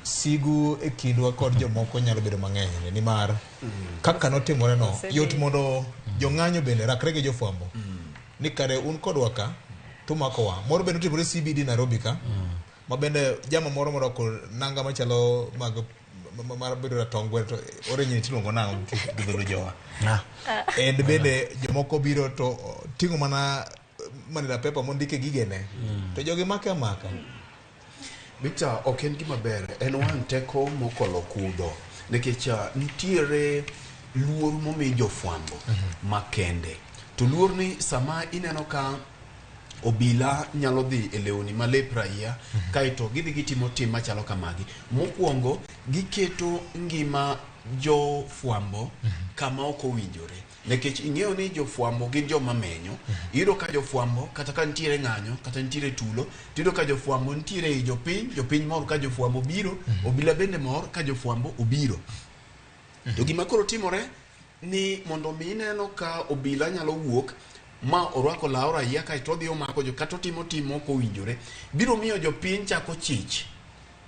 sigu e kindwa kod jomoko nyalo bedo mang'eny nimar kaka notimore no yot mondo jong'anyo bende rakre gi jofwambo ni kare un kodwa ka tumakowa. Moro bende otimore CBD Nairobi ka ma bende jama moro morwako nanga machalo mag mar bedo ratong gwen to orenye tiluongo nang'o gi dholuo jowa. En bende jomoko biro to ting'o mana manila paper mondike gigene to jogi make amaka. Victor, ok en gima ber, en wang' teko mokolo kudho nikech nitiere luor momi jofwambo makende. To luor ni sama ineno ka obila nyalo dhi e lewni ma lep raia kaeto gidhi gitimo tim machalo kamagi. Mokwongo giketo ngima jofwambo kama ok owinjore. Nikech ing'eyo ni jofwambo gin joma menyo. Iyudo ka jofwambo kata ka nitiere ng'anyo kata nitiere tulo, tiyudo ka jofwambo nitiere ei jopiny, jopiny mor ka jofwambo biro, obila bende mor ka jofwambo obiro. To gima koro timore ni mondo mi ineno ka obila nyalo wuok ma orwako law raia kaeto odhi omako jo kata otimo tim mok owinjore, biro miyo jopiny chako chich.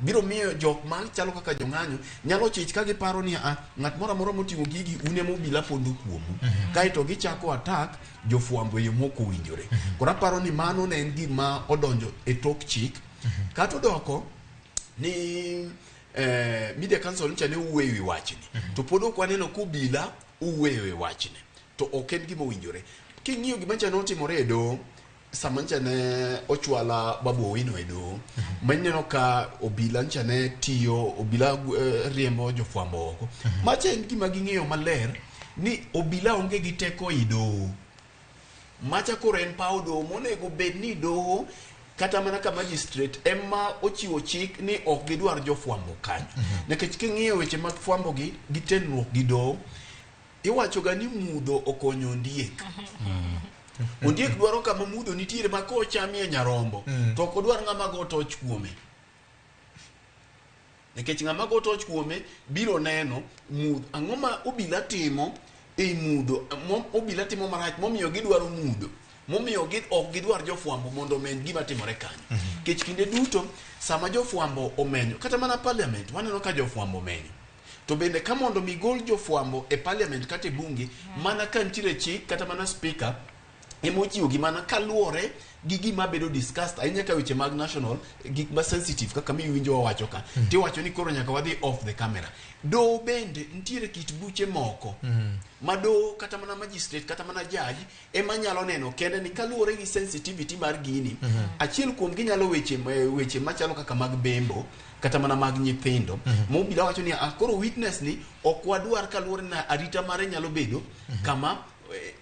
Biro miyo jok ma chalo kaka jong'anyo nyalo chich ka giparo ni ng'at moro amora moting'o gigi un ema obila pondo kuomu. Kaeto gichako attack jofwambo e yo mok owinjore. Koro aparo ni mano ne en gima odonjo e tok chik. Kata odoko ni Media Council ncha ne owuoyo e wi wachni. To pod ok waneno ka obila owuoyo e wachni. To ok en gima owinjore. King'iyo gima ncha notimore e doho, sama ncha ne ochwala Babu Owino e doho, ma ineno ka obila ncha ne tiyo, obila riembo jofwambo oko. Macha en gima ging'eyo maler ni obila onge gi teko e doho. Macha koro en paw doho monego bed ni doho kata mana ka magistrate ema ochiwo chik ni ok gidwar jofwambo kanyo. Nikech king'iyo weche mag fwambo gi tenruok gi doho, iwacho ga ni mudho okonyo ondiek. Ondiek dwaro kama mudho nitiere ma kochamie nyarombo to ok odwar ng'ama go toch kuome. Nikech ng'ama go toch kuome biro neno mudho. Ang'o ma obila timo ei mudho, obila timo marach momiyo gidwaro mudho, momiyo ok gidwar jofwambo mondo omeny gima timore kanyo. Nikech kinde duto sama jofwambo omenyo, kata mana parliament waneno ka jofwambo omenyo. To bende ka mondo mi gol jofwambo e parliament kata e bunge, mana ka nitiere chik kata mana speaker ema ochiwo gi mana kaluwore gi gima bedo discussed ahinya ka weche mag national gik ma sensitive kaka miwinjo wawacho ka tiwacho ni koro nyaka wadhi off the camera doho bende nitiere kit buche moko ma doho kata mana magistrate kata mana judge ema nyalo neno kende ni kaluwore gi sensitivity mar gini achiel kuom gi nyalo weche weche machalo kaka mag bembo kata mana mag nyithindo mobila wacho ni ah, koro witness ni ok wadwar kaluwore na arita mare nyalo bedo kama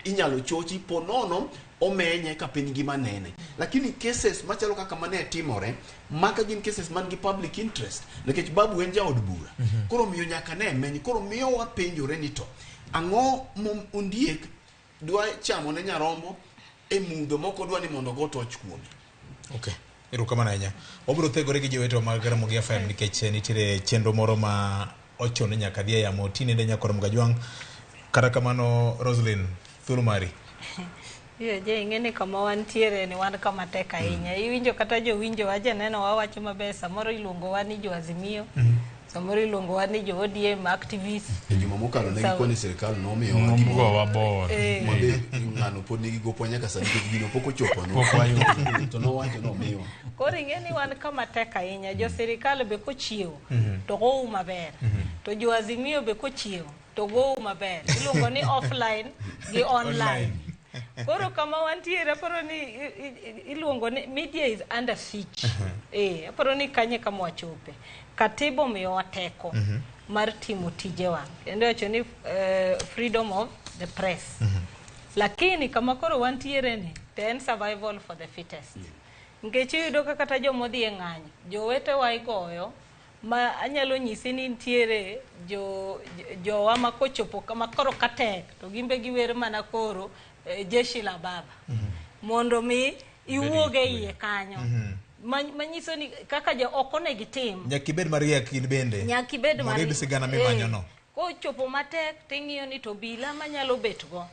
inyalo chochi po nono omenye ka piny ngima nene lakini cases machalo kaka mane timore maka gin cases man gi public interest nikech babu en jaod bura koro miyo nyaka ne meny koro miyo wapenjore ni to ang'o mo ondiek dwa chamo ne nyarombo e mudho moko dwa ni mondo ogo toch kuome Okay. Erokamano ahinya. Wabiro thegore gi jowetewa mag Ramogi FM nikech nitiere chenro moro ma ochuno ni nyaka dhi e yamo tinende nyaka Ramogi Ajwang'. Kata kamano Roslyn, thuolo mari. Iyo je ing'e ni kama wantiere ni wan kama tek ahinya. Iwinjo kata jowinjo ajaneno wawacho maber samoro iluongowa ni jo Azimio, samoro iluongowa ni jo ODM activists. e juma mokalo ne Sawa. gikoni sirikal nomiyowa Gowa bor. mabe ng'ano pod nigi gopwa nyaka sani nikech gino pok ochopo Pok wayudo. to nowacho nomiwa Koro ing'e ni wan kama tek ahinya. Jo sirikal be kochiewo to gou maber. To jo Azimio be kochiewo to gou maber. Iluongo ni offline gi online. Koro kama wantiere aparo ni iluongo ni media is under siege. Eh, aparo ni kanye kama wachope. Katiba omiyowa teko mar timo tijewa. Kendo iwacho ni freedom of the press. Lakini kama koro wantiere ni to en survival for the fittest. Nikech iyudo ka kata jomodhi e ng'anyo, jowetewa igoyo ma anyalo nyisi ni nitiere jo jowa ma kochopo kama koro katek to gimbe giwer mana koro jeshi la baba mondo mi iwuog e iye kanyo manyiso ni kaka jo ok onego itim Nyaka ibed mariek in bende. nyaka ibed Mondo iyud mariek. sigana mimanyo no. Kochopo matek ting'iyo ni to obila manyalo bet go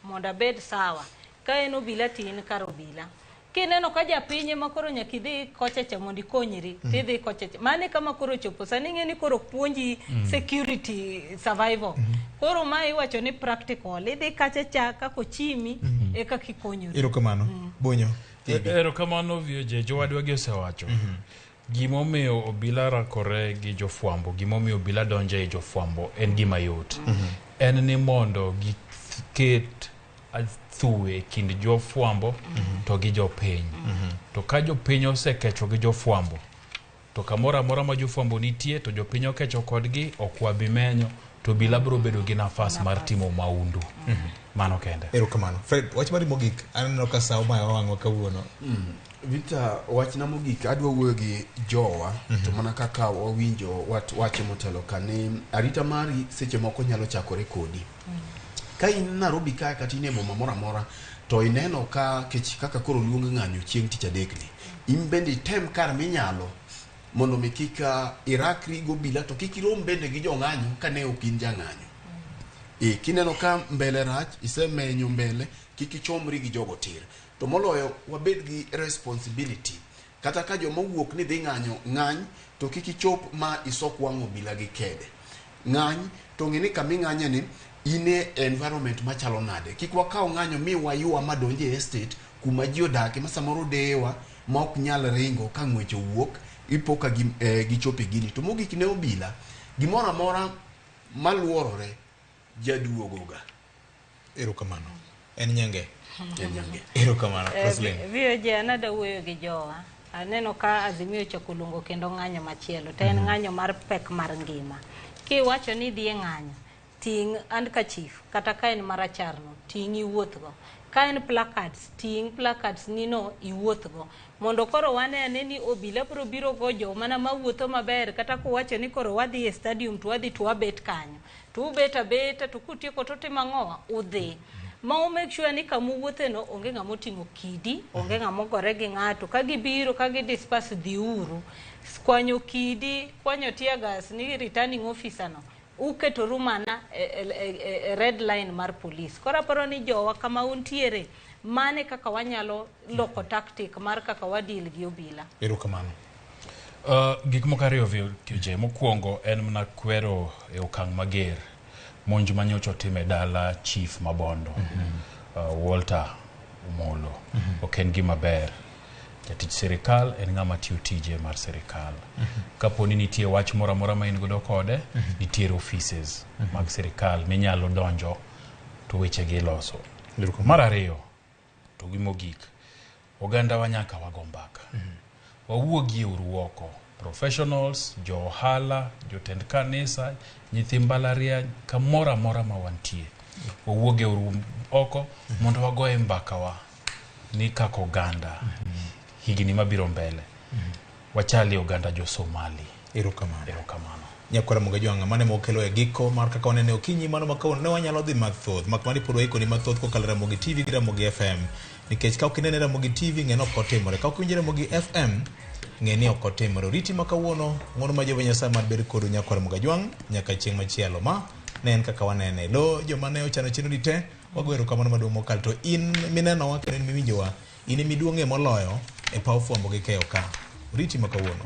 mondo abed sawa ka en obila to in kar obila kineno ka japiny ema koro nyaka idhi kocha cha mondo ikonyri tidhi kocha cha mano e kama koro chopo sani ing'e ni koro puonji security survival koro ma iwacho ni practical idhi kacha cha kaka ochimi e kaka ikonyori Erokamano. Bonyo. Erokamano VOJ, jowadwa gi osewacho. Gimomiyo obila rakore gi jofwambo, gimomiyo obila donjo e jofwambo en gima yot. En ni mondo giket athuwe e kind jofwambo to gi jopiny. To ka jopiny osekecho gi jofwambo, to kamoro amora ma jofwambo nitie to jopiny okecho kodgi, ok wabi menyo, to obila biro bedo gi nafas mar timo maundu. Mano kende. Erokamano. Fred, wach mari mogik aneno ka sa omayo wang'wa kawuono. Victor, wachna mogik adwa wuoyo gi jowa to mana kaka wawinjo wache motelo ka ni arita mari seche moko nyalo chakore kodi. Ka in Nairobi kae kata in e boma moro amora to ineno ka kech kaka koro luong ng'anyo chieng' tich adek ni in bende item kar minyalo mondo mi kik irakri gobila to kik irom bende gi jong'anyo kane ok in jang'anyo. E, kineno ka mbele rach isemenyo mbele kik ichomri gi jogo tir to moloyo wabed gi responsibility kata ka joma owuok ni dhi ng'anyo ng'any to kik ichop ma isok wang' obila gi kede ng'any to ng'e ni kama ing'anye ni in e environment machalo nade kik wakaw ng'anyo mi waywa madonje e estate kuma ji odake ma samoro deyewa ma ok nyal ringo ka ng'wech owuok ipo ka gichopo e gini to mogik ne obila gimoro amora maluorore jaduogoga. Erokamano. En nyange. En nyange. Erokamano. Roslyn. VOJ an adwa wuoyo gi jowa. Aneno ka Azimio ochako luongo kendo ng'anyo machielo to en ng'anyo mar pek mar ngima. Kiwacho ni idhi e ng'anyo, ting' handkerchief kata ka en maracharno, ting' iwuothgo. Ka en placards, ting' placards nino iwuothgo. Mondo koro wane ane ni obila biro biro go jo mana mawuotho maber kata kuwacho ni koro wadhi e stadium to wadhi to wabet kanyo. To ubet abeta to kutieko to utimo ang'owa? Udhi. Ma u make sure ni kama uwuothe no onge ng'ama oting'o kidi, onge ng'ama ogore gi ng'ato. Ka gibiro ka gi disperse dhiuru. Kwanyo kidi, kwanyo tear gas ni returning officer no uketoru mana e red line mar police. Koro aparo ni jowa kama untiere, mane kaka wanyalo loko tactic mar kaka wadeal gi obila. Erokamano. Gik moko ariyo VJ. Mokwongo en mana kwero e okang' mager monj manyocha otim e dala chief ma Bondo Walter Omolo. Ok en gima ber. Jatich sirikal en ng'ama tiyo tije mar sirikal. Kapo ni nitie wach moro amora ma in godo kode, nitiere offices mag sirikal minyalo donjo to weche gi iloso. Mar ariyo, to gi mogik, ogandawa nyaka wago mbaka. Wawuogie uru oko. Professionals, jo ohala, jotend kanisa, nyithi mbalariany, kamoro amora ma wantie. Wawuogie uru oko mondo wagoye mbakawa ni kaka oganda higni mabiro mbele. Wachalie oganda jo Somali. Erokamano. Erokamano. Nyakwara Moga Jwang' mane mokelo e giko mar kaka wanene okinyi mano ma kawuono ne wanyalo dhi mathoth mak mana ni pod waikoni mathoth kokalo Ramogi TV gi Ramogi FM nikech ka ok inene Ramogi TV ng'e ni ok otimore ka ok iwinjo Ramogi FM ng'e ni ok otimore oriti ma kawuono ng'wono ma Jehova Nyasaye mar bed kodu nyakwara Moga Jwang' nyaka chieng' machielo ma ne en kaka wanene lo joma ne ochano chenro ni te wago erokamano maduong' mokalo to in minenowa kendo in miwinjowa in emiduong'ie moloyo e paw fwambo gi keyo ka oriti ma kawuono.